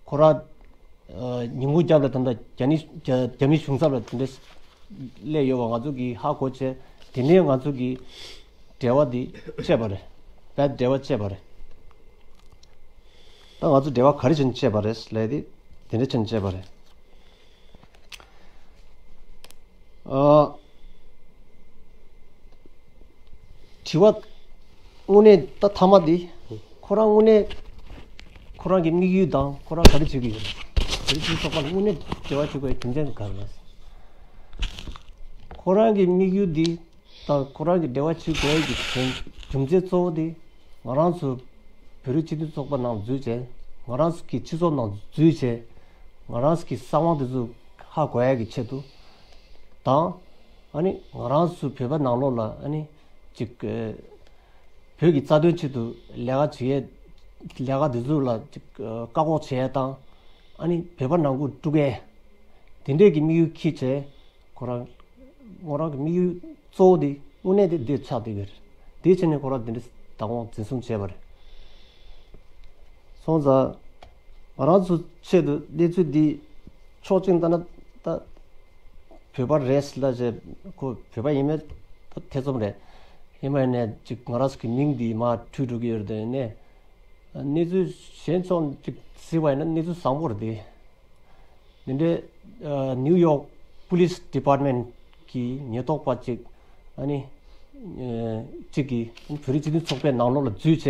ཁོ་རང་ཨ་ཉིན་གུང་རྒྱབ་ལ་ད་ལྟ་རྒྱ་ནི་རྒྱ་རྒྱ་མི་གཞུང་ཚབ་ལ་དེ་འདྲ་སླེབས་ཡོད་པ་ང་ཚོ་གིས་ཧ་གོ་བྱས། དེ་ནས་ང་ཚོ་གིས་འབྲེལ་བ་འདི་བཅད་པ་རེད། བས་འབྲེལ་བ་བཅད་པ་རེད། ད་ང་ཚོ་འབྲེལ་བ་ག་རེ་བྱས་ནས་བཅད་པ་རེད་ལབ་དེ་དེ་འདྲ་བྱས་ནས་བཅད་པ་རེད། ཨ། དྲི་བ་དངོས་གནས་ད་མཐའ་མ་འདི་ཁོ་རང་དངོས་གནས་ཁོ་རང་གི་དམིགས་ཡུལ་དང་ཁོ་རང་ག་རེ་བྱེད་ཀྱི་ཡོད་རེད། ག་རེ་བྱེད་ཚོགས་པ་ལ་དངོས་གནས་འབྲེལ་བ་བྱེད་དགོས་རྒྱུ་མཚན་ག་རེ་རེད། ཁོ་རང་གི་དམིགས་ཡུལ་འདི་དང་ཁོ་རང་གི་འབྲེལ་བ་བྱེད་དགོས་ཀྱི་རྒྱུ་མཚན་གཙོ་བོ་འདི་ང་རང་ཚོ་བོད་རིགས་སྤྱི་མཐུན་ཚོགས་པ་ནང་འཛུལ་བྱས་ང་རང་ཚོ་གི་སྤྱི་ཚོགས་ནང་འཛུལ་བྱས་ང་རང་ཚོ་གི་གསང་བ་འདི་ཚོ་ཧ་གོ་ཡ་གི་ཆེད་དུ་དང་། ཨ་ནི་ང་རང་ཚོ་བོད་པ་ནང་ལོགས་ལ་ཨ་ནི་ཅིག་ཨ་བོད་ཀྱི་རྩ་དོན་ཆེད་དུ་ལས་ཀ་བྱེད་ཡས་ལས་ཀ་འདི་ཚོ་ལ་ཅིག་ཨ་བཀག་འགོག་བྱེད་ཡས་དང་ཨ་ནི་བོད་པ་ནང་ཁུལ་དཀྲུག་ཡས་དེ་འདྲས་ཀྱི་དམིགས་ཡུལ་འཁྱེར་བྱས་ཁོ་རང་ཁོ་རང་གི་དམིགས་ཡུལ་གཙོ་བོ་དེ་དངོས་གནས་དེ་འདི་ཆགས་བསྡད་ཡོད་རེད། དེ་བྱས་ནས་ཁོ་རང་དེ་འདྲས་བདག་དབང་འཛིན་བཟུང་བྱས་པ་རེད། སོང་ཙང་ང་རང་ཚོ་ཆེད་དུ་གནས་ཚུལ་འདི་ཕྱོགས་གཅིག་ལྟ་ན་ད་བོད་པ་རེད་ལབ་བྱས་ཁོ་བོད་པ་ཡིན་མེད་ད་ཐེ་ཚོམ་རེད། ཡིན་པ་ཡིན་ནའི་ཅིག་ང་རང་ཚོ་གི་མིང་འདི་མར་འཁྲུལ་འགྲོ་གི་ཡོད་རེད་དེ་ཡིན་ནའི་གནས་ཚུལ་གཞན་ཕྱོགས་ཅིག་གཟིགས་པ་ཡིན་ན་གནས་ཚུལ་བཟང་པོ་རེད་དེ། འདི་འདྲའི་ཨ་ནིའུ་ཡོག་པུ་ལིས་ཌི་པཱར་མེན་ཊི་གི་ཉེན་རྟོག་པ་ཅིག་ཨ་ནི་ཨ་ཅིག་གིས་བོད་རིགས་སྤྱི་མཐུན་ཚོགས་པའི་ནང་ལོགས་ལ་འཛུལ་བྱས་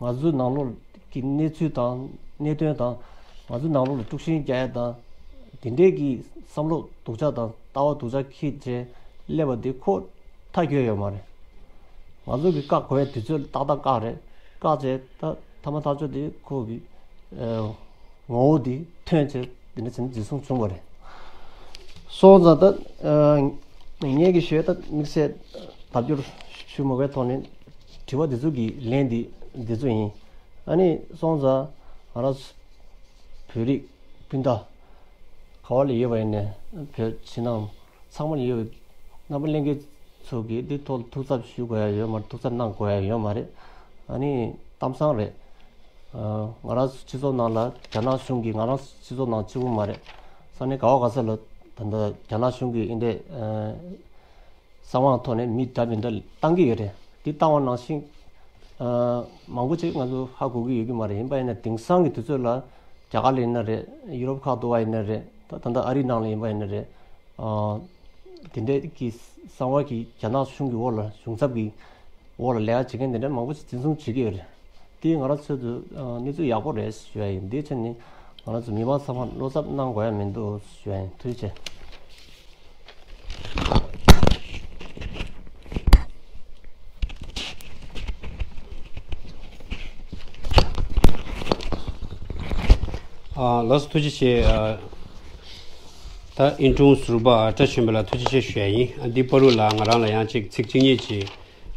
ང་ཚོའི་ནང་ལོགས་ཀྱི་གནས་ཚུལ་དང་ གནད་དོན་དང་། ང་ཚོའི་ནང་ལོགས་ལ་དཀྲུག་ཤིང་རྒྱག་ཡ་དང་། དེ་འདྲའི་གི་བསམ་བློ་སྡུག་ཅག་དང་ལྟ་བ་སྡུག་ཅག་འཁྱེར་བྱས་སླེབས་པ་དེ་ཁོ་ཐག་གཅོད་ཡོད་མ་རེད། ང་ཚོ་གི་བཀག་དགོས་ཡ་དུས་ཚོད་ཏག་ཏག་བཀག་རེད། བཀག་བྱས་ད་མཐའ་མ་ཐག་གཅོད་དེ་ཁོ་གི་ཨ་ངོ་བོ་དེ་ཐོན་བྱས་དེ་འདྲ་བྱས་ནས་འཛིན་བཟུང་བྱུང་བ་རེད། སོང་ཙང་ད་ཨ་ངས་གི་ཞུ་ཡ་ད་དམིགས་བསལ་ལྡབ་འགྱུར་ཞུ་མ་དགོས་ཐོག་ནས་དྲི་བ་འདི་ཚོ་གི་ལན་འདི་འདི་ཚོ་ཡིན། ཨ་ནི་སོང་ཙང་ང་རང་བོད་རིགས་སྤུན་ཟླ་ག་བ་ལ་ཡོད་པ་ཡིན་ནའི་བོད་ཕྱི་ནང་ཚང་མ་ལ་ཡོད་པའི་རྣམ་པ་ལྷན་རྒྱས་ཚོ་གིས་འདི་ཐོག་ལ་ཐུགས་འཚབ་ཞུ་དགོས་ཡ་ཡོད་མ་རེད། ཐུགས་འཚབ་གནང་དགོས་ཡ་ཡོད་མ་རེད། ཨ་ནི་གཏམ་བཟང་རེད། ཨ་ང་རང་ཚོ་སྤྱི་ཚོགས་ནང་ལ་རྒྱ་ནག་གཞུང་གིས་ང་རང་ཚོ་སྤྱི་ཚོགས་ནང་གཅིག་པུ་མ་རེད། ས་གནས་ག་བ་ག་ས་ལ་ད་ལྟ་རྒྱ་ནག་གཞུང་གིས་འདི་འདྲའི་ཨ་གསང་བའི་ཐོག་ནས་མི་འདྲ་མི་འདྲ་བཏང་གི་ཡོད་རེད། འདི་བཏང་བ་ནང་བཞིན་ཨ་མང་པོ་ཅིག་ང་ཚོ་ཧ་གོ་གི་ཡོད་ཀྱི་མ་རེད། ཡིན་པ་ཡིན་ན་དེང་སང་གི་དུས་ཚོད་ལ་རྒྱ་གར་ལ་ཡིན་ན་རེད། ཡུ་རོབ་ཁག་ཏུ་བ་ཡིན་ན་རེད། ད་ད་ལྟ་ཨ་རིའི་ནང་ལ་ཡིན་པ་ཡིན་ན་རེད། ཨ་དེ་འདྲའི་གི་གསང་བ་གི་རྒྱ་ནག་གཞུང་གི་འོག་ལ་གཞུང་ཚབ་ཀྱི་འོག་ལ་ལས་ཀ་བྱེད་མཁན་དེ་འདྲ་མང་པོ་ཞིག་འཛིན་བཟུང་བྱེད་ཀྱི་ཡོད་རེད། དེ་ང་རང་ཚོས་དུ་ཨ་གནས་ཚུལ་ཡག་པོ་རེད་ཞུ་ཡ་ཡིན། དེ་བྱས་ནས་ང་རང་ཚོ་མི་མང་ཚང་མ་བློ་འཚབ་གནང་དགོས་ཡ་མི་འདུག་ཞུ་ཡ་ཡིན། ཐུགས་རྗེ་ཆེ། ཨ་ལགས་སོ། ཐུགས་རྗེ་ཆེ། ཨ་ད་ཨིན་ཀྲུང་ཟུར་པ་བཀྲ་ཆོས་འཕེལ་ལ་ཐུགས་རྗེ་ཆེ་ཞུ་ཡ་ཡིན། ཨ་འདི་བར་དུ་ལ་ང་རང་ལ་ཡང་ཅིག་ཚིག་གཅིག་གཉིས་ཅིག་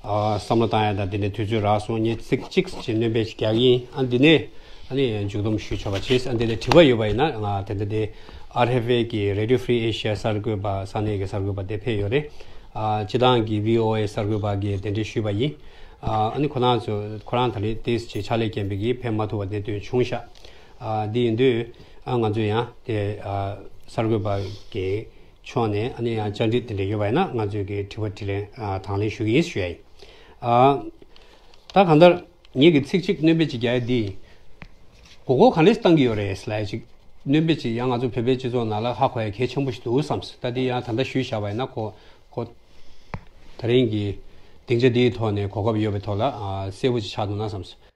ཨ་བསམ་བློ་བཏང་ཡ་དང་དེ་འདྲའི་དུས་ཚོད་རག་སོང་། ངས་ཚིག་གཅིག་ཅིག་སྣོན་པ་ཞིག་རྒྱག་གི་ཡིན། ཨ་འདི་ནས་ཨ་ནི་མཇུག་བསྡོམས་ཞུས་ཆོག་པ་བྱས། ཨ་འདི་ནས་དྲི་བ་ཡོད་པ་ཡིན་ན་ང་དེ་འདྲ་དེ་ཨར་ཨེཕ་ཨེ་གི་Radio Free Asia གསར་འགོད་པ་ས་གནས་ཀྱི་གསར་འགོད་པ་དེ་ཕེབས་ཡོད་རེད། ཨ་སྤྱི་བཏང་གི་བྷི་ཨོ་ཨེ་གསར་འགོད་པ་གིས་གདན་འདྲེན་ཞུས་པ་ཡིན། ཨ་ཨ་ནི་ཁོ་རང་ཚོ་ཁོ་རང་ད་རེས་ཏོག་ཙམ་ཕྱག་ལས་རྐྱེན་པས་ཀྱིས་ཕེབས་མ་ཐུབ་པ་གནད་དོན་བྱུང་ཤག་ཨ་འདི་ཡིན་དུས་ཨ་ང་ཚོ་ཡང་དེ་ཨ་གསར་འགོད་པ་གི་ཕྱོགས་ནས་ཨ་ནི་ཡང་བཅར་འདྲི་དེ་འདྲ་ཡོད་པ་ཡིན་ན་ང་ཚོས་ཀྱི་དྲི་བ་དྲིས་ལན་ཨ་དང་ལེན་ཞུ་གི་ཡིན་ཞུ་ཡ་ཡིན། ཨ་ད་གང་ལྟར་ངེད་ཀྱི་ཚིག་གཅིག་སྣོན་པ་གཅིག་རྒྱག་ཡ་འདི་མགོ་སྐོར་ག་འདྲས་བཏང་གི་ཡོད་རེད་ལབ་ཡ་གཅིག་སྣོན་པ་གཅིག་ཡང་ང་ཚོ་བོད་པའི་སྤྱི་ཚོགས་ནང་ལ་ཧ་གོ་ཡ་གལ་ཆེན་པོ་ཞིག་འདུག་བསམ་སོང་། ད་འདི་ཡང་ད་ལྟ་ཞུས་བཞག་པ་ཡིན་ན་གོ་གོ་ད་རིང་གི་སྡིངས་ཆ་འདིའི་ཐོག་ནས་གོ་སྐབས་ཡོད་པའི་ཐོག་ལ་ཨ་གསལ་པོ་ཅིག་ཆགས་འདུག་ན་བསམ་སོང་།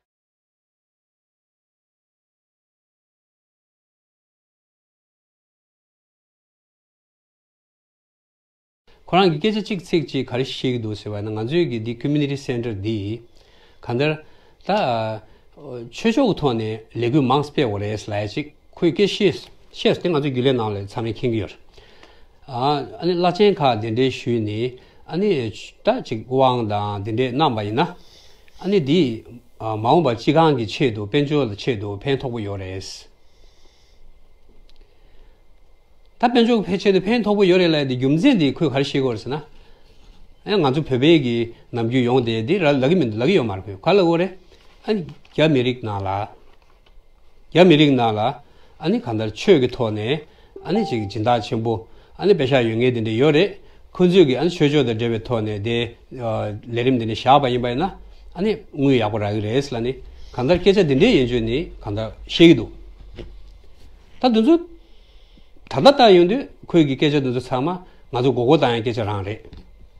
ཁོ་རང་གིས་སྐད་ཆ་གཅིག་ཚིག་གཅིག་ག་རེ་བཤད་ཀྱི་འདུག་ཟེར་བ་ན། ང་ཚོའི་གི་འདི་Community Center འདི་གང་ལྟར་ད་ཆོས་ཕྱོགས་ཀྱི་ཐོག་ནས་ལས་འགུལ་མང་ཙམ་སྤེལ་དགོས་རེད་ལབ་ཡ་ཅིག་ཁོས་སྐད་བཤད་བཤད་དེ་ང་ཚོ་རྒྱུན་ལས་ནང་ལ་ཚང་མས་མཁྱེན་གྱི་ཡོད་རེད། ཨ་ནི་བླ་ཆེན་ཁག་གདན་འདྲེན་ཞུས་ནས་ཨ་ནི་ད་ཅིག་དབང་དང་དེ་འདྲས་གནང་པ་ཡིན་ན་ཨ་ནི་འདི་མ་འོངས་པ་སྤྱི་ཁང་གི་ཆེད་དུ་དཔལ་འབྱོར་ལ་ཆེད་དུ་ཕན་ཐོགས་པོ་ཡོད་རེད། ད་དཔལ་འབྱོར་གྱི་ཕན་ཆེད་དུ་ཕན་ཐོགས་པོ་ཡོད་རེད་ལབ་ཡ་དེ་རྒྱུ་མཚན་དེ་ཁོས་ག་རེ་བཤད་ཀྱི་ཡོད་རེད་ཟེར་ན། ཨེ་ང་ཚོ་བོད་པའི་གི་ནམ་རྒྱུན་ཡོང་དེ་འདི་ར་ལབ་ཀྱི་མི་འདུག་ལབ་ཀྱི་ཡོད་མ་རེད། ཁོས་ག་ལབ་ཀྱི་ཡོད་རེད། ཨ་ནི་རྒྱ་མི་རིགས་ནང་ལ་རྒྱ་མི་རིགས་ནང་ལ་ཨ་ནི་གང་ལྟར་ཆོས་ཀྱི་ཐོག་ནས་ཨ་ནི་ཅིག་སྦྱིན་བདག་ཆེན་པོ་ཨ་ནི་པེ་ཤག་ཡོད་མཁན་དེ་འདྲ་ཡོད་རེད། ཁོང་ཚོས་ཀྱི་ཨ་ནི་ཆོས་ཕྱོགས་དང་འབྲེལ་བའི་ཐོག་ནས་དེ་ལས་རིམ་དེ་འདྲ་བཞག་པ་ཡིན་པ་ཡིན་ན་ཨ་ནི་དངུལ་ཡག་པོ་རག་གི་རེད་ལབ་ནི་གང་ལྟར་སྐད་ཆ་དེ་འདྲའི་ཡིན་རྒྱུ་ནི་གང་ལྟར་བཤད་ཀྱི་འདུག་ད་དེ་ཚོ། ད་ལྟ་ལྟ་ཡོང་དུས་ཁོས་ཀྱི་སྐད་ཆ་འདི་ཚོ་ཚང་མ་ང་ཚོ་མགོ་སྐོར་བཏང་ཡའི་སྐད་ཆ་རང་རེད། རེད་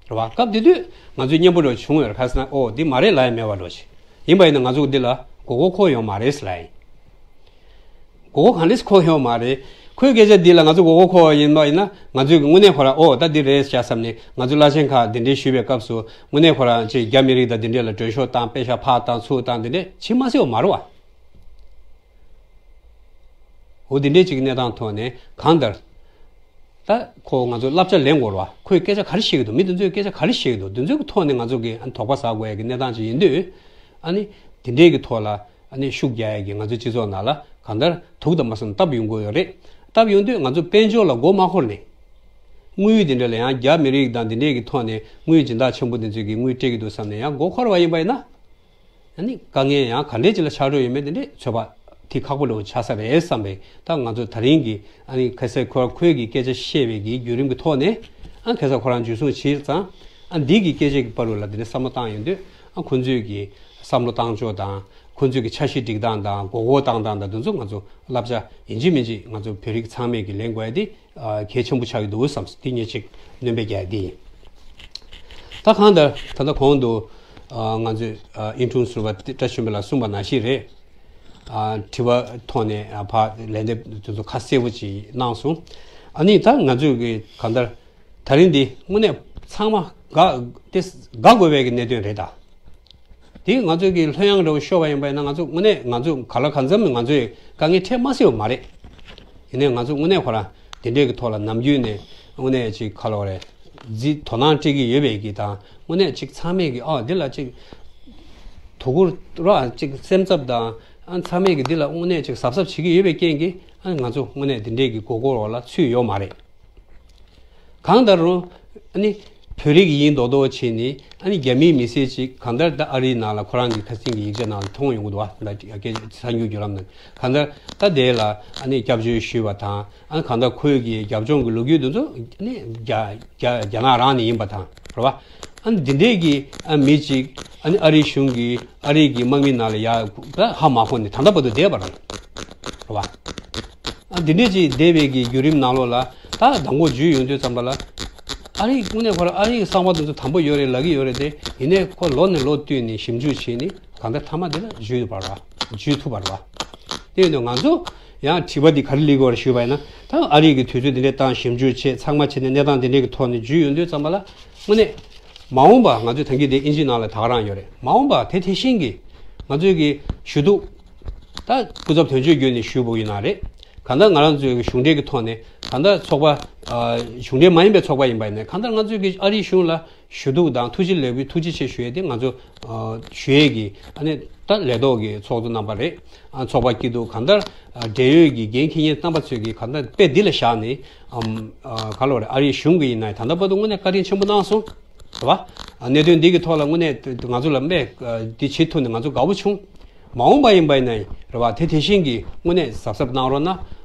བ། སྐབས་དེ་དུས་ང་ཚོས་སྙན་པོ་རེ་བྱུང་ཡོད་རེད། ག་ཟེར་ན་ཨོ་འདི་མ་རེད་ལབ་ཡ་མེད་པ་འགྲོ་ཞིག་ཡིན་པ་ཡིན་ན་ང་ཚོ་འདི་ལ་མགོ་སྐོར་འཁོར་ཡོང་མ་རེད་ཟེར་ལབ་ཡིན། མགོ་སྐོར་གང་ལས་འཁོར་ཡོང་མ་རེད། ཁོའི་སྐད་ཆ་འདི་ལ་ང་ཚོ་མགོ་སྐོར་འཁོར་བ་ཡིན་པ་ཡིན་ན་ང་ཚོས་ཀྱི་དངོས་གནས་ཁོ་རང་ཨོ་ད་འདི་རེད་བྱ་བསམ་ནས་ང་ཚོ་བླ་ཆེན་ཁག་འདི་འདྲའི་ཞུས་པའི་སྐབས་སུ་དངོས་གནས་ཁོ་རང་ཅིག་རྒྱ་མི་རིགས་དང་འདི་འདྲའི་ལ་མགྲོན་ཤོག་བཏང་པེ་ཤག་ཕར་བཏང་ཚུར་བཏང་འདི་འདྲས་བྱེད་མ་སྲིད་པ་མ་རེད་བ། འོ་དེ་འདྲའི་ཅིག་གནས་སྟངས་ཐོག་ནས་གང་ལྟར། ད་ཁོ་ང་ཚོ་བསླབ་བྱ་ལེན་དགོས་རེད་བ། ཁོས་སྐད་ཆ་ག་རེ་བཤད་ཀྱི་འདུག་མི་དེ་ཚོས་སྐད་ཆ་ག་རེ་བཤད་ཀྱི་འདུག་དེ་ཚོའི་ཐོག་ནས་ང་ཚོ་གི་ཨ་དོགས་པ་ཟ་དགོས་ཡ་གི་གནས་སྟངས་ཅིག་ཡིན་དུས། ཨ་ནི་དེ་འདྲའི་གི་ཐོག་ལ་ཨ་ནི་ཤུགས་རྒྱག་ཡ་གི་ང་ཚོའི་སྤྱི་ཚོགས་ནང་ལ་གང་ལྟར་དུག་དང་མ་སོང་སྟབས་ཡོང་གི་ཡོད་རེད། སྟབས་ཡོང་དུས་ང་ཚོ་དཔལ་འབྱོར་ལ་མགོ་མ་འཁོར་ནས། དངུལ་དེ་འདྲ་ལ་ཡང་རྒྱ་མི་རིགས་དང་དེ་འདྲའི་གི་ཐོག་ནས་དངུལ་སྦྱིན་བདག་ཆེན་པོ་དེ་ཚོས་གི་དངུལ་སྤྲད་ཀྱི་འདུག་བསམ་ནས་ཡང་མགོ་འཁོར་བ་ཡིན་པ་ཡིན་ན། ཨ་ནི་དཀའ་ངལ་ཡང་ག་འདྲས་ཅིག་ལ་ཆགས་འགྲོ་ཡོད་མེད་དེ་འདྲས་ཚོད་དཔག་དེ་ཁག་པོ་འདྲ་བོ་ཆགས་ས་རེད་བསམ་པས། ད་ང་ཚོ་ད་རིང་གི་ཨ་ནི་ཁ་སང་ཁོ་ཁོས་ཀྱི་སྐད་ཆ་བཤད་པའི་གི་བརྒྱུད་རིམ་གྱི་ཐོག་ནས་ཨ་ཁ་སང་ཁོ་རང་འཇུ་བཟུང་བྱས་ཙང་ཨ་འདི་གི་སྐད་ཆ་གི་བར་དུ་ལ་དེ་འདྲས་བསམ་བློ་བཏང་ཡོང་དུས་ཨ་ཁོ་ཚོས་ཀྱི་བསམ་བློ་བཏང་ཕྱོགས་དང་ཁོ་ཚོས་ཀྱི་འཆར་གཞི་སྒྲིག་སྟངས་དང་མགོ་སྐོར་བཏང་སྟངས་དང་དེ་ཚོ་ང་ཚོ་བསླབ་བྱ་ཡིན་གཅིག་མིན་གཅིག་ང་ཚོ་བོད་རིགས་ཚང་མས་ཀྱི་ལེན་དགོས་ཡ་དེ་ཨ་གལ་ཆེན་པོ་ཆགས་ཀྱི་འདུག་བསམ་སོང་། དེ་ཉིད་ཅིག་སྣོན་པ་རྒྱག་ཡ་དེ་ཡིན། ད་གང་ལྟར་ད་ལྟ་གོང་དུ་ཨ་ང་ཚོས་ཨ་ཨིན་ཀྲུང་ཟུར་པ་བཀྲ་ཆོས་འཕེལ་ལགས་གསུངས་པ་ནང་བཞིན་རེད། ཨ་དྲི་བ་ཐོག་ནས་ཨ་ཕར་ལན་འདེབས་དེ་ཚོ་ཁ་གསལ་པོ་ཅིག་གནང་སོང་། ཨ་ནི་ད་ང་ཚོས་གི་གང་ལྟར་ད་རིང་འདི་དངོས་གནས་ཚང་མ་དགའ་དེ་དགའ་དགོས་པའི་གི་གནད་དོན་རེད་ད། དེ་ང་ཚོས་གི་ལྷོད་ཡངས་འདྲ་བོ་ཤོར་བ་ཡིན་པ་ཡིན་ན་ང་ཚོ་དངོས་གནས་ང་ཚོ་ག་ལ་གང་འཚམ་ང་ཚོས་དཀའ་ངལ་འཕྲད་མ་སྲིད་པ་མ་རེད། ཡིན་ནའི་ང་ཚོ་དངོས་གནས་ཁོ་རང་དེ་འདྲའི་གི་ཐོག་ལ་ནམ་རྒྱུན་ནས་དངོས་གནས་ཅིག་ག་ལ་བ་རེད། རྫི་དོ་སྣང་སྤྲད་ཀྱི་ཡོད་པའི་གི་དང་དངོས་གནས་ཅིག་ཚང་མས་གི་ཨ་འདི་ལ་ཅིག་དོ་ཁུར་རོགས་ཅིག་སེམས་འཚབ་དང་ཨ་ཚང་མས་གི་འདི་ལ་དངོས་གནས་ཅིག་གཟབ་གཟབ་བྱེད་ཀྱི་ཡོད་པའི་རྐྱེན་གྱིས་ཨ་ང་ཚོ་དངོས་གནས་དེ་འདྲའི་གི་མགོ་སྐོར་འོག་ལ་ཚུད་ཡོད་མ་རེད། གང་ལྟར་རུང་ཨ་ནི་བོད་རིགས་ཡིན་མདོག་མདོག་བྱས་ནས་ཨ་ནི་རྒྱ་མིའི་མི་སེར་ཅིག་གང་ལྟར་ད་ཨ་རིའི་ནང་ལ་ཁོ་རང་གི་ཁ་སང་གི་ཡིག་ཆ་ནང་ལ་མཐོང་ཡོང་གི་འདུག་བ། ད་སྐད་ཆ་གསར་འགྱུར་བརྒྱུད་ལམ་ནང་གང་ལྟར་ད་དེ་ལ་ཨ་ནི་སྐྱབས་བཅོལ་ཞུས་པ་དང་། ཨ་གང་ལྟར་ཁོས་ཀྱི་རྒྱབ་ལྗོངས་ཀྱི་ལོ་རྒྱུས་འདི་ཚོ་ཨ་ནི་རྒྱ་རྒྱ་རྒྱ་ནག་རང་ནས་ཡིན་པ་དང་རེད་བ། ཨ་ནི་འདི་འདྲས་ཀྱི་ཨ་མི་གཅིག་ཨ་ནི་ཨ་རིའི་གཞུང་གི་ཨ་རིའི་གི་དམག་མི་ནང་ལ་ཡ་ད་ཧ་མ་གོ་ནས་ད་ལྟ་བར་དུ་བསྡད་པ་རེད་རེད་བ། ཨ་འདི་འདྲས་ཅིག་བསྡད་པའི་གི་བརྒྱུད་རིམ་ནང་ལོགས་ལ་ད་མདང་དགོང་འཇུས་ཡོང་དུས་ཙམ་པ་ལ་ཨ་རིའི་དངོས་གནས་ཁོ་རང་ཨ་རིའི་གི་གསང་བ་འདི་ཚོ་དམ་པོ་ཡོད་རེད་ལབ་ཀྱི་ཡོད་རེད་དེ། ཡིན་ནའི་ཁོ་ལོ་ནས་ལོ་བསྟུད་ནས་ཞིབ་འཇུག་བྱས་ནས་གང་ལྟར་མཐའ་མ་འདི་ལ་འཇུས་ཐུབ་པ་རེད་བ། འཇུས་ཐུབ་པ་རེད་བ། དེ་ཡིན་དུས་ང་ཚོ་ཡང་དྲི་བ་འདི་ག་རེ་སླེབས་ཀྱི་ཡོད་རེད་ཞུས་པ་ཡིན་ན། ད་ཨ་རི་གི་དུས་ཚོད་འདི་འདྲའི་སྟེང་ཞིབ་འཇུག་བྱས་ཚང་མ་བྱས་ནས་གནས་སྟངས་འདི་འདྲའི་གི་ཐོག་ནས་འཇུས་ཡོང་དུས་ཙམ་པ་ལ་དངོས་གནས་མ་འོངས་པ་ང་ཚོས་ད་གིན་དེ་ཨིན་ཇིའི་ནང་ལ་ད་ག་རང་ཡོད་རེད། མ་འོངས་པ་དེ་དེ་བཞིན་གྱི་ང་ཚོས་ཀྱི་ཞུ་གཏུག་ད་སྐུ་ཚབ་དོན་གཅོད་བརྒྱུད་ནས་ཞུས་དགོས་ཀྱི་ན་རེད། གང་ལྟར་ང་རང་ཚོའི་གི་གཞུང་འབྲེལ་གྱི་ཐོག་ནས་གང་ལྟར་ཚོགས་པ་ཨ་གཞུང་འབྲེལ་མ་ཡིན་པའི་ཚོགས་པ་ཡིན་པ་ཡིན་ནའི་གང་ལྟར་ང་ཚོས་ཀྱི་ཨ་རིའི་གཞུང་ལ་ཞུ་གཏུག་དང་ཐུགས་རྗེ་ལེགས་འབུལ་ཐུགས་རྗེ་ཆེ་ཞུ་ཡས་དེ་ང་ཚོ་ཨ་ཞུ་ཡས་ཀྱི་ཨ་ནི་ད་ལས་ཐོག་གི་ཚོགས་གཙོ་རྣམ་པ་རེད། ཨ་ཚོགས་པ་སྐྱིད་སྡུག་གང་ལྟར་ཨ་འབྲེལ་ཡོད་ཀྱི་འགན་འཁྱེར་མཁན་རྣམ་པ་ཚོས་ཀྱི་གང་ལྟར་དཔེ་འདི་ལ་བཞག་ནས་ཨམ་ཨ་ག་ལ་བ་རེད། ཨ་རིའི་གཞུང་གི་ཡིན་ནའི་ད་ལྟ་བར་དུ་དངོས་གནས་བཀའ་དྲིན་ཆེན་པོ་གནང་སོང་རེད་བ། ཨ་གནད་དོན་འདི་གི་ཐོག་ལ་དངོས་གནས་ང་ཚོ་ལ་དཔེ་ཨ་འདི་བྱེད་ཐུབ་ནས་ང་ཚོ་དགའ་པོ་བྱུང་། མ་འོངས་པ་ཡིན་པ་ཡིན་ནའི་རེད་བ། དེ་དེ་བཞིན་གྱི་དངོས་གནས་གཟབ་གཟབ་གནང་རོགས་གནང་།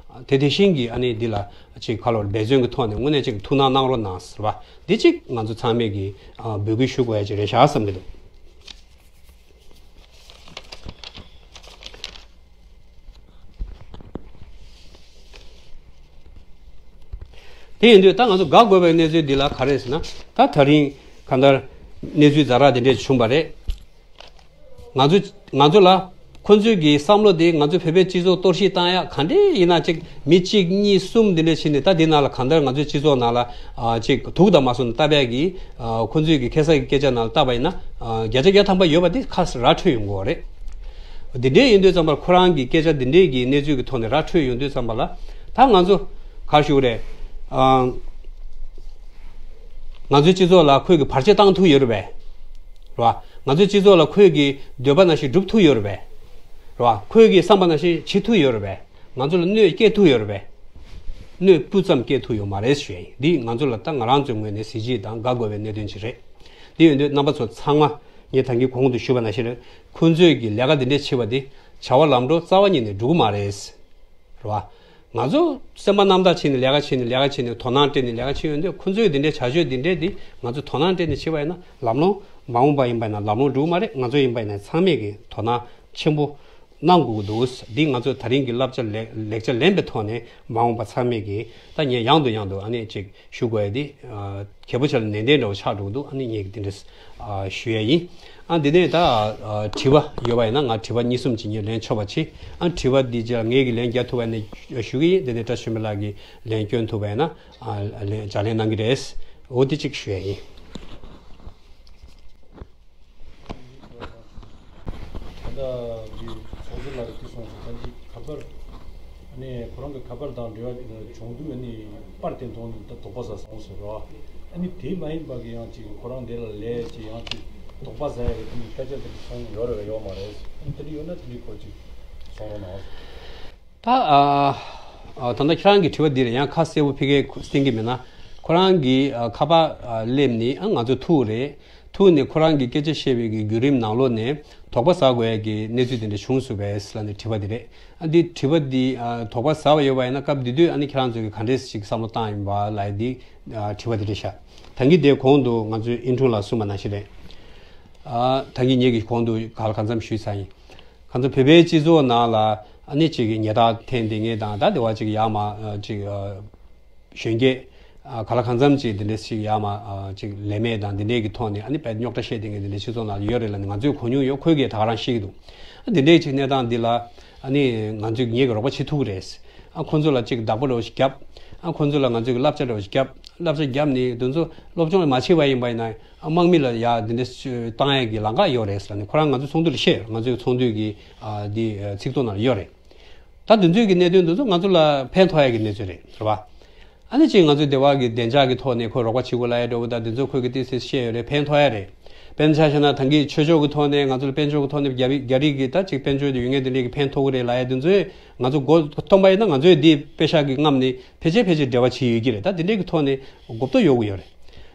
དེ་དེ་བཞིན་གྱི་ཨ་ནི་འདི་ལ་ཅིག་ག་ལ་བ་རེད། འབད་བརྩོན་གྱི་ཐོག་ནས་དངོས་གནས་ཅིག་ཐུགས་སྣང་གནང་རོགས་གནང་ཟེར་བ། འདི་གཅིག་ང་ཚོ་ཚང་མས་ཀྱི་ཨ་འབོད་སྐུལ་ཞུ་དགོས་ཡ་ཅིག་རེད་ཤག་བསམ་གྱི་འདུག། དེ་ཡིན་དུས་ད་ང་ཚོ་དགའ་དགོས་པའི་གནས་ཚུལ་འདི་ལ་ག་རེ་ཟེར་ན། ད་ད་རིང་གང་ལྟར་གནས་ཚུལ་ཛ་དྲག་འདི་འདྲས་བྱུང་བ་རེད། ང་ཚོ་ང་ཚོ་ལ་ཁོ་ཚོའི་གི་བསམ་བློ་དེ་ང་ཚོ་བོད་པའི་སྤྱི་ཚོགས་གཏོར་བཤིག་བཏང་ཡག་ག་འདྲས་ཡིན་ན་ཅིག་མི་གཅིག་གཉིས་གསུམ་འདི་འདྲས་བྱས་ནས་ད་འདི་ནང་ལ་གང་ལྟར་ང་ཚོའི་སྤྱི་ཚོགས་ནང་ལ་ཨ་ཅིག་དུག་དང་མ་སོང་ནས་བཏབ་ཡག་གི་ཨ་ཁོ་ཚོའི་གི་ཁ་སང་གི་སྐད་ཆ་ནང་ལ་བལྟས་པ་ཡིན་ན་ཨ་བརྒྱ་ཆ་བརྒྱ་ཐམ་པ་ཡོད་པ་དེ་ཁ་ར་འཕྲོད་ཡོང་གི་ཡོད་རེད། འདི་འདྲས་ཡིན་དུས་ཙམ་པར་ཁོ་རང་གི་སྐད་ཆ་འདི་འདྲས་ཀྱི་གནས་ཚུལ་གྱི་ཐོག་ནས་ར་འཕྲོད་ཡོང་དུས་ཙམ་པ་ལ་ད་ང་ཚོ་ག་རེ་ཞུ་དགོས་རེད། ཨ་ང་ཚོའི་སྤྱི་ཚོགས་ལ་ཁོས་ཀྱི་བར་ཆད་བཏང་ཐུབ་ཡོད་རེད་པས། རེད་བ། ང་ཚོའི་སྤྱི་ཚོགས་ལ་ཁོས་ཀྱི་འདོད་པ་ནང་བཞིན་སྒྲུབ་ཐུབ་ཡོད་རེད་པས། རེད་བ། ཁོས་ཀྱི་བསམ་པ་ནང་བཞིན་བྱེད་ཐུབ་ཡོད་རེད་པས། ང་ཚོ་ལ་གནོད་སྐྱེལ་ཐུབ་ཡོད་རེད་པས། གནོད་སྤུ་ཙམ་སྐྱེལ་ཐུབ་ཡོད་མ་རེད་ཞུ་ཡ་ཡིན། འདི་ང་ཚོ་ལ་ད་ང་རང་ཚོའི་ངོས་ནས་གཟི་བརྗིད་དང་དགའ་དགོས་པའི་གནད་དོན་ཅིག་རེད། འདི་ཡིན་དུས་རྣམ་པ་ཚོ་ཚང་མ་ངས་ད་གིན་གོང་དུ་ཞུས་པ་ནང་བཞིན་རེད། ཁོ་ཚོས་ཀྱི་ལས་ཀ་འདི་འདྲས་བྱེད་པ་འདི་བྱ་བ་ལམ་འགྲོ་རྩ་བ་ཉིད་ནས་འགྲོ་གི་མ་རེད། རེད་བ། ང་ཚོ་སེམས་པ་རྣམ་དག་བྱས་ནས་ལས་ཀ་བྱས་ནས་ལས་ཀ་བྱས་ནས་དོ་སྣང་སྤྲད་ནས་ལས་ཀ་བྱས་ཡོང་དུས་ཁོ་ཚོས་འདི་འདྲའི་བྱ་སྤྱོད་འདི་འདྲའི་འདི་ང་ཚོ་དོ་སྣང་སྤྲད་ནས་བྱེད་པ་ཡིན་ན་ལམ་ལྷོང་མ་འོངས་པ་ཡིན་པ་ཡིན་ན་ལམ་ལྷོང་འགྲོ་གི་མ་རེད། ང་ཚོ་ཡིན་པ་ཡིན་ན་ཚང་མས་ཀྱི་དོ་སྣང་ཆེན་པོ་གནང་དགོས་ཀྱི་འདུག། འདི་ང་ཚོ་ད་རིང་གི་བསླབ་བྱ་ལེགས་ལེགས་ཆ་ལེན་པའི་ཐོག་ནས་མ་འོངས་པ་ཚང་མས་ཀྱི་ད་ངས་ཡང་དུ་ཡང་དུ་ཨ་ནི་ཅིག་ཞུ་དགོས་ཡ་འདི་ཨ་གལ་པོ་ཆེ་ལ་ནན་ཏན་འདྲ་བོ་ཆགས་འགྲོ་གི་འདུག། ཨ་ནི་ངས་འདི་འདྲས་ཨ་ཞུ་ཡ་ཡིན། ཨ་འདི་ནས་ད་ཨ་དྲི་བ་ཡོད་པ་ཡིན་ན་ང་དྲི་བ་གཉིས་གསུམ་ཅིག་ངས་ལན་ཆོག་པ་བྱེད། ཨ་དྲི་བ་འདི་རྗེས་ལ་ངས་ཀྱི་ལན་རྒྱག་ཐུབ་པ་ཡིན་ན་ཞུ་གི་ཡིན། འདི་ནས་བཀྲ་ཤིས་ཆོས་འཕེལ་ལགས་ཀྱིས་ལན་སྐྱོན་ཐུབ་པ་ཡིན་ན་ཨ་ལན་ལྗགས་ལན་གནང་གི་རེད། འོ་འདི་གཅིག་ཞུ་ཡ་ཡིན། ད་ལྟ་འདི་ཚོགས་གཙོ་ལགས་ཀྱིས་གསུངས་སོང་། ད་འདི་ཁ་པར་ཨ་ནི་ཁོ་རང་གི་ཁ་པར་དང་འབྲེལ་བ་བྱུང་དུས་ཨ་ནི་པར་དེ་མཐོང་ནས་ད་དོགས་པ་ཟ་སོང་ཟེར་རོ། ཨ་ནི་དེ་མ་ཡིན་པ་གི་ཡང་ཅིག་ཁོ་རང་འདི་ལ་ལས་ཅིག་ཡང་ཅིག་དོགས་པ་ཟ་ཡ་གི་དེ་ནི་སྐད་ཆ་དེ་འདྲ་གསུངས་ཡོད་རེད་ཡོད་མ་རེད། ཨ་ནི་དེ་འདྲ་ཡོད་ན་དེ་འདྲའི་སྐོར་ཅིག་གསུང་རོགས་གནང་། ད་ཨ་ཨ་ད་ལྟ་ཁྱེད་རང་གི་དྲི་བ་འདི་ལ་ཡང་ཁ་གསལ་པོ་ཕ་གིར་གསན་གྱི་མེད་ན། ཁོ་རང་གི་ཨ་ཁ་པར་ཨ་སླེབས་ནས་ཨ་ང་ཚོ་ཐུག་རེད། ཐུག་ནས་ཁོ་རང་གི་སྐད་ཆ་བཤད་པའི་གི་བརྒྱུད་རིམ་ནང་ལོགས་ནས་དོགས་པ་ཟ་དགོས་ཡ་གི་གནས་ཚུལ་དེ་འདྲ་བྱུང་སོང་བས་ལབ་ནས་དྲི་བ་འདི་རེད། ཨ་འདི་དྲི་བ་འདི་ཨ་དོགས་པ་ཟ་བ་ཡོད་པ་ཡིན་ན་སྐབས་འདི་དུས་ཨ་ནི་ཁྱེད་རང་ཚོ་གི་ག་འདྲས་ཞིག་བསམ་བློ་བཏང་ཡིན་པ་ལབ་ཡ་འདི་ཨ་དྲི་བ་འདི་རེད་ཤག། ད་གིན་དེ་གོང་དུ་ང་ཚོའི་ཨིན་ཁྲུང་ལ་གསུངས་པ་ནང་བཞིན་རེད། ཨ་ད་གིན་ངེད་ཀྱིས་གོང་དུ་ག་ལ་གང་འཚམ་ཞུས་ཚར་ཡིན། ང་ཚོ་བོད་པའི་སྤྱི་ཚོགས་ནང་ལ་ཨ་ནི་ཅིག་གི་ཉེས་རྡུང་འཐེན་བསྡད་མཁན་དང་ད་དེ་བ་ཅིག་ཡར་མར་ཨ་ཅིག་ཨ་གཞོན་སྐྱེས་ཨ་ག་ལ་གང་འཚམ་ཅིག་འདི་འདྲས་ཅིག་ཡར་མར་ཨ་ཅིག་ལས་མེད་དང་འདི་འདྲས་ཀྱི་ཐོག་ནས་ཨ་ནི་དཔེ་རྙོག་དྲ་བཤད་བསྡད་མཁན་འདི་འདྲས་སྤྱི་ཚོགས་ནང་ལ་ཡོད་རེད་ལབ་ནས་ང་ཚོས་གོ་མྱོང་ཡོད། ཁོས་གིས་ད་ག་རང་བཤད་ཀྱི་འདུག། ཨ་འདི་འདྲས་ཅིག་གནས་སྟངས་འདི་ལ་ ཨ་ནི་ང་ཚོས་ངེད་ཀྱི་རོགས་པ་བྱེད་ཐུབ་ཀྱི་རེད། ཨ་ཁོང་ཚོ་ལ་ཅིག་བདག་པོ་འདྲ་བོ་ཞིག་བརྒྱབ། ཨ་ཁོང་ཚོ་ལ་ང་ཚོས་ཀྱི་བསླབ་བྱ་འདྲ་བོ་ཞིག་བརྒྱབ། བསླབ་བྱ་བརྒྱབ་ནས་དེ་ཚོ་སློབ་སྦྱོང་ལ་མ་བྱེད་པ་ཡིན་པ་ཡིན་ན་ཨ་དམག་མི་ལ་ཡ་དེ་འདྲ་བཏང་ཡས་ཀྱི་ལམ་ཁ་ཡོད་རེད་ཟེར་ནས་ཁོ་རང་ང་ཚོའི་ཚོགས་འདུ་ལ་བཤད་ཡོད། ང་ཚོའི་ཚོགས་འདུ་གི་ཨ་འདི་ཚིག་ཐོ་ནང་ལ་ཡོད་རེད། ད་དེ་ཚོའི་གི་གནད་དོན་དེ་ཚོ་ང་ཚོ་ལ་ཕན་ཐོགས་ཡས་ཀྱི་གནས་ཚུལ་རེད། རེད་བ། ཨ་ནི་གཅིག་ང་ཚོའི་སྡེ་བ་གི་བདེ་འཇགས་ཀྱི་ཐོག་ནས་ཁོས་རོགས་པ་བྱེད་དགོས་ལབ་ཡས་འདྲ་བོ་དང་དེ་ཚོ་ཁོས་གི་ཏོག་ཙམ་བཤད་ཡོད་རེད། ཕན་ཐོགས་ཡས་རེད། དཔེར་ན་ཆ་བཞག་ན་ད་གིན་ཆོས་ཕྱོགས་ཀྱི་ཐོག་ནས་ང་ཚོ་ལ་དཔལ་འབྱོར་གྱི་ཐོག་ནས་རྒྱ་རི་རྒྱ་རིགས་ཀྱི་ད་ཅིག་དཔལ་འབྱོར་དེ་ཡོད་ངེས་དེ་འདྲས་ཀྱི་ཕན་ཐོགས་ཀྱི་རེད་ལབ་ཡས་དེ་ཚོས་ང་ཚོ་མགོ་འཐོམ་པ་ཡིན་ན་ང་ཚོས་འདི་པེ་ཤག་གི་རྔམ་ནས་ཕལ་ཆེར་ཕལ་ཆེར་འབྲེལ་བ་བྱེད་ཡོད་ཀྱི་རེད། ད་དེ་འདྲས་ཀྱི་ཐོག་ནས་གོ་རྟོགས་ཡོད་ཀྱི་ཡོད་རེད།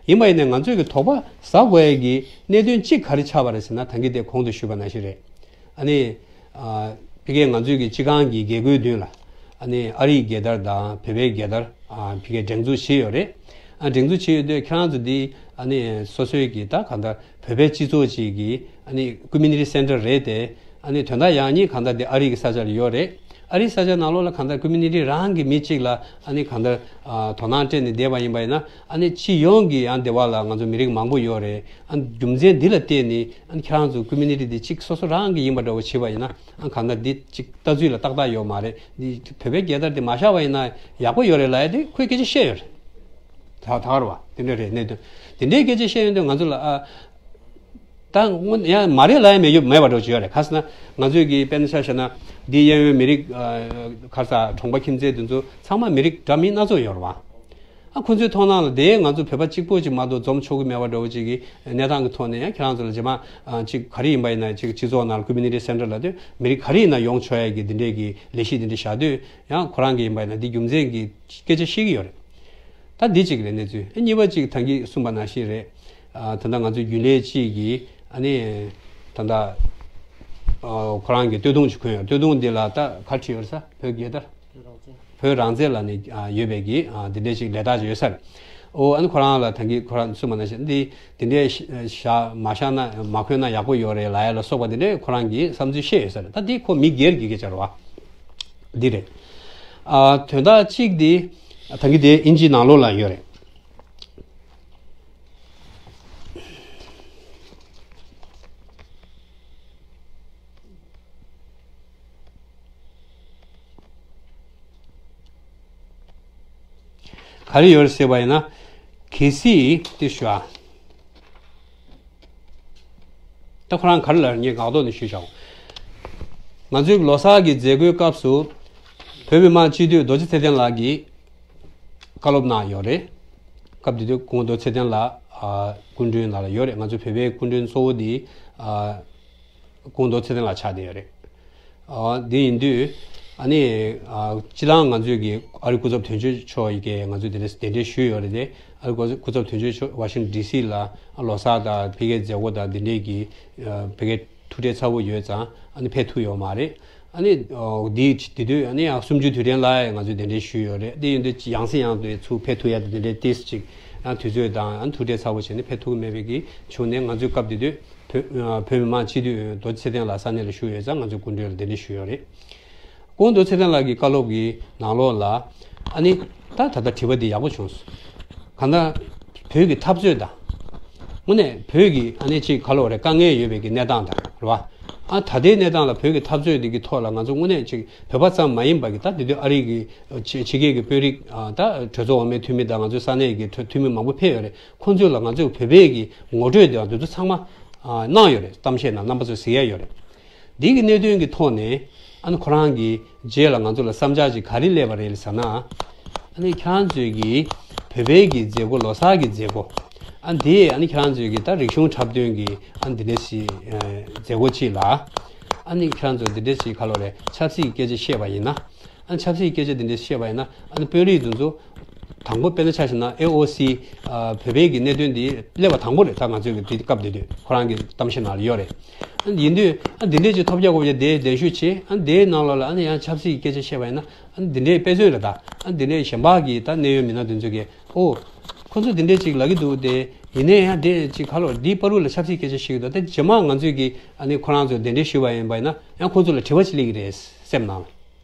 ཡིན་པ་ཡིན་ནའི་ང་ཚོས་ཀྱི་དོགས་པ་ཟ་དགོས་ཡས་ཀྱི་གནད་དོན་གཅིག་ག་རེ་ཆགས་པ་རེད་ཟེར་ན་ད་གིན་དེ་གོང་དུ་ཞུས་པ་ནང་བཞིན་རེད། ཨ་ནི། ཨ་ཕ་གིའི་ང་ཚོའི་གི་སྤྱི་ཁང་གི་རྒྱལ་སྒོའི་མདུན་ལ། ཨ་ནི་ཨ་རིའི་རྒྱལ་དར་དང་བོད་པའི་རྒྱལ་དར། ཨ་ཕ་གིའི་སྒྲེང་འཛུགས་བྱས་ཡོད་རེད། ཨ་སྒྲེང་འཛུགས་བྱས་ཡོད་དུས་ཁྱེད་རང་ཚོ་འདི་ཨ་ནི་སོ་སོའི་གི་ད་གང་ལྟར་བོད་པའི་སྤྱི་ཚོགས་ཅིག་གི་ཨ་ནི་community center་རེད་དེ། ཨ་ནི་དོན་དག་ཡང་སྙིང་གང་ལྟར་འདི་ཨ་རི་གི་ས་ཆ་ལ་ཡོད་རེད། ཨ་རིའི་ས་ཆ་ནང་ལོགས་ལ་གང་ལྟར་community་རང་གི་མི་གཅིག་ལ་ཨ་ནི་གང་ལྟར་ཨ་དོ་སྣང་སྤྲད་ནས་བསྡད་པ་ཡིན་པ་ཡིན་ན་ཨ་ནི་སྤྱི་ཡོངས་ཀྱི་ཡང་སྡེ་བ་ལ་ང་ཚོ་མི་རིགས་མང་པོ་ཡོད་རེད། ཨ་རྒྱུ་མཚན་འདི་ལ་བརྟེན་ནས་ཨ་ནི་ཁྱེད་རང་ཚོ་community་འདི་གཅིག་སོ་སོ་རང་གི་ཡིན་པ་འདྲ་བོ་བྱས་པ་ཡིན་ན་ཨ་གང་ལྟར་འདི་གཅིག་ལྟ་ཚུལ་ལ་ཏག་ཏག་ཡོད་མ་རེད། འདི་བོད་པའི་རྒྱལ་དར་འདི་མ་བཞག་པ་ཡིན་ན་ཡག་པོ་ཡོད་རེད་ལབ་ཡ་དེ་ཁོས་སྐད་ཆ་བཤད་ཡོད་རེད། ད་ད་ག་རེད་བ། དེ་འདྲ་རེད། གནད་དོན་དེ་འདྲའི་སྐད་ཆ་བཤད་ཡོང་དུས་ང་ཚོ་ལ་ཨ། ད་སྔོན་ཡང་མ་རེད་ལབ་ཡ་མེད་ཡོད་མེད་པ་འདྲ་བོ་ཅིག་ཡོད་རེད། ག་ཟེར་ན་ང་ཚོས་ཀྱི་དཔེར་ན་ཆ་བཞག་ན་འདིའི་གཡས་གཡོན་མི་རིགས་ཨ་ག་རེ་ཟ་གྲོང་པ་ཁྱིམ་མཚེས་དེ་ཚོ་ཚང་མ་མི་རིགས་འདྲ་མིན་སྣ་ཚོགས་ཡོད་རེད་བ། ཨ་ཁོ་ཚོའི་མཐོང་སྣང་ལ་དེ་ང་ཚོ་བོད་པ་གཅིག་པོ་ཅིག་མ་གཏོགས་འཛོམས་ཆོག་གི་མེད་པ་འདྲ་བོ་ཅིག་གི་གནས་སྟངས་ཀྱི་ཐོག་ནས་ཡང་ཁྱེད་རང་ཚོ་ལ་རྗེས་མ་ཨ་ཅིག་ག་རེ་ཡིན་པ་ཡིན་ན་ཅིག་སྤྱི་ཚོགས་ནང་ལ་community center་ལབ་དུས་མི་རིགས་ག་རེ་ཡིན་ན་ཡོང་ཆོག་ཡ་གི་འདི་འདྲའི་གི་ལས་གཞི་འདི་འདྲ་བཞག་དུས་ཡང་ཁོ་རང་གི་ཡིན་པ་ཡིན་ན་འདི་རྒྱུ་མཚན་གྱི་སྐད་ཆ་བཤད་ཀྱི་ཡོད་རེད། ད་འདི་གཅིག་རེད་གནས་ཚུལ། ཨ་གཉིས་པ་གཅིག་ད་གིན་གསུངས་པ་ནང་བཞིན་རེད། ཨ་ད་ལྟ་ང་ཚོའི་རྒྱུན་ལས་གཅིག་གིས་ཨ་ནི་ད་ལྟ་ཨ་ཁོ་རང་གི་སྟོད་ཐུང་ཅིག་གོན་ཡོད། སྟོད་ཐུང་འདི་ལ་ད་ག་བྲིས་ཡོད་རེད་ས། བོད་རྒྱལ་དར། བོད་རང་བཙན་ལ་ནི་ཨ་ཡོད་པའི་གི་ཨ་འདི་འདྲའི་ཅིག་ལས་རྟགས་ཅིག་ཡོད་ས་རེད། ཨོ་ཨ་ནི་ཁོ་རང་ལ་ད་གིན་ཁོ་རང་གསུངས་པ་ནང་བཞིན་འདི་འདི་འདྲའི་ཤ་ཤ་མ་བཞག་ན་མ་གོན་ན་ཡག་པོ་ཡོད་རེད་ལབ་ཡ་ལ་སོགས་པ་འདི་འདྲའི་ཁོ་རང་གིས་བསམ་ཚུལ་བཤད་ཡོད་ས་རེད། ད་འདི་ཁོ་མི་སྒེར་གྱི་སྐད་ཆ་རེད་བ། འདི་རེད། ཨ་དོན་དག་གཅིག་འདི་ད་གིན་དེ་ཨིན་ཇི་ནང་ལོགས་ལ་ཡོད་རེད། ག་རེ་ཡོད་རེད་ཟེར་བ་ཡིན་ན། གལ་སྲིད་དེ་ཞུ་ཨ། ད་ཁོ་རང་ག་རེ་ལབ་ངས་ངག་ཐོག་ནས་ཞུས་བཞག་ང་ཚོའི་ལོ་གསར་གྱི་མཛད་སྒོའི་སྐབས་སུ་བོད་མི་མང་སྤྱི་འཐུས་རྡོ་རྗེ་ཚེ་བརྟན་ལགས་ཀྱིས་བཀའ་སློབ་གནང་ཡོད་རེད། སྐབས་དེ་དུས་སྐུ་ངོ་རྡོ་རྗེ་ཚེ་བརྟན་ལགས་ཨ་སྐུ་མགྲོན་ནང་ལ་ཡོད་རེད། ང་ཚོ་བོད་པའི་སྐུ་མགྲོན་གཙོ་བོ་དེ་ཨ་སྐུ་ངོ་རྡོ་རྗེ་ཚེ་བརྟན་ལགས་ཆགས་བསྡད་ཡོད་རེད། ཨ་དེ་ཡིན་དུས་ཨ་ནི་ཨ་སྤྱི་བཏང་ང་ཚོས་ཀྱི་ཨ་རི་སྐུ་ཚབ་དོན་གཅོད་མཆོག་ཡི་གེ་ང་ཚོས་དེ་འདྲ་གདན་འདྲེན་ཞུས་ཡོད་རེད་དེ། ཨ་རི་སྐུ་ཚབ་དོན་གཅོད་མཆོག་ཝ་ཤིང་ཊོན་ཌི་སི་ལ་ལོ་གསར་དང་ཕ་གིའི་མཛད་སྒོ་དང་དེ་འདྲས་ཀྱི་ཨ་ཕ་གིའི་ཐུག་འཕྲད་ཚ་བོ་ཡོད་ཙང་ཨ་ནི་ཕེབས་ཐུབ་ཡོད་མ་རེད། ཨ་ནི་ཨོ་དེ་དེ་དུས་ཨ་ནི་ཡང་གསུམ་བཅུའི་དུས་དྲན་ལ་ང་ཚོས་གདན་འདྲེན་ཞུས་ཡོད་རེད། དེ་ཡིན་དུས་ཡང་སེ་ཡང་དུ་ཚུར་ཕེབས་ཐུབ་ཡ་དེ་འདྲའི་ཏིས་ཅིག་ཡང་དུས་ཚོད་དང་ཨ་ནི་ཐུག་འཕྲད་ཚ་བོ་བྱས་ནས་ཕེབས་ཐུབ་ཀྱི་མེད་པའི་གི་བྱུང་ནས་ང་ཚོའི་སྐབས་དེ་དུས་བོད་ཨ་བོད་མི་མང་སྤྱི་འཐུས་རྡོ་རྗེ་ཚེ་བརྟན་ལགས་ས་གནས་ལ་བཞུགས་ཡོད་ཙང་ང་ཚོས་སྐུ་མགྲོན་ལ་གདན་འདྲེན་ཞུས་ཡོད་རེད། སྐུ་ངོ་རྡོ་རྗེ་ཚེ་བརྟན་ལགས་ཀྱི་བཀའ་སློབ་ཀྱི་ནང་ལོགས་ལ་ཨ་ནི་ད་ད་ལྟ་དྲི་བ་འདི་ཡག་པོ་བྱུང་སོང་། གང་ལྟར་བོད་ཀྱི་འཐབ་རྩོད་དང་། དངོས་གནས་བོད་ཀྱི་ཨ་ནི་ཅིག་ག་ལོ་རེ་དཀའ་ངལ་ཡོད་པའི་གི་གནས་སྟངས་དང་རེད་བ། ཨ་ད་ལྟའི་གནས་སྟངས་ལ་བོད་ཀྱི་འཐབ་རྩོད་འདི་གི་ཐོག་ལ་ང་ཚོ་དངོས་གནས་ཅིག་བོད་པ་ཙམ་མ་ཡིན་པ་གི་ད་འདི་དུས་ཨ་རི་གི་ཕྱི་ཕྱི་རྒྱལ་གྱི་དཔོན་རིགས་ཨ་ད་གྲོས་ཚོགས་འོག་མའི་འཐུས་མི་དང་ང་ཚོའི་ས་གནས་ཀྱི་འཐུས་མི་མང་པོ་ཕེབས་ཡོད་རེད། ཁོང་ཚོས་ལ་ང་ཚོས་བོད་པའི་གི་ངོ་སྤྲོད་དེ་འདི་ཚོ་ཚང་མ་ཨ་གནང་ཡོད་རེད། གཏམ་བཤད་ནང་རྣམ་པ་ཚོས་གཟིགས་ཡ་ཡོད་རེད། འདི་གི་གནད་དོན་གྱི་ཐོག་ནས་ཨ་ནི་ཁོ་རང་གི་རྗེས་ལ་ང་ཚོ་ལ་བསམ་འཆར་ཅིག་ག་རེ་སླེབས་པ་རེད་ཟེར་ན། ཨ་ནི་ཁྱེད་རང་ཚོས་ཀྱི་བོད་པའི་གི་མཛད་སྒོ་ལོ་གསར་གྱི་མཛད་སྒོ་ཨ་འདི་ཨ་ནི་ཁྱེད་རང་ཚོས་ཀྱི་ད་རིག་གཞུང་འཁྲབ་སྟོན་གྱི་ཨ་འདི་འདྲ་ཞིག་མཛད་སྒོ་ཅིག་ལ་ཨ་ནི་ཁྱེད་རང་ཚོ་འདི་འདྲ་ཞིག་ག་ལོ་རེད། ཆབ་སྲིད་ཀྱི་སྐད་ཆ་བཤད་པ་ཡིན་ན། ཨ་ནི་ཆབ་སྲིད་ཀྱི་སྐད་ཆ་འདི་འདྲ་བཤད་པ་ཡིན་ན་ཨ་ནི་དཔོན་རིགས་འདི་ཚོ་དང་པོ་དཔེར་ན་ཆ་བཞག་ན་ཨེ་ཨོ་སི་ཨ་བོད་པའི་གི་གནད་དོན་འདི་སླེབས་པ་དང་པོ་རེད། ད་ང་ཚོའི་གི་དེ་སྐབས་དེ་དུས་ཁོ་རང་གི་གཏམ་བཤད་ནང་ལ་ཡོད་རེད། ཨ་ནི་ཡིན་དུས་ཨ་འདི་འདྲས་ཅིག་ཐོབ་རྒྱག་དགོས་པ་དེ་གདན་ཞུ་བྱས། ཨ་ནི་དེའི་ནང་ལོགས་ལ་ཨ་ནི་ཡང་ཆབ་སྲིད་ཀྱི་སྐད་ཆ་བཤད་པ་ཡིན་ན་ཨ་ནི་འདི་འདྲས་དཔེ་མཚོན་རེད། ད་ཨ་ནི་འདི་འདྲས་གཞན་པ་གི་ད་གནད་ཡོད་མི་སྣ་དེ་ཚོ་གིས་ཨོ་ཁོ་ཚོ་འདི་འདྲས་ཅིག་ལབ་ཀྱི་འདུག་སྟེ། ཡིན་ནའི་ཡང་དེ་ཅིག་ག་ལོ་འདིའི་བར་དུ་ལ་ཆབ་སྲིད་སྐད་ཆ་བཤད་ཀྱི་འདུག་ད་རྗེས་མ་ང་ཚོས་ཀྱི་ཨ་ནི་ཁོ་རང་ཚོ་གདན་འདྲེན་ཞུས་པ་ཡིན་པ་ཡིན་ན་ཡང་ཁོ་ཚོ་ལ་དྲི་བ་ཅིག་སླེབས་ཀྱི་རེད་སེམས་ནང་ལ།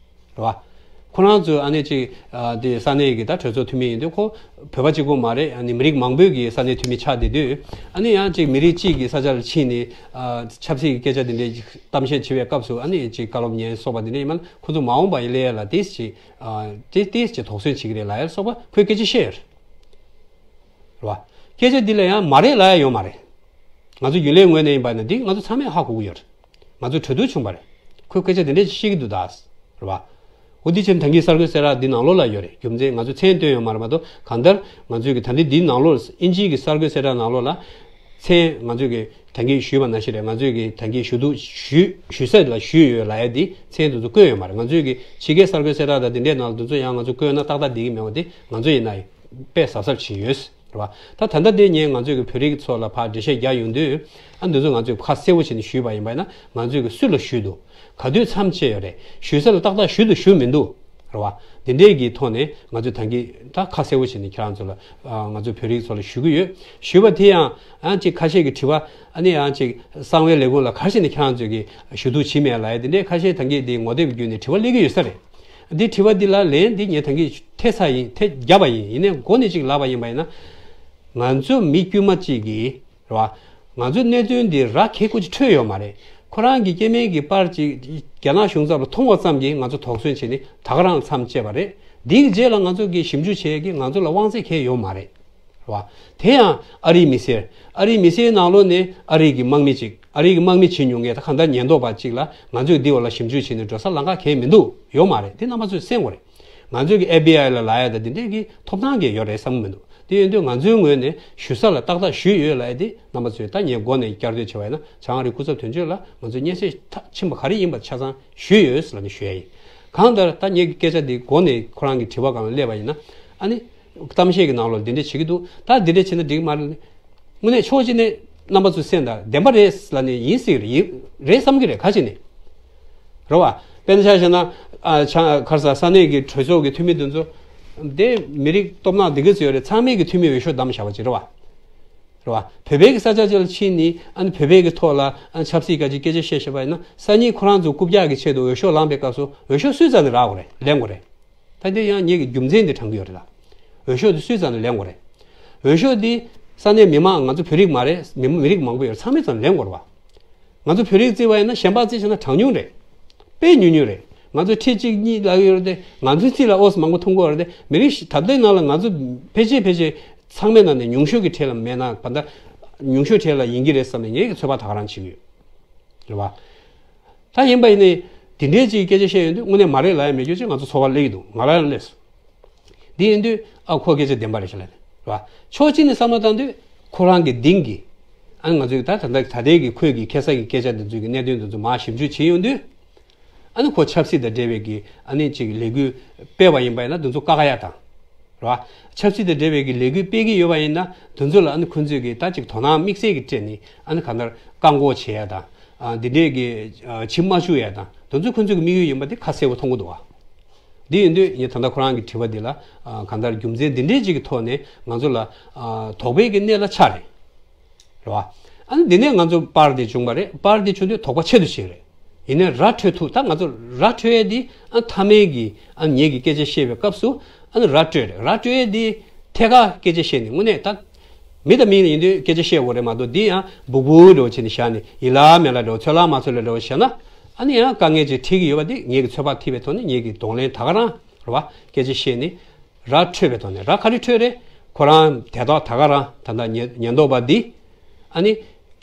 རེད་བ། ཁོ་རང་ཚོ་ཨ་ནི་ཅིག་ཨ་དེ་ས་གནས་ཀྱི་ད་གྲོས་ཚོགས་འཐུས་མི་ཡིན་དུས་ཁོ་བོད་པ་གཅིག་པོ་མ་རེད། ཨ་ནི་མི་རིགས་མང་པོའི་གི་ས་གནས་འཐུས་མི་ཆགས་བསྡད་དུས་ཨ་ནི་ཡང་ཅིག་མི་རིགས་གཅིག་གི་ས་ཆ་ལ་ཕྱིན་ནས་ཨ་ཆབ་སྲིད་ཀྱི་སྐད་ཆ་དེ་འདྲའི་གཏམ་བཤད་བྱེད་པའི་སྐབས་སུ་ཨ་ནི་ཅིག་བཀའ་སློབ་ཉན་སོགས་པ་དེ་འདྲ་ཡིན་མ་ཁོ་ཚོ་མ་འོངས་པ་ཡི་སླེབས་ཡ་ལ་ཏིས་ཅིག་ཨ་ཏིས་ཏིས་ཅིག་དོགས་ཟོན་བྱེད་ཀྱི་རེད་ལབ་ཡ་སོགས་པ་ཁོས་སྐད་ཆ་བཤད་ཡོད་རེད། རེད་བ། སྐད་ཆ་འདི་ལ་ཡང་མ་རེད་ལབ་ཡ་ཡོད་མ་རེད། ང་ཚོ་རྒྱུན་ལས་ངོས་ནས་ཡིན་པ་ན་འདི་ང་ཚོ་ཚང་མས་ཧ་གོ་གི་ཡོད་རེད། ང་ཚོ་གྲོས་བསྡུར་བྱུང་བ་རེད། ཁོས་སྐད་ཆ་དེ་འདྲས་ཤིག་བཤད་ཀྱི་འདུག་ད། རེད་བ། འོ་འདི་ཕྱིན་ད་གིན་གསར་འགོད་གསལ་བསྒྲགས་འདི་ནང་ལོགས་ལ་ཡོད་རེད། རྒྱུ་མཚན་ང་ཚོས་མཚན་བཏོན་ཡོད་མ་རེད་མ་གཏོགས་གང་ལྟར་ང་ཚོས་ཀྱི་ད་འདི་འདིའི་ནང་ལོགས་ཨིན་ཇིའི་གི་གསར་འགོད་གསལ་བསྒྲགས་ནང་ལོགས་ལ་མཚན་ང་ཚོས་ཀྱི་ད་གིན་ཞུས་པ་ནང་བཞིན་རེད། ང་ཚོས་ཀྱི་ད་གིན་ཞུ་གཏུག་ཞུས་ཞུ་ས་ལ་ཞུས་ཡོད་ལབ་ཡ་འདི་མཚན་དེ་ཚོ་བཀོད་ཡོད་མ་རེད། ང་ཚོས་ཀྱི་ཕྱི་རྒྱལ་གསར་འགོད་གསལ་བསྒྲགས་དང་འདི་འདྲའི་ནང་ལ་དེ་ཚོ་ཡང་ང་ཚོས་བཀོད་ན་ཏག་ཏག་བསྡད་ཀྱི་མེད་པ་དེ་ང་ཚོ་ཡིན་ན་དཔེ་གཟབ་གཟབ་བྱས་ཡོད། རེད་བ། ད་ད་ལྟ་དེ་ངས་ང་ཚོས་ཀྱི་བོད་རིགས་ཚོ་ལ་ཕར་འགྲེལ་བཤད་རྒྱག་ཡོང་དུས་ཨ་འདི་ཚོ་ང་ཚོས་ཁ་གསལ་པོ་བྱས་ནས་ཞུས་པ་ཡིན་པ་ཡིན་ན་ང་ཚོས་ཀྱི་སུ་ལ་ཞུས་འདུག་ག་དུས་མཚམས་བཅད་ཡོད་རེད། ཞུས་ས་ལ་ཏག་ཏག་ཞུས་འདུག་ཞུས་མི་འདུག་རེད་བ། འདི་འདྲས་ཀྱི་ཐོག་ནས་ང་ཚོས་ད་གིན་ད་ཁ་གསལ་པོ་བྱས་ནས་ཁྱེད་རང་ཚོ་ལ་ཨ་ང་ཚོ་བོད་རིགས་ཚོ་ལ་ཞུ་གི་ཡོད། ཞུས་པ་དེ་ཡང་ཨ་ཅིག་ཁ་ཤས་ཀྱི་དྲི་བ་ཨ་ནི་ཡང་ཅིག་གསང་བའི་ལས་ཁུངས་ལ་ག་རེ་བྱས་ནས་ཁྱེད་རང་ཚོས་ཀྱི་ཞུ་གཏུག་བྱས་མེད་ལབ་ཡ་དེ་འདྲས་ཁ་ཤས་ད་གིན་དེ་ངོ་དེབ་བརྒྱུད་ནས་དྲི་བ་སླེབས་ཀྱི་ཡོད་ས་རེད། འདི་དྲི་བ་འདི་ལ་ལན་འདི་ངས་ད་གིན་ཐེབས་ཚར་ཡིན། ཐེབས་བརྒྱབ་པ་ཡིན། ཡིན་ནའི་མགོ་ནས་ཅིག་ལབ་པ་ཡིན་པ་ཡིན་ན། ང་ཚོ་མི་དཀྱུས་མ་གཅིག་གིས་རེད་བ། ང་ཚོའི་གནད་དོན་འདི་ར་གེ་ཀོ་ཅིག་འཕྲོད་ཡོད་མ་རེད། ཁོ་རང་གི་སྐྱེ་དམན་གྱི་པར་ཅིག་རྒྱ་ནག་གཞུང་ཚབ་ལ་མཐོང་བ་ཙམ་གྱིས་ང་ཚོ་དོགས་ཟོན་བྱས་ནས་ད་ག་རང་མཚམས་བཅད་པ་རེད། འདིའི་རྗེས་ལ་ང་ཚོ་གི་ཞིབ་འཇུག་བྱེད་ཡས་ཀྱི་ང་ཚོ་ལ་དབང་ཚད་གང་ཡང་ཡོད་མ་རེད། རེད་བ། དེ་ཡང་ཨ་རིའི་མི་སེར། ཨ་རིའི་མི་སེར་ནང་ལོགས་ནས་ཨ་རིའི་གི་དམག་མི་ཅིག་ཨ་རིའི་གི་དམག་མི་བྱེད་མྱོང་མཁན་ད་གང་ལྟར་ཉེན་རྟོག་པ་ཅིག་ལ་ང་ཚོས་འདི་འོག་ལ་ཞིབ་འཇུག་བྱས་ནས་འགྲོ་ས་ལམ་ཁ་གང་ཡང་མི་འདུག་ཡོད་མ་རེད། དེ་རྣམ་པ་ཚོས་གསན་དགོས་རེད། ང་ཚོས་ཀྱི་ཨེཕ་བི་ཨའི་ལ་ལབ་ཡ་ད་དེ་འདྲས་ཀྱི་ཐོབ་ཐང་གང་ཡང་ཡོད་རེད་བསམ་གྱི་མི་འདུག་དེ་ཡིན་དུས་ང་ཚོའི་ངོས་ནས་ཞུ་ས་ལ་ཏག་ཏག་ཞུས་ཡོད་ལབ་ཡ་དེ་རྣམ་པ་ཚོས་ད་ངས་མགོ་ནས་བསྐྱར་ཟློས་བྱས་པ་ཡིན་ན་བྱང་ཨ་རིའི་སྐུ་ཚབ་དོན་གཅོད་ལ་ང་ཚོས་སྙན་སེང་མཐར་ཕྱིན་པ་ག་རེ་ཡིན་པ་ཆ་ཚང་ཞུས་ཡོད་ལབ་ནས་ཞུ་ཡ་ཡིན། གང་ལྟར་ད་ངེད་ཀྱི་སྐད་ཆ་འདི་མགོ་ནས་ཁོ་རང་གི་དྲི་བ་སྒང་ལ་སླེབས་པ་ཡིན་ན་ཨ་ནི། གཏམ་བཤད་ཀྱི་ནང་ལོགས་འདི་འདྲ་བྱེད་ཀྱི་འདུག་ད་འདི་འདྲ་བྱས་ན་འགྲིག་གི་མ་རེད། དངོས་གནས་ཕྱོགས་གཅིག་ནས་རྣམ་པ་ཚོས་གསན་དང་བདེན་པ་རེད་ལབ་ནས་ཡིན་སྲིད་རེད་ཡིན་རེད་བསམ་གྱི་རེད་ཁ་ཅིག་ནས། རེད་བ། དཔེར་ན་ཆ་བཞག་ན་ཨ་ཆ་ག་རེ་ཟ་ས་གནས་ཀྱི་གྲོས་ཚོགས་ཀྱི་འཐུས་མི་དེ་ཚོ་དེ་མི་རིགས་སྟོབས་ན་འདི་ག་ཚོད་ཡོད་རེད། ཚང་མས་ཀྱི་འཐུས་མི་འོས་ཤོག་བདམས་བཞག་པ་ཅིག་རེད་བ། རེད་བ། བོད་པའི་གི་ས་ཆ་ཅིག་ལ་ཕྱིན་ནས་ཨ་ནི་བོད་པའི་གི་ཐོག་ལ་ཨ་ཆབ་སྲིད་ག་ཅིག་སྐད་ཆ་བཤད་བཤད་པ་ཡིན་ན་སང་ཉིན་ཁོ་རང་ཚོ་རྐུབ་བཀྱག་གི་ཆེད་དུ་འོས་ཤོག་ལངས་པའི་སྐབས་སུ་འོས་ཤོག་སུའི་རྩ་ནས་རག་དགོས་རེད་ལེན་དགོས་རེད། ད་འདི་ཡང་ངེད་ཀྱི་རྒྱུ་མཚན་འདི་དྲང་གི་ཡོད་རེད་ལ། འོས་ཤོག་འདི་སུའི་རྩ་ནས་ལེན་དགོས་རེད། འོས་ཤོག་འདི་ས་གནས་མི་མང་ང་ཚོ་བོད་རིགས་མ་རེད་མི་མི་རིགས་མང་པོ་ཡོད་རེད་ཚང་མའི་རྩ་ནས་ལེན་དགོས་རེད་བ། ང་ཚོ་བོད་རིགས་བརྩི་བ་ཡིན་ན་གཞན་པ་བརྩི་བྱས་ན་གྲངས་ཉུང་རེད། དཔེ་ཉུང་ཉུང་རེད། ང་ཚོ་ཁྲི་གཅིག་གཉིས་ལ་ཡོད་རེད་དེ་ང་ཚོའི་རྩིས་ལ་ཨོ་སི་མང་པོ་མཐོང་གི་ཡོད་རེད་དེ་མི་རིགས་ཤི་ད་ལྟའི་ནང་ལ་ང་ཚོ་ཕལ་ཆེར་ཕལ་ཆེར་ཚང་མའི་ནང་ནས་ཉུང་ཤོས་ཀྱི་གྲས་ལ་མེད་ན་བ་ད་ཉུང་ཤོས་གྲས་ལ་ཡིན་གྱི་རེད་བསམ་ནས་ངེད་ཀྱི་ཚོད་དཔག་ད་ག་རང་བྱེད་ཀྱི་ཡོད། རེད་བ། ད་ཡིན་པ་ཡིན་ནའི། དེ་འདྲའི་ཅིག་སྐད་ཆ་བཤད་ཡོང་དུས་དངོས་གནས་མ་རེད་ལབ་ཡ་མེད་རྒྱུ་ཅིག་ང་ཚོ་ཚོར་བ་སླེབས་ཀྱི་འདུག་ང་ལ་ཡང་སླེབས་སོང་། འདི་ཡིན་དུས་ཨ་ཁོ་སྐད་ཆ་བདེན་པ་རེད་ཤག་ལབ་ནས་རེད་བ། ཕྱོགས་གཅིག་ནས་བསམ་བློ་བཏང་དུས་ཁོ་རང་གི་གདིང་གི་ཨ་ང་ཚོའི་ད་ད་ད་ད་ལྟའི་གི་ཁོས་གི་ཁ་སང་གི་སྐད་ཆ་འདི་ཚོའི་གི་གནད་དོན་འདི་ཚོ་མར་ཞིབ་འཇུག་བྱེད་ཡོང་དུས། ཨ་ནི་ཁོ་ཆབ་སྲིད་དང་འབྲེལ་བའི་གི་ཨ་ནི་ཅིག་ལས་འགུལ་སྤེལ་བ་ཡིན་པ་ཡིན་ན་འདི་ཚོ་བཀག་ཡ་དང་། རེད་བ། ཆབ་སྲིད་དང་འབྲེལ་བའི་གི་ལས་འགུལ་སྤེལ་གྱི་ཡོད་པ་ཡིན་ན་དེ་ཚོ་ལ་ཨ་ནི་ཁོང་ཚོས་གི་ད་ཅིག་དོ་སྣང་དམིགས་བསལ་གྱི་སྤྲད་ནས་ཨ་ནི་གང་ལྟར་བཀག་འགོག་བྱེད་ཡ་དང་། ཨ་འདི་འདྲས་གི་ཨ་ཕྱི་མ་བཅུག་ཡ་དང་དེ་ཚོ་ཁོང་ཚོའི་གི་དམིགས་ཡུལ་ཡིན་པ་དེ་ཁ་གསལ་པོ་མཐོང་གི་འདུག་བ། འདི་ཡིན་དུས་ངས་ད་ལྟ་ཁོ་རང་གི་དྲི་བ་འདི་ལ་ཨ་གང་ལྟར་རྒྱུ་མཚན་འདི་འདྲས་ཅིག་གི་ཐོག་ནས་ང་ཚོ་ལ་ཨ་དོགས་པའི་གི་གནས་ལ་ཆགས་རེད། རེད་བ། ཨ་ནི་འདི་ནས་ང་ཚོ་པར་འདི་བྱུང་བ་རེད། པར་འདི་བྱུང་དུས་དོགས་པ་ཆེ་རུ་ཕྱིན་རེད། ཡིན་ནའི་ར་འཕྲོད་ཐུབ་ད་ང་ཚོ་ར་འཕྲོད་ཡས་འདི་ཨ་མཐའ་མའི་གི་ཨ་ངེད་ཀྱི་སྐད་ཆ་བཤད་པའི་སྐབས་སུ་ཨ་ནི་ར་འཕྲོད་རེད། ར་འཕྲོད་ཡས་འདི་ཐད་ཀར་སྐད་ཆ་བཤད་ནས་དངོས་གནས་ད་མི་དང་མི་ཡིན་དུས་སྐད་ཆ་བཤད་དགོས་རེད་མ་གཏོགས་འདི་ཡང་སྦུག་སྦུག་འདྲ་བོ་བྱས་ནས་བཞག་ནས་ཡིན་ལ་མེད་ལ་འདྲ་བོ་ཚོད་ལ་མ་ཚོད་ལ་འདྲ་བོ་བཤད་ན་ཨ་ནི་ཡང་དཀའ་ངལ་ཅིག་འཕྲད་ཀྱི་ཡོད་པ་འདི་ངེད་ཀྱི་ཚོད་དཔག་ཐིག་པའི་ཐོག་ནས་ངེད་ཀྱི་གདོང་ལེན་ད་ག་རང་རེད་བ་སྐད་ཆ་བཤད་ནས། ར་འཕྲོད་པའི་ཐོག་ནས་ར་ག་རེ་འཕྲོད་རེད། ཁོ་རང་དེ་དག་ད་ག་རང་ད་ལྟ་ཉེན་ཉེན་རྟོག་པ་འདི་ཨ་ནི་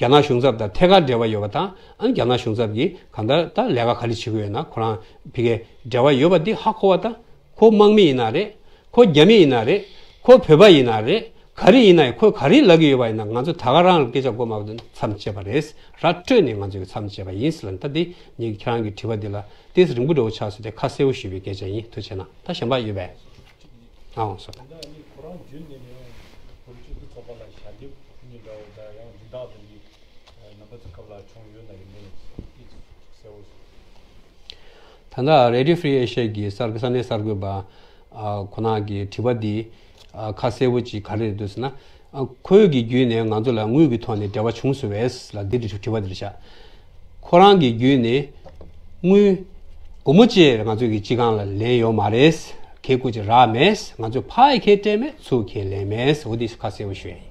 རྒྱ་ནག་གཞུང་ཚབ་དང་ཐད་ཀར་འབྲེལ་བ་ཡོད་པ་དང་ཨ་ནི་རྒྱ་ནག་གཞུང་ཚབ་ཀྱིས་གང་ལྟར་ད་ལས་ཀ་ག་རེ་བྱེད་དགོས་ཡོད་ན་ཁོ་རང་ཕ་གིའི་འབྲེལ་བ་ཡོད་པ་འདི་ཧ་གོ་བ་དང་ཁོ་དམག་མི་ཡིན་ན་རེད། ཁོ་རྒྱ་མི་ཡིན་ན་རེད། ཁོ་བོད་པ་ཡིན་ན་རེད། ག་རེ་ཡིན་ན་ཡང་ཁོས་ག་རེ་ལབ་ཀྱི་ཡོད་པ་ཡིན་ན་ང་ཚོ་ད་ག་རང་ལ་སྐད་ཆ་གོ་མ་བ་དང་མཚམས་བཅད་པ་རེད། ར་སྤྲོད་ནས་ང་ཚོས་མཚམས་བཅད་པ་ཡིན་ཟེར་ལ་ད་འདི་ངས་ཁྱེད་རང་གི་དྲི་བ་འདི་ལ་ཏོག་ཙམ་རིང་པོ་འདྲ་བོ་ཆགས་སོང་སྟེ་ཁ་གསལ་པོ་ཞུས་པའི་སྐད་ཆ་ཡིན། ཐུགས་རྗེ་གནང་། ད་གཞན་པ་ཡོད་པས། ཨང་སོ། ད་ནི་ཁོ་རང་རྒྱུན་ནས་ནི་བོད་སྤྱི་འཐུས་ཚོགས་པ་ལ་ཞལ་འདེབས་ཕུལ་མཁན་འདྲ་བོ་དང་ཡང་སྦྱིན་བདག་དེ་འདྲའི་རྣམ་པ་ཚོ་སྐབས་ལ་བྱུང་ཡོད་ན་ཡིན་ནའི་ཏོག་ཙམ་གསལ་པོ་ཞིག་ད་ལྟ་Radio Free Asia གི་གསར་ས་གནས་གསར་འགོད་པ་ཁོ་ན་གི་དྲི་བ་འདི་ཁ་གསལ་པོ་ཅིག་ག་རེ་རེད་འདུག་ཟེར་ན། ཁོའི་གི་བརྒྱུད་ནས་ང་ཚོ་ལ་དངུལ་གྱི་ཐོག་ནས་འབྲེལ་བ་བྱུང་སོང་བས་ལ་འདི་དྲི་བ་འདི་རེད་ཤག་ཁོ་རང་གི་བརྒྱུད་ནས་དངུལ་ སྒོར་མོ་གཅིག་ང་ཚོ་གི་སྤྱི་ཁང་ལ་ལེན་ཡོད་མ་རེད། ཁེ་ཁུ་ཅི་རག་མེད། ང་ཚོ་ཕ་ཡི་ཁེ་སྤྲད་མེད། ཚུ་ཁེ་ལེན་མེད། འོ་དེ་ཁ་གསལ་པོ་ཞུ་ཡ་ཡིན།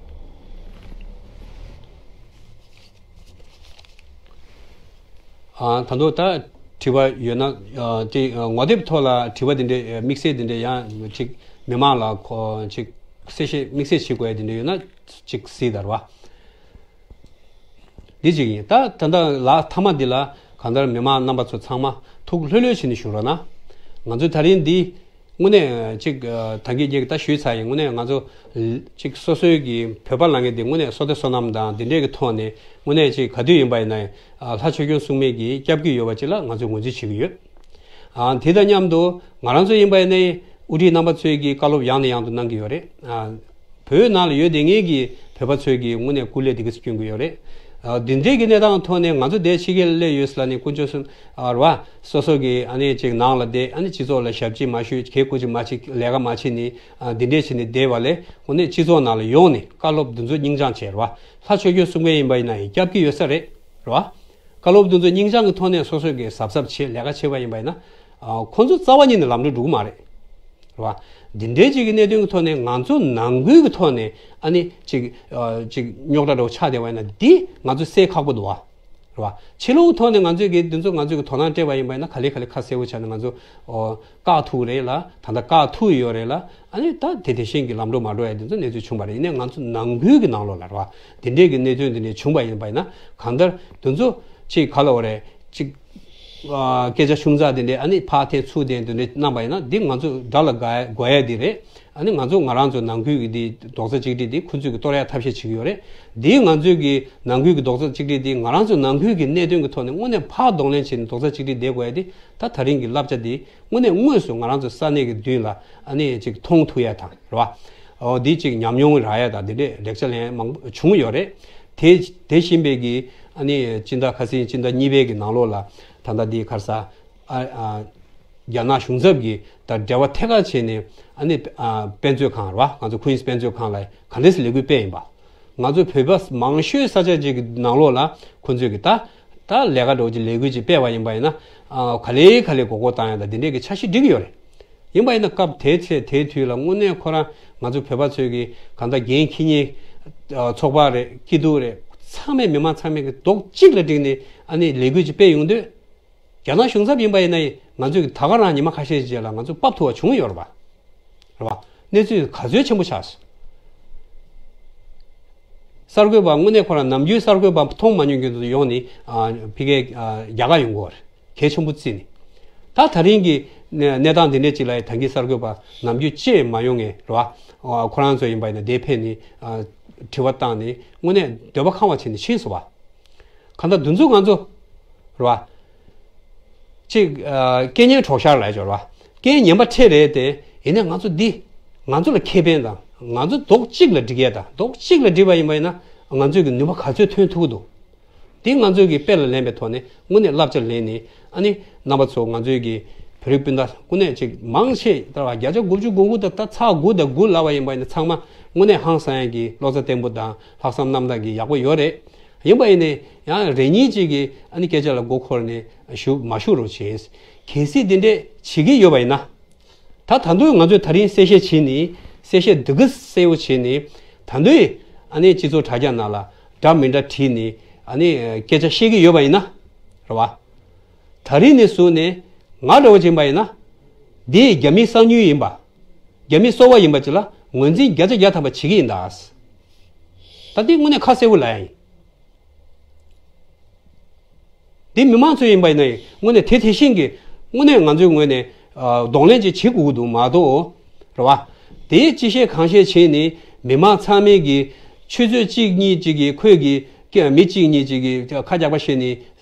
ཨ། ད་དུང་ད་དྲི་བ་ཡོད་ན། ཨ། དེ་ངོ་དེབ་ཐོག་ལ་དྲི་བ་དེ་འདྲས་དམིགས་བསལ་དེ་འདྲས་ཡང་ཅིག་མི་མང་ལ་ཁོ་ཅིག་གསལ་བཤད་དམིགས་བསལ་བྱེད་དགོས་ཡ་དེ་འདྲས་ཡོད་ན་ཅིག་གཟིགས་དང་ར་བ། འདི་གཅིག་ཡིན། ད་ད་ལྟ་ལ་མཐའ་མ་འདི་ལ་གང་ལྟར་མི་མང་རྣམ་པ་ཚོ་ཚང་མ་ཐུགས་ལྷོད་ལྷོད་བྱས་ནས་བཞུགས་རོགས་གནང་། ང་ཚོས་ད་རིང་འདི་དངོས་གནས་ཅིག་ད་གིན་ངས་ད་ཞུས་ཚར་ཡིན། དངོས་གནས་ང་ཚོ་ཅིག་སོ་སོའི་གི་བོད་པ་ལབ་མཁན་འདི་དངོས་གནས་བསོད་བདེ་བསོད་ནམས་དང་འདི་འདྲས་ཀྱི་ཐོག་ནས་དངོས་གནས་ཅིག་ག་དུས་ཡིན་པ་ཡིན་ན་ལྷ་ཆོས་སྐྱོང་སྲུང་མས་ཀྱི་སྐྱབས་ཀྱི་ཡོད་པ་ཅིག་ལ་ང་ཚོས་ངོས་འཛིན་བྱེད་ཀྱི་ཡོད། ཨ། དེ་དང་མཉམ་དུ་ང་རང་ཚོ་ཡིན་པ་ཡིན་ན་དབུ་ཁྲིད་རྣམ་པ་ཚོས་ཀྱི་བཀའ་སློབ་ཡང་ནས་ཡང་དུ་གནང་གི་ཡོད་རེད། ཨ། བོད་ནང་ལ་ཡོད་བསྡད་མཁན་གྱི་བོད་པ་ཚོས་ཀྱི་དངོས་གནས་སྐུ་ལས་འདི་ག་ཚོད་སྐྱོན་གྱི་ཡོད་རེད། ཨ། འདི་འདྲའི་གི་གནས་སྟངས་ཐོག་ནས་ང་ཚོ་འདིར་ཕྱི་རྒྱལ་སླེབས་ཡོད་ཟེར་ལབ་ནས་དཀོན་མཆོག་གསུམ། ཨ། རེད་བ། སོ་སོ་གི་ཨ་ནི་ཅིག་ནང་ལ་བསྡད། ཨ་ནི་སྤྱི་ཚོགས་ལ་ཞབས་ཕྱི་མ་ཞུས། གད་སྐུ་ཅིག་མ་བྱེད། ལས་ཀ་མ་བྱེད་ནས། ཨ། འདི་འདྲས་བྱས་ནས་བསྡད་པ་ལས་དངོས་གནས་སྤྱི་ཚོགས་ནང་ལ་ཡོང་ནས་བཀའ་སློབ་འདི་ཚོ་སྙིང་བཅངས་བྱས་རེད་བ། ལྷ་ཆོས་སྐྱོང་སྲུང་མཁན་ཡིན་པ་ཡིན་ན་ཡང་སྐྱབས་ཀྱི་ཡོད་ས་རེད། རེད་བ། བཀའ་སློབ་འདི་ཚོ་སྙིང་བཅངས་ཀྱི་ཐོག་ནས་སོ་སོས་ཀྱི་གཟབ་གཟབ་བྱེད། ལས་ཀ་བྱེད་པ་ཡིན་པ་ཡིན་ན། ཨ། ཁོང་ཚོ་རྩ་བ་ཉིད་ནས་ལམ་འགྲོ་འགྲོ་གི་མ་རེད། རེད་བ། འདི་འདྲའི་ཅིག་གི་གནད་དོན་གྱི་ཐོག་ནས་ང་ཚོ་ནང་ཁུལ་གྱི་ཐོག་ནས་ཨ་ནི་ཅིག་ཨ། ཅིག་རྙོག་དྲ་འདྲ་བོ་ཆགས་བསྡད་པ་ཡིན་ན་འདི་ང་ཚོ་སེལ་ཁག་པོ་འདུག་བ། རེད་བ། ཕྱི་ལོགས་ཐོག་ནས་ང་ཚོས་ཀྱི་འདི་ཚོ་ང་ཚོས་ཀྱི་དོ་སྣང་སྤྲད་པ་ཡིན་པ་ཡིན་ན་ག་ལེ་ག་ལེ་ཁ་གསལ་པོ་ཆགས་ནས་ང་ཚོ། ཨོ། བཀག་ཐུག་རེད་ལ། ད་ལྟ་བཀག་ཐུག་ཡོད་རེད་ལ། ཨ་ནི་ད་དེ་དེ་བཞིན་གྱི་ལམ་འགྲོ་མ་འགྲོ་ཡ་དེ་ཚོ་གནས་ཚུལ་བྱུང་བ་རེད། ཡིན་ནའི་ང་ཚོ་ནང་ཁུལ་གྱི་ནང་ལོགས་ལ་རེད་བ། དེ་འདྲས་ཀྱི་གནད་དོན་དེ་འདྲས་བྱུང་བ་ཡིན་པ་ཡིན་ན་གང་ལྟར་དེ་ཚོ་ཅིག་ག་ལ་བ་རེད། ཅིག་ཨ། སྐད་ཆ་ཆུང་ཙག་དེ་འདྲས་ཨ་ནི་ཕར་འཐེན་ཚུར་འཐེན་དེ་འདྲས་གནང་བ་ཡིན་ན་འདི་ང་ཚོ་དགྲ་ལ་དགའ་དགོས་ཡ་དེ་རེད། ཨ་ནི་ང་ཚོ་ང་རང་ཚོ་ནང་ཁུལ་གྱི་འདི་རྡོག་རྩ་གཅིག་སྒྲིལ་འདི་ཁོ་ཚོས་ཀྱི་གཏོར་ཡ་ཐབས་ཤེས་བྱེད་ཀྱི་ཡོད་རེད། འདི་ང་ཚོའི་གི་ནང་ཁུལ་གྱི་རྡོག་རྩ་གཅིག་སྒྲིལ་འདི་ང་རང་ཚོ་ནང་ཁུལ་གྱི་གནད་དོན་གྱི་ཐོག་ནས་དངོས་གནས་ཕར་གདོང་ལེན་བྱས་ནས་རྡོག་རྩ་གཅིག་སྒྲིལ་བསྡད་དགོས་ཡ་འདི་ད་ད་རིང་གི་བསླབ་བྱ་འདི་དངོས་གནས་དངོས་སུ་ང་རང་ཚོ་ས་གནས་ཀྱི་མདུན་ལ་ཨ་ནི་ཅིག་མཐོང་ཐུབ་ཡ་དང་རེད་བ། འོ་འདི་ཅིག་ཉམས་མྱོང་རག་ཡ་དང་འདི་འདྲས་ལེགས་ཆ་ལེན་མང་པོ་བྱུང་ཡོད་རེད། དེ་དེ་བཞིན་པའི་གི་ཨ་ནི་སྤྱི་ཟླ་ཁ་སང་སྤྱི་ཟླ་གཉིས་པའི་གི་ནང་ལོགས་ལ་ད་ལྟ་འདི་ག་རེ་ཟ། ཨ། ཨ། རྒྱ་ནག་གཞུང་ཚབ་ཀྱིས་ད་འབྲེལ་བ་ཐད་ཀར་བྱས་ནས་ཨ་ནི། ཨ། དཔེ་མཛོད་ཁང་རེད་བ། ང་ཚོ་ཁུན་སི་དཔེ་མཛོད་ཁང་ལ་ག་འདྲས་སེ་ལས་འགུལ་སྤེལ་ཡིན་པ། ང་ཚོ་བོད་པ་མང་ཤོས་ས་ཆ་ཅིག་གི་ནང་ལོགས་ལ་ཁོ་ཚོས་ཀྱི་ད་ད་ལས་ཀ་འདྲ་བོ་ཅིག་ལས་འགུལ་ཅིག་སྤེལ་བ་ཡིན་པ་ཡིན་ན། ཨ། ག་ལེ་ག་ལེ་མགོ་སྐོར་བཏང་ཡ་དང་འདི་འདྲས་ཀྱི་འཆར་གཞི་སྒྲིག་གི་ཡོད་རེད། ཡིན་པ་ཡིན་ན་སྐབས་དེའི་ཚེ་དེའི་དུས་ལ་དངོས་གནས་ཁོ་རང་ང་ཚོ་བོད་པ་ཚོས་ཀྱི་གང་ལྟར་འགན་འཁྱེར་མཁན། ཨ། ཚོགས་པ་རེད། སྐྱིད་སྡུག་རེད། ཚང་མས་མི་མང་ཚང་མས་ཀྱི་རྡོག་གཅིག་ལ་བསྒྲིལ་ནས་ཨ་ནི་ལས་འགུལ་ཅིག་སྤེལ་ཡོང་དུས། རྒྱ་ནག་གཞུང་ཚབ་ཡིན་པ་ཡིན་ན་ང་ཚོས་ད་ག་རང་ཉི་མ་ཁ་ཤས་རྗེས་ལ་ང་ཚོ་ཕབ་ཐུབ་པ་བྱུང་ཡོད་རེད་པ། རེད་པ། གནས་ཚུལ་ག་ཚོད་ཆེན་པོ་ཆགས་སོང་། གསར་འགོད་པ་དངོས་གནས་ཁོ་རང་ནམ་རྒྱུན་གསར་འགོད་པ་མཐོང་མ་མྱོང་མཁན་དུ་ཡོང་ནས་ཨ་ཕ་གིར་ཨ་རྒྱ་གར་ཡོང་གི་ཡོད་རེད། གལ་ཆེན་པོ་བརྩིས་ནས། ད་ད་རིང་གི་གནས་གནས་སྟངས་འདི་འདྲས་ཅིག་ལ་ད་གིན་གསར་འགོད་པ་ནམ་རྒྱུན་ཅིག་མ་ཡོང་ངས་རེད་པ། ཨ་ཁོ་རང་ཚོ་ཡིན་པ་ཡིན་ན་དེ་ཕེབས་ནས་ཨ་དྲི་བ་བཏང་ནས་དངོས་གནས་འདོད་པ་ཁེངས་པ་བྱས་ནས་ཕྱིན་སོང་བ། གང་ལྟར་འདི་ཚོ་ང་ཚོ་རེད་པ། གཅིག་ཨ་རྐྱེན་ངན་གྲོགས་ཤར་ལབ་ཡ་ཅིག་ཡོད་རེད་པ། རྐྱེན་ངན་པ་འཕྲད་རེད་དེ། ཡིན་ནའི་ང་ཚོ་འདི་ང་ཚོ་ལ་ཁེ་ཕན་དང་ང་ཚོ་རྡོག་གཅིག་ལ་སྒྲིལ་ཡ་དང་རྡོག་གཅིག་ལ་སྒྲིལ་བ་ཡིན་པ་ཡིན་ན་ང་ཚོས་ཀྱི་ནུས་པ་ག་ཚོད་ཐོན་ཐུབ་ཀྱི་འདུག་འདི་ང་ཚོས་ཀྱི་དཔེ་ལ་ལེན་པའི་ཐོག་ནས་དངོས་གནས་བསླབ་བྱ་ལེན་ནས་ཨ་ནི་རྣམ་པ་ཚོ་ང་ཚོའི་ཀྱི་བོད་རིགས་སྤུན་ཟླ་དངོས་གནས་ཅིག་མང་ཆེ་ལྟར་བ་བརྒྱ་ཆ་དགུ་བཅུ་གོ་དགུ་དང་ད་ཚེག་དགུ་དང་དགུ་ལབ་པ་ཡིན་པ་ཡིན་ན་ཚང་མ་དངོས་གནས་ཧང་སང་ཡ་གི་བློ་རྩ་བརྟན་པོ་དང་ལྷག་བསམ་རྣམ་དག་གི་ཡག་པོ་ཡོད་རེད། ཡིན་པ་ཡིན་ནའི་ཡང་རེ་གཉིས་ཅིག་གིས་ཨ་ནི་སྐད་ཆ་ལ་མགོ་འཁོར་ནས་ཞུ་མ་ཞུ་རོགས་བྱེད། གལ་སྲིད་འདི་འདྲས་བྱེད་ཀྱི་ཡོད་པ་ཡིན་ན། ད་ད་དུང་ང་ཚོས་ད་རིང་གསལ་བཤད་བྱས་ནས་གསལ་བཤད་འདི་ག་གསལ་པོ་བྱས་ནས་ད་དུང་ཨ་ནི་སྤྱི་ཚོགས་དྲ་རྒྱ་ནང་ལ་འདྲ་མི་འདྲ་བྲིས་ནས་ཨ་ནི་སྐད་ཆ་བཤད་ཀྱི་ཡོད་པ་ཡིན་ན་རེད་བ། ད་རིང་ནས་བཟུང་ནས་ང་འདྲ་བོ་ཅིག་ཡིན་པ་ཡིན་ན་འདི་རྒྱ་མིའི་གསང་ཉུལ་ཡིན་པ། རྒྱ་མི་སོ་པ་ཡིན་པ་ཅིག་ལ་ངོས་འཛིན་བརྒྱ་ཆ་བརྒྱ་ཐམ་པ་བྱེད་ཀྱི་ཡིན་ད། ད་འདི་དངོས་གནས་ཁ་གསལ་པོ་ལབ་ཡ་ཡིན། འདི་མི་མང་ཚོ་ཡིན་པ་ཡིན་ན་ཡང་དངོས་གནས་དེ་དེ་བཞིན་གྱི་དངོས་གནས་ང་ཚོའི་ངོས་ནས་ཨ་གདོང་ལེན་ཅིག་བྱེད་དགོས་ཀྱི་འདུག་མ་གཏོགས་རེད་བ། དེའི་ཅི་བཤད་གང་བཤད་བྱས་ནས་མི་མང་ཚང་མས་ཀྱི་ཆུ་ཚོད་གཅིག་གཉིས་ཅིག་གི་ཁོས་ཀྱི་སྐད་མི་གཅིག་གཉིས་ཅིག་གིས་ཁ་རྒྱག་པ་བཤད་ནས་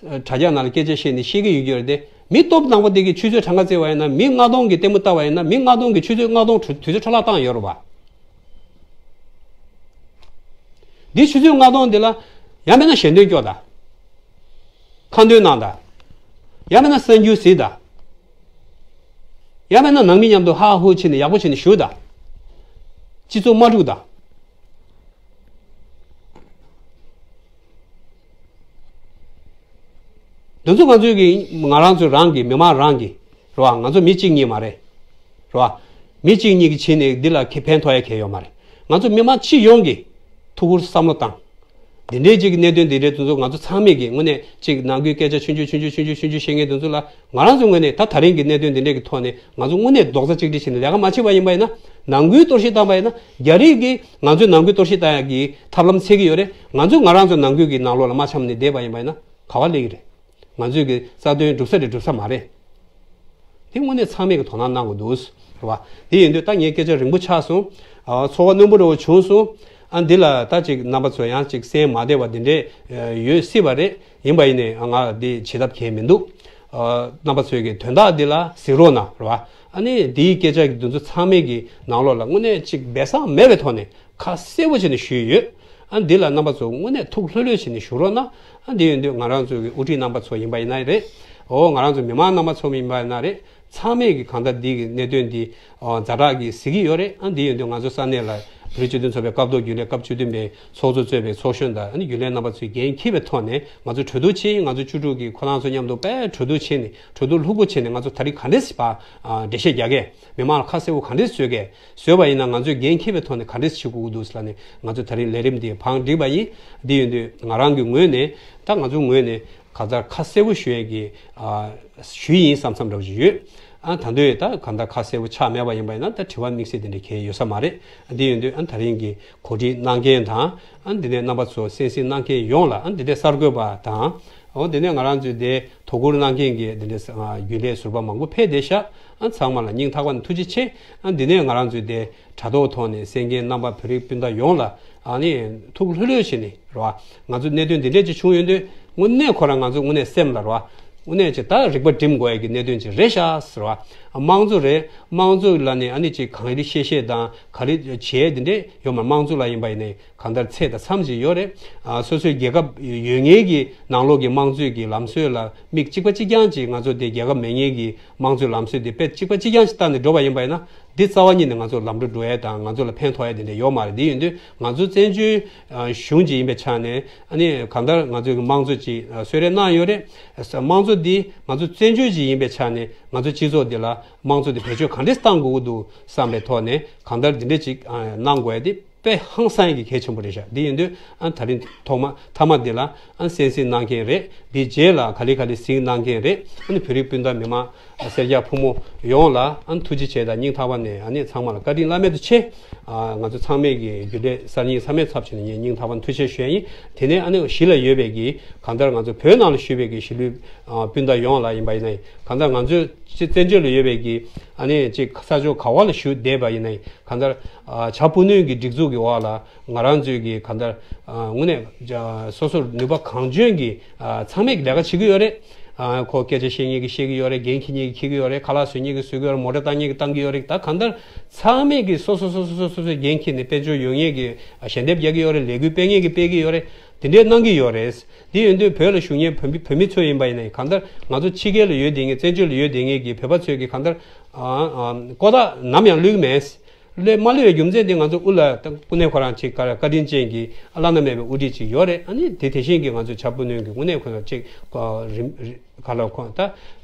དྲ་རྒྱ་ནང་ལ་སྐད་ཆ་བཤད་ནས་བཤད་ཀྱི་ཡོད་ཀྱི་རེད་དེ། མི་སྟོབས་ནག་པོ་དེ་གིས་ཆུ་ཚོད་གྲངས་ཀ་བརྩིས་པ་ཡིན་ན་མི་ལྔ་སྟོང་གི་ལྟད་མོ་ལྟ་བ་ཡིན་ན་མི་ལྔ་སྟོང་གིས་ཆུ་ཚོད་ལྔ་སྟོང་དུས་ཚོད་འཕྲོ་བརླག་བཏང་ཡོད་རེད་བ། འདི་ཆུ་ཚོད་ལྔ་སྟོང་འདི་ལ་ཡང་མིན་ན་ཞལ་འདོན་སྐྱོར་དང་། ཁ་འདོན་གནང་དང་། ཡང་མིན་ན་གསར་འགྱུར་གཟིགས་དང་། ཡང་མིན་ན་ནང་མི་མཉམ་དུ་ཧ་ཧུ་བྱས་ནས་ཡག་པོ་བྱས་ནས་བཞུགས་དང་། སྤྱི་ཚོགས་མ་དཀྲུགས་དང་། འདི་ཚོ་ང་ཚོའི་གི་ང་རང་ཚོ་རང་གི་མི་མང་རང་གི་ བ། ང་ཚོ་མི་གཅིག་གཉིས་མ་རེད། རེད་བ། མི་གཅིག་གཉིས་ཀྱི་བྱས་ནས་འདི་ལ་ཁེ་ཕན་ཐོགས་ཡ་གང་ཡང་ཡོད་མ་རེད། ང་ཚོ་མི་མང་སྤྱི་ཡོངས་ཀྱིས་ཐུགས་ཁུར་བསམ་བློ་བཏང་། འདི་འདྲའི་ཅིག་གི་གནད་དོན་འདི་འདྲའི་དུས་ཚོད་ང་ཚོ་ཚང་མས་ཀྱིས་དངོས་གནས་ཅིག་ནང་ཁུལ་སྐད་ཆ་ཆུང་ཆུང་ཆུང་ཆུང་ཆུང་ཆུང་བཤད་མཁན་དེ་ཚོ་ལ་ང་རང་ཚོའི་ངོས་ནས་ད་ད་རིང་གི་གནད་དོན་འདི་འདྲའི་གི་ཐོག་ནས་ང་ཚོ་དངོས་གནས་རྡོག་རྩ་གཅིག་སྒྲིལ་བྱས་ནས་ལས་ཀ་མ་བྱས་པ་ཡིན་པ་ཡིན་ན། ནང་ཁུལ་གཏོར་བཤིག་བཏང་པ་ཡིན་ན། རྒྱ་རིགས་ཀྱིས་ང་ཚོའི་ནང་ཁུལ་གཏོར་བཤིག་བཏང་ཡག་གི་ཐབས་ལམ་འཚོལ་གྱི་ཡོད་རེད། ང་ཚོས་ང་རང་ཚོའི་ནང་ཁུལ་གྱི་ནང་ལོགས་ལ་མ་འཆམ་ནས་བསྡད་པ་ཡིན་པ་ཡིན་ན་ག་བ་སླེབས་ཀྱི་རེད། ང་ཚོས་ཀྱི་རྩ་དོན་སྒྲུབ་ས་རེད་སྒྲུབ་ས་མ་རེད། དེ་དངོས་གནས་ཚང་མས་ཀྱི་དོ་སྣང་གནང་དགོས་འདུག་རེད་བ། དེ་ཡིན་དུས་ད་ངའི་སྐད་ཆ་རིང་པོ་ཆགས་སོང་། ཨ། ཚོར་བ་རྣོན་པོ་འདྲ་བོ་བྱུང་སོང་། ཨ། འདི་ལ་ད་ཅིག་རྣམ་པ་ཚོ་ཡང་ཅིག་གསན་མ་བདེ་བ་འདི་འདྲས་ཡོད་སྲིད་པ་རེད། ཡིན་པ་ཡིན་ནའི་ང་འདི་བྱེད་ཐབས་གང་ཡང་མི་འདུག་ཨ། རྣམ་པ་ཚོས་ཀྱི་དོན་དག་འདི་ལ་གཟིགས་རོགས་གནང་རེད་བ། ཨ་ནི་འདིའི་སྐད་ཆ་གི་འདི་ཚོ་ཚང་མས་ཀྱི་ནང་ལོགས་ལ་དངོས་གནས་ཅིག་སྦས་གསང་མེད་པའི་ཐོག་ནས་ཁ་གསལ་པོ་བྱས་ནས་ཞུས་ཡོད། ཨ། འདི་ལ་རྣམ་པ་ཚོ་དངོས་གནས་ཐུགས་ལྷོད་ལྷོད་བྱས་ནས་ཞུ་རོགས་གནང་། ཨ། འདི་ཡིན་དུས་ང་རང་ཚོ་གི་དབུ་ཁྲིད་རྣམ་པ་ཚོ་ཡིན་པ་ཡིན་ན་རེད། འོ། ང་རང་ཚོ་མི་མང་རྣམ་པ་ཚོ་ཡིན་པ་ཡིན་ན་རེད། ཚང་མས་ཀྱི་གང་ལྟར་འདི་གི་གནད་དོན་འདི་ཨ། ཛ་དྲག་གི་གཟིགས་ཀྱི་ཡོད་རེད། ཨ། འདི་ཡིན་དུས་ང་ཚོ་ས་གནས་ལ་བོད་རིགས་སྤྱི་མཐུན་ཚོགས་པའི་སྐབས་ཐོག་རྒྱུན་ལས་སྐབས་བཅུ་བདུན་པའི་ཚོགས་གཙོ་གཙོས་པའི་ཚོགས་གཞོན་དང་། ཨ་ནི་རྒྱུན་ལས་རྣམ་པ་ཚོས་འགན་འཁྱེར་བའི་ཐོག་ནས་ང་ཚོ་གྲོས་བསྡུར་བྱས། ང་ཚོ་བཅུ་དྲུག་གི་ཁོ་རང་ཚོ་མཉམ་དུ་དཔེ་གྲོས་བསྡུར་བྱས་ནས་གྲོས་བསྡུར་ལྷུག་པོ་བྱས་ནས་ང་ཚོ་ད་རེས་ག་འདྲས་སེ་ཕར་ཨ། འགྲེལ་བཤད་རྒྱག་གས། མི་མང་ལ་ཁ་གསལ་པོ་ག་འདྲས་བཟོ་གས། བཟོས་པ་ཡིན་ན་ང་ཚོས་འགན་འཁྱེར་བའི་ཐོག་ནས་ག་འདྲས་བྱེད་དགོས་ཀྱི་འདུག་ཟེར་ལབ་ནས་ང་ཚོ་ད་རིང་ལས་རིམ་འདི་བང་བསྒྲིགས་པ་ཡིན། འདི་ཡིན་དུས་ང་རང་གི་ངོས་ནས། ད་ང་ཚོའི་ངོས་ནས་གང་ལྟར་ཁ་གསལ་པོ་ཞུ་ཡས་ཀྱི་ཨ། ཞུ་ཡི་ཡིན་བསམ་བསམ་འདྲ་བོ་ཅིག་ཡོད། ཨ། ད་དུང་ད་གང་ལྟར་ཁ་གསལ་པོ་ཆགས་མེད་པ་ཡིན་པ་ཡིན་ན་ད་དྲི་བ་དམིགས་བསལ་དེ་འདྲ་གང་ཡང་ཡོད་ས་མ་རེད། འདི་ཡིན་དུས་ཨ། ད་རིང་གི་གོ་སྒྲིག་གནང་མཁན་དང་། ཨ། འདི་ནས་རྣམ་པ་ཚོ་གསན་གཟིགས་གནང་མཁན་ཡོངས་ལ། ཨ། འདི་འདྲའི་གསར་འགོད་པ་དང་། འོ། འདི་ནས་ང་རང་ཚོའི་དེ་དོ་ཁུར་གནང་མཁན་གྱི་འདི་འདྲའི་ཨ། རྒྱུན་ལས་ཟུར་པ་མང་པོ་ཕེབས་བསྡད་ཤག་ཨ། ཚང་མ་ལ་སྙིང་ཐག་པ་ནས་ཐུགས་རྗེ་ཆེ། ཨ། འདི་ནས་ང་རང་ཚོའི་དེ་དྲ་ཐོག་ཐོག་ནས་གསན་མཁན་རྣམ་པ་བོད་རིགས་སྤུན་ཟླ་ཡོངས་ལ་ཨ་ནི་ཐུགས་ལྷོད་ལྷོད་བྱས་ནས་རེད་བ། ང་ཚོ་གནད་དོན་འདི་འདྲས་ཅིག་བྱུང་ཡོང་དུས་དངོས་གནས་ཁོ་རང་ང་ཚོ་དངོས་གནས་སེམས་ལ་རེད་བ། དངོས་གནས་ཅིག་ད་རིག་པ་སྒྲིམ་དགོས་ཡ་གི་གནད་དོན་ཅིག་རེད་ཤག་ཟེར་བ། དམངས་གཙོ་རེད། དམངས་གཙོ་ལ་ནི་ཨ་ནི་ཅིག་གང་ལ་བཤད་བཤད་དང་ག་རེ་བྱས་འདི་འདྲས་ཡོད་མ། དམངས་གཙོ་ལ་ཡིན་པ་ཡིན་ནའི་གང་ལྟར་ཚད་དང་མཚམས་ཅིག་ཡོད་རེད། ཨ། སོ་སོའི་རྒྱལ་ཁབ་ཡོད་མཁན་གྱི་ནང་ལོགས་ཀྱི་དམངས་གཙོའི་གི་ལམ་སྲོལ་ལ་མིག་གཅིག་པ་གཅིག་རྐྱང་ཅིག་ང་ཚོ་དེ་རྒྱལ་ཁབ་མེད་མཁན་གྱི་དམངས་གཙོའི་ལམ་སྲོལ་དེ་དཔེ་གཅིག་པ་གཅིག་རྐྱང་ཅིག་བལྟས་ནས་འགྲོ་བ་ཡིན་པ་ཡིན་ན། འདི་རྩ་བ་ཉིད་ནས་ང་ཚོ་ལམ་འགྲོ་འགྲོ་ཡ་དང་ང་ཚོ་ལ་ཕན་ཐོགས་ཡ་དེ་འདྲ་ཡོད་མ་རེད། འདི་ཡིན་དུས་ང་ཚོ་བཙན་བྱོལ་གཞུང་ཅིག་ཡིན་པའི་ཆ་ནས། ཨ་ནི་གང་ལྟར་ང་ཚོའི་དམངས་གཙོ་ཅིག་གསོལ་རས་གནང་ཡོད་རེད། དམངས་གཙོ་འདི་ང་ཚོ་བཙན་བྱོལ་ཅིག་ཡིན་པའི་ཆ་ནས་ང་ཚོ་སྤྱི་ཚོགས་འདི་ལ་དམངས་གཙོ་འདི་བེད་སྤྱོད་ག་འདྲས་གཏང་དགོས་ཀྱི་འདུག་བསམ་པའི་ཐོག་ནས་གང་ལྟར་འདི་འདྲས་ཅིག་གནང་དགོས་ཡ་དེ་དཔེ་ཧང་སང་ཡ་གི་གལ་ཆེན་པོ་རེད་ཤག་འདི་ཡིན་དུས་ཨ། ད་རིང་ཐོག་མ་མཐའ་མ་འདི་ལ་ཨ། གསན་གཟིགས་གནང་མཁན་རེད། འདིའི་རྗེས་ལ་ག་ལེ་ག་ལེ་གཟིགས་གནང་མཁན་རེད། ཨ་ནི་བོད་རིགས་སྤུན་ཟླ་མི་མང་ཨ། སེར་སྐྱ་ཕོ་མོ་ཡོངས་ལ་ཨ། ཐུགས་རྗེ་ཆེ་དང་སྙིང་ཐག་པ་ནས་ཨ་ནི་ཚང་མ་ལ་བཀའ་དྲིན་བླ་མེད་དུ་ཆེ། ཨ། ང་ཚོ་ཚང་མས་ཀྱི་རྒྱུན་ལས་གསར་རྙིང་ཚང་མའི་ཚབ་བྱས་ནས་ངས་སྙིང་ཐག་པ་ནས་ཐུགས་རྗེ་ཆེ་ཞུ་ཡ་ཡིན། དེ་ནས་ཨ་ནི་གཞིས་ལ་ཡོད་པའི་གི་གང་ལྟར་ང་ཚོ་བོད་ནང་ལ་བཞུགས་པའི་གི་གཞིས་ལུས་ཨ། སྤུན་ཟླ་ཡོངས་ལ་ཡིན་པ་ཡིན་ན་ཡང་། གང་ལྟར་ང་ཚོས་ཅི་བཙན་བྱོལ་ལ་ཡོད་པའི་གི་ཨ་ནི་ཅིག་ས་ཕྱོགས་ག་བ་ལ་བཞུགས་བསྡད་པ་ཡིན་ན་ཡང་། གང་ལྟར་ཨ། བྱ་སྤུ་ནུས་ཀྱི་སྒྲིག་འཛུགས་ཀྱི་འོག་ལ་ང་རང་ཚོའི་གི་གང་ལྟར་ཨ། དངོས་གནས་ཨ། སོ་སོར་ནུས་པ་གང་འཇོན་གྱི་ཨ། ཚང་མས་ཀྱི་ལས་ཀ་བྱེད་ཀྱི་ཡོད་རེད། ཨ། ཁོ་སྐད་ཆ་བཤད་མཁན་གྱི་བཤད་ཀྱི་ཡོད་རེད། འགན་འཁྱེར་མཁན་གྱི་འཁྱེར་གྱི་ཡོད་རེད། ཁ་ལག་བཟོ་མཁན་གྱི་བཟོ་གི་ཡོད་རེད། མོ་ཊ་བཏང་མཁན་གྱི་བཏང་གི་ཡོད་རེད། ད་གང་ལྟར་ཚང་མས་ཀྱི་སོ་སོ་སོ་སོ་སོ་སོའི་འགན་འཁྱེར་ནས་དཔལ་འབྱོར་ཡོང་མཁན་གྱི་ཞལ་འདེབས་རྒྱག་གི་ཡོད་རེད། ལས་འགུལ་སྤེལ་མཁན་གྱི་སྤེལ་གྱི་ཡོད་རེད། དེ་འདྲས་གནང་གི་ཡོད་རེད། དེ་ཡིན་དུས་བོད་ལ་བཞུགས་མཁན་བོད་མི་བོད་མི་ཚོ་ཡིན་པ་ཡིན་ན་ཡང་། གང་ལྟར་ང་ཚོ་ཕྱི་རྒྱལ་ལ་ཡོད་བསྡད་མཁན་བཙན་བྱོལ་ལ་ཡོད་བསྡད་མཁན་གྱི་བོད་པ་ཚོས་ཀྱི་གང་ལྟར་ཨ། ཨ། ཀོ་ཐག་ནམ་ཡང་བླུག་མེད། བླུག་མ་བླུག་པའི་རྒྱུ་མཚན་དེ་ང་ཚོ་དབུ་ལ་ད་དངོས་གནས་ཁོ་རང་ཅིག་བཀའ་དྲིན་ཅན་གྱི་བླ་ན་མེད་པའི་དབུ་ཁྲིད་ཅིག་ཡོད་རེད། ཨ་ནི་དེ་དེ་བཞིན་གྱི་ང་ཚོ་བྱ་སྤུ་ནུས་ཀྱི་དངོས་གནས་ཁོ་རང་ཅིག་རིམ་རིམ། ག་ལ་ཁོང་ད་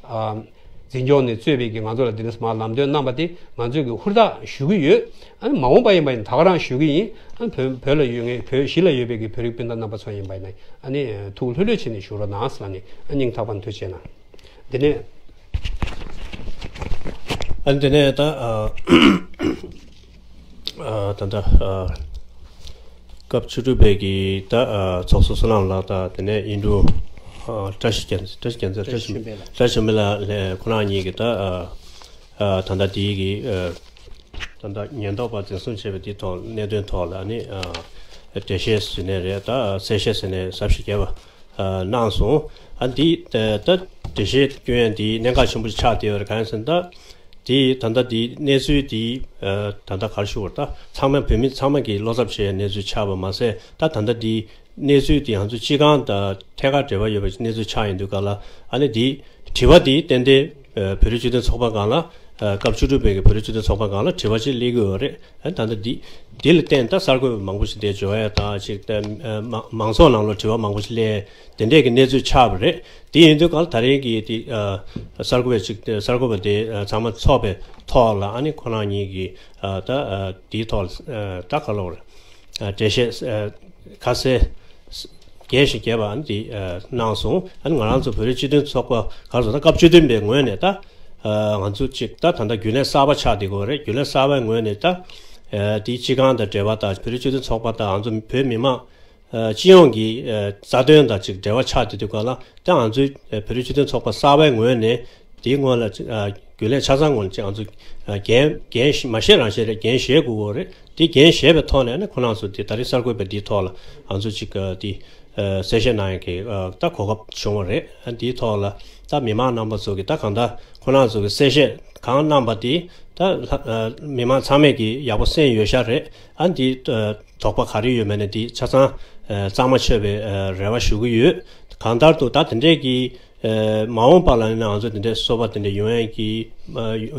ཨ། འཛིན་སྐྱོང་ནས་གཙོས་པའི་གི་ང་ཚོ་ལ་དེ་འདྲ་མར་ལམ་སྟོན་གནང་པ་དེ་ང་ཚོས་གི་ཧུར་ཐག་ཞུ་གི་ཡོད། ཨ་ནི་མ་འོངས་པ་ཡིན་པ་ཡིན་ད་ག་རང་ཞུ་གི་ཡིན། ཨ་ནི་བོད་བོད་ལ་ཡོད་མཁན་བོད་གཞིས་ལ་ཡོད་པའི་གི་བོད་རིགས་སྤུན་ཟླ་རྣམ་པ་ཚོ་ཡིན་པ་ཡིན་ན་ཨ་ནི་ཐུགས་ལྷོད་ལྷོད་བྱས་ནས་བཞུགས་རོགས་གནང་ཟེར་ནས་ཨ་སྙིང་ཐག་པ་ནས་ཐུགས་རྗེ་ཆེ་གནང་། དེ་ནས་ཨ་ནི་དེ་ནས་ད་ཨ། ཨ། ད་ལྟ་ཨ། སྐབས་བཅུ་དྲུག་པའི་གི་ད་ཨ། ཚོགས་གཙོ་བསོད་ནམས་ལགས་དང་། དེ་ནས་ཨིན་འབྲུག་ཨ། བཀྲ་ཤིས་རྒྱལ་མཚན། བཀྲ་ཤིས་རྒྱལ་མཚན། བཀྲ་ཤིས་བཀྲ་ཤིས་ཆོས་འཕེལ་ལགས། ཁོ་རང་གཉིས་ཀྱིས་ད་ཨ། ཨ། ད་ལྟ་དེའི་གི་ཨ། ད་ལྟ་ཉེན་རྟོག་པ་འཛིན་བཟུང་བྱས་པ་དེའི་ཐོག་གནད་དོན་ཐོག་ལ་ནི་ཨ། འགྲེལ་བཤད་ཟེར་ནའི་རེད། ད་གསལ་བཤད་ཟེར་ནའི་ཟབ་ཞིང་རྒྱས་པ་ཨ། གནང་སོང་། ཨ། འདི་ད་ད་འགྲེལ་བཤད་སྐྱོན་ཡ་འདི་གནད་འགག་ཆེན་པོ་ཆགས་བསྡད་ཡོད་རེད། གང་ཡིན་ཟེར་ན་ད། དེ་ད་ལྟ་དེ་གནས་ཚུལ་དེ་ཨ། ད་ལྟ་ག་རེ་ཞུ་དགོས་རེད། ད་ཚང་མ་བོད་མི་ཚང་མ་གིས་བློ་འཚབ་བྱེད་ཡ་གནས་ཚུལ་ཆགས་པ་མ་ཟད། ད་ད་ལྟ་དེ་གནས་ཚུལ་དེ་ང་ཚོ་སྤྱི་ཁང་དང་ཐད་ཀར་འབྲེལ་བ་ཡོད་པའི་གནས་ཚུལ་ཆགས་ཡོང་དུས་སྒང་ལ། ཨ་ནི་དེ་དྲི་བ་དེ་ཏན་ཏན་ཨ། བོད་རིགས་སྤྱི་མཐུན་ཚོགས་པ་སྒང་ལ་ སྐབས་བཅུ་དྲུག་པའི་གི་བོད་རིགས་སྤྱི་མཐུན་ཚོགས་པ་སྒང་ལ་དྲི་བ་ཅིག་སླེབས་ཀྱི་ཡོད་རེད། ད་ལྟ་འདི་འདི་ལ་བརྟེན་ད་གསར་འགོད་པ་མང་པོ་ཞིག་འདིར་འབྱོར་ཡ་དང་ཅིག་ད་མང་ཚོགས་ནང་ལ་དྲི་བ་མང་པོ་ཞིག་སླེབས་དེ་འདྲས་ཀྱི་གནས་ཚུལ་ཆགས་པ་རེད། དེ་ཡིན་དུས་གང་ལ་ད་རེས་ཀྱི་དེ་གསར་འགོད་པ་ཅིག་གསར་འགོད་པ་དེ་ཚང་མ་ཚོགས་པའི་ཐོག་ལ་ཨ་ནི་ཁོ་རང་གཉིས་ཀྱི་ད་དེའི་ཐོག་ལ་ད་ག་ལབ་དགོས་རེད། འགྲེལ་བཤད་ཁ་གསལ་རྒྱས་ཤིང་རྒྱས་པ་ཨ་ནི་དེ་གནང་སོང་། ཨ་ནི་ང་རང་ཚོ་བོད་རིགས་སྤྱི་མཐུན་ཚོགས་པ་ག་རེ་ཟེར་ན་སྐབས་བཅུ་བདུན་པའི་ངོས་ནས་ད་ང་ཚོ་ཅིག་ད་ད་ལྟ་རྒྱུན་ལས་གསར་པ་ཆགས་བསྡད་ཀྱི་ཡོད་རེད། རྒྱུན་ལས་གསར་པའི་ངོས་ནས་ད་དེའི་སྤྱི་ཁང་དང་འབྲེལ་བ་དང་བོད་རིགས་སྤྱི་མཐུན་ཚོགས་པ་དང་ང་ཚོ་བོད་མི་མང་སྤྱི་ཡོངས་ཀྱི་རྩ་དོན་དང་ཅིག་འབྲེལ་བ་ཆགས་བསྡད་དུས་ག་ལ་ད་ང་ཚོའི་བོད་རིགས་སྤྱི་མཐུན་ཚོགས་པ་གསར་པའི་ངོས་ནས་དེའི་སྔོན་ལ་ཅིག་རྒྱུན་ལས་ཆ་ཚང་ངོས་ནས་ཅིག་ང་ཚོ་འགན་འགན་མ་བཞེས་རང་བཞེས་རེད། འགན་བཞེས་དགོས་ཀྱི་ཡོད་རེད། དེ་འགན་བཞེས་པའི་ཐོག་ནས་ནི་ཁོ་རང་ཚོ་དེ་ད་རེས་གསར་འགོད་པ་འདིའི་ཐོག་ལ་ང་ཚོ་ཅིག་དེ་གསལ་བཤད་གནང་ཡག་གི་ད་གོ་སྐབས་བྱུང་བ་རེད། འདིའི་ཐོག་ལ་ད་མི་མང་རྣམ་པ་ཚོ་གི་ད་གང་ལྟར་ཁོ་རང་ཚོ་གི་གསལ་བཤད་གང་གནང་པ་དེ་ད་མི་མང་ཚང་མས་ཀྱི་ཡག་པོ་གསན་ཡོད་ཤག་རེད། ཨ་འདི་དོགས་པ་ག་རེ་ཡོད་མེད་ནས་འདི་ཆ་ཚང་གཙང་མ་ཆོད་པའི་རེ་བ་ཞུ་གི་ཡོད། གང་ལྟར་དུ་ད་དེ་འདྲས་ཀྱི་མ་འོངས་པ་ལ་ཡིན་ན་ང་ཚོ་དེ་འདྲས་སོ་པ་དེ་འདྲས་ཡོང་ཡས་ཀྱི་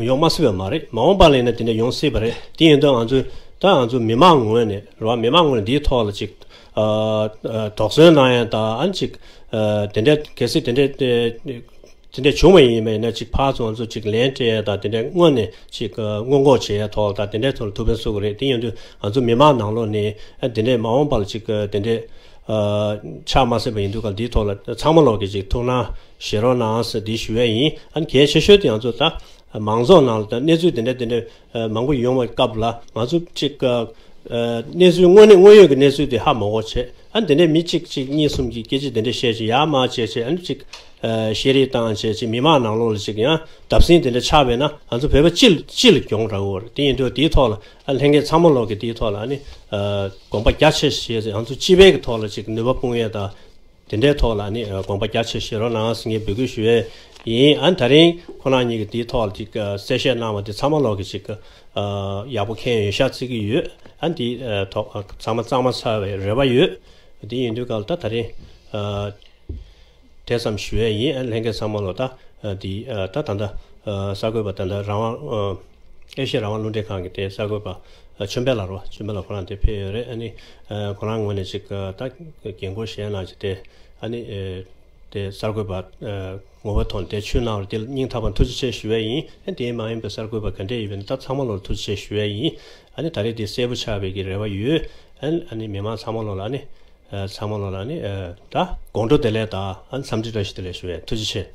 ཡོང་མ་སྲིད་པ་མ་རེད། མ་འོངས་པ་ལ་ཡིན་ན་དེ་འདྲས་ཡོང་སྲིད་པ་རེད། དེ་ཡིན་དུས་ང་ཚོས་ད་ང་ཚོ་མི་མང་ངོས་ནས་རེད་བ། མི་མང་ངོས་ནས་འདིའི་ཐོག་ལ་ཅིག་དོགས་ཟོན་གནང་ཡས་དང་ཨ་ནི་ཅིག་དེ་འདྲས་གལ་སྲིད་དེ་འདྲས་དེ་འདྲས་བྱུང་བ་ཡིན་པ་ཡིན་ན་ཅིག་ཕར་ཚུར་ང་ཚོ་ཅིག་ལན་སྤྲད་ཡས་དང་དེ་འདྲས་སྔོན་ནས་ཅིག་སྔོན་འགོག་བྱེད་ཡས་ཐོག་དང་དེ་འདྲས་ཐོག་ལ་ཐུགས་ཕན་གསོས་ཀྱི་རེད། དེ་ཡིན་དུས་ང་ཚོ་མི་མང་ནང་ལོགས་ནས་དེ་འདྲས་མ་འོངས་པ་ལ་ཅིག་དེ་འདྲས་ཆགས་མ་སྲིད་པ་ཡིན་དུས་ག་འདིའི་ཐོག་ལ་ཚང་མ་ལོག་གིས་ཅིག་ཐུགས་སྣང་བཞེས་རོགས་གནང་ཟེར་འདི་ཞུ་ཡས་ཡིན། ཨ་ནི་གལ་ཆེ་ཤོས་དེ་ང་ཚོ་ད་མང་ཚོགས་ནང་ལ་ད་གནས་ཚུལ་དེ་འདྲ་དེ་འདྲ་མང་པོ་ཡོང་བའི་སྐབས་ལ་ང་ཚོ་ཅིག་གནས་ཚུལ་དངོས་གནས་དངོས་ཡོད་ཀྱི་གནས་ཚུལ་དེ་ཧ་མ་གོ་བྱས། ཨ་ནི་དེ་འདྲ་མི་གཅིག་གཅིག་གཉིས་གསུམ་གྱིས་སྐད་ཆ་དེ་འདྲ་བཤད་བྱས་ཡར་མར་བྱས་བྱས་ཨ་ནི་ཅིག་བཤད་རེས་བཏང་བྱས་བྱས་མི་མང་ནང་ལོགས་ལ་ཅིག་ཡང་བརྡབ་གསིག་དེ་འདྲ་ཆགས་པས་ན་ང་ཚོ་བོད་པ་སྤྱི་ལ་སྤྱི་ལ་གྱོང་རག་གི་ཡོད་རེད། དེ་ཡིན་དུས་དེའི་ཐོག་ལ་ཨ་ལྷན་རྒྱས་ཚང་མ་ལོག་གིས་དེའི་ཐོག་ལ་ཨ་ནི་དགོངས་པ་རྒྱ་ཆེ་བཞེས་ཚེ་ང་ཚོ་སྤྱི་པའི་གི་ཐོག་ལ་ཅིག་ནུས་པ་སྤུངས་ཡས་དང་། དེ་འདྲའི་ཐོག་ལ་ནི་དགོངས་པ་རྒྱ་ཆེ་བཞེས་རོགས་གནང་ཟེར་ངས་འབོད་སྐུལ་ཞུ་ཡས་ཡིན། ཨ་ནི་ད་རིང་ཁོ་རང་གཉིས་ཀྱིས་དེའི་ཐོག་ལ་ཅིག་གསལ་བཤད་གནང་བ་དེ་ཚང་མ་ལོག་གིས་ཅིག་ཡག་པོ་མཁྱེན་ཡོད་ཤག་བརྩི་གི་ཡོད། ཨ་ནི་དེའི་ཐོག་ཚང་མ་གཙང་མ་ཚར་བའི་རེ་བ་ཡོད། དེ་ཡིན་དུས་ག་ལ་ད་ད་རིང་དེ་ཙམ་ཞུ་ཡས་ཡིན། ཨ་ནི་ལྷན་རྒྱས་ཚང་མ་ལོག་ད་དེ་ད་ད་ལྟ་གསར་འགོད་པ་ད་ལྟ་རང་དབང་ཨེ་ཤེ་ཡ་རང་དབང་རླུང་འཕྲིན་ཁང་གི་དེ་གསར་འགོད་པ་ཆོས་འཕེལ་ལགས་རེད་བ། ཆོས་འཕེལ་ལགས་ཁོ་རང་དེ་ཕེབས་ཡོད་རེད། ཨ་ནི་ཁོ་རང་ངོས་ནས་ཅིག་ད་འགན་འཁུར་བཞེས་གནང་བྱས་དེ་ཨ་ནི་དེ་གསར་འགོད་པ་ངོ་བོའི་ཐོག་ནས་དེ་ཆུད་གནང་བར་དེ་སྙིང་ཐག་པ་ཐུགས་རྗེ་ཆེ་ཞུ་ཡས་ཡིན། ཨ་ནི་དེ་མ་ཡིན་པའི་གསར་འགོད་པ་ག་འདྲས་ཡིན་པའི་ད་ཚང་མ་ལོར་ཐུགས་རྗེ་ཆེ་ཞུ་ཡས་ཡིན། ཨ་ནི་ད་རེས་དེ་གསལ་པོ་ཆགས་པའི་གི་རེ་བ་ཡོད། ཨ་ནི་ཨ་ནི་མི་མང་ཚང་མ་ལོ་ལ་ཨ་ནི་ཚང་མ་ལོ་ལ་ཨ་ནི་ད་དགོང་དྲོ་བདེ་ལེགས་དང་ཨ་ནི་འཚམས་འདྲི་བཀྲ་ཤིས་བདེ་ལེགས་ཞུ་ཡས། ཐུགས་རྗེ་ཆེ།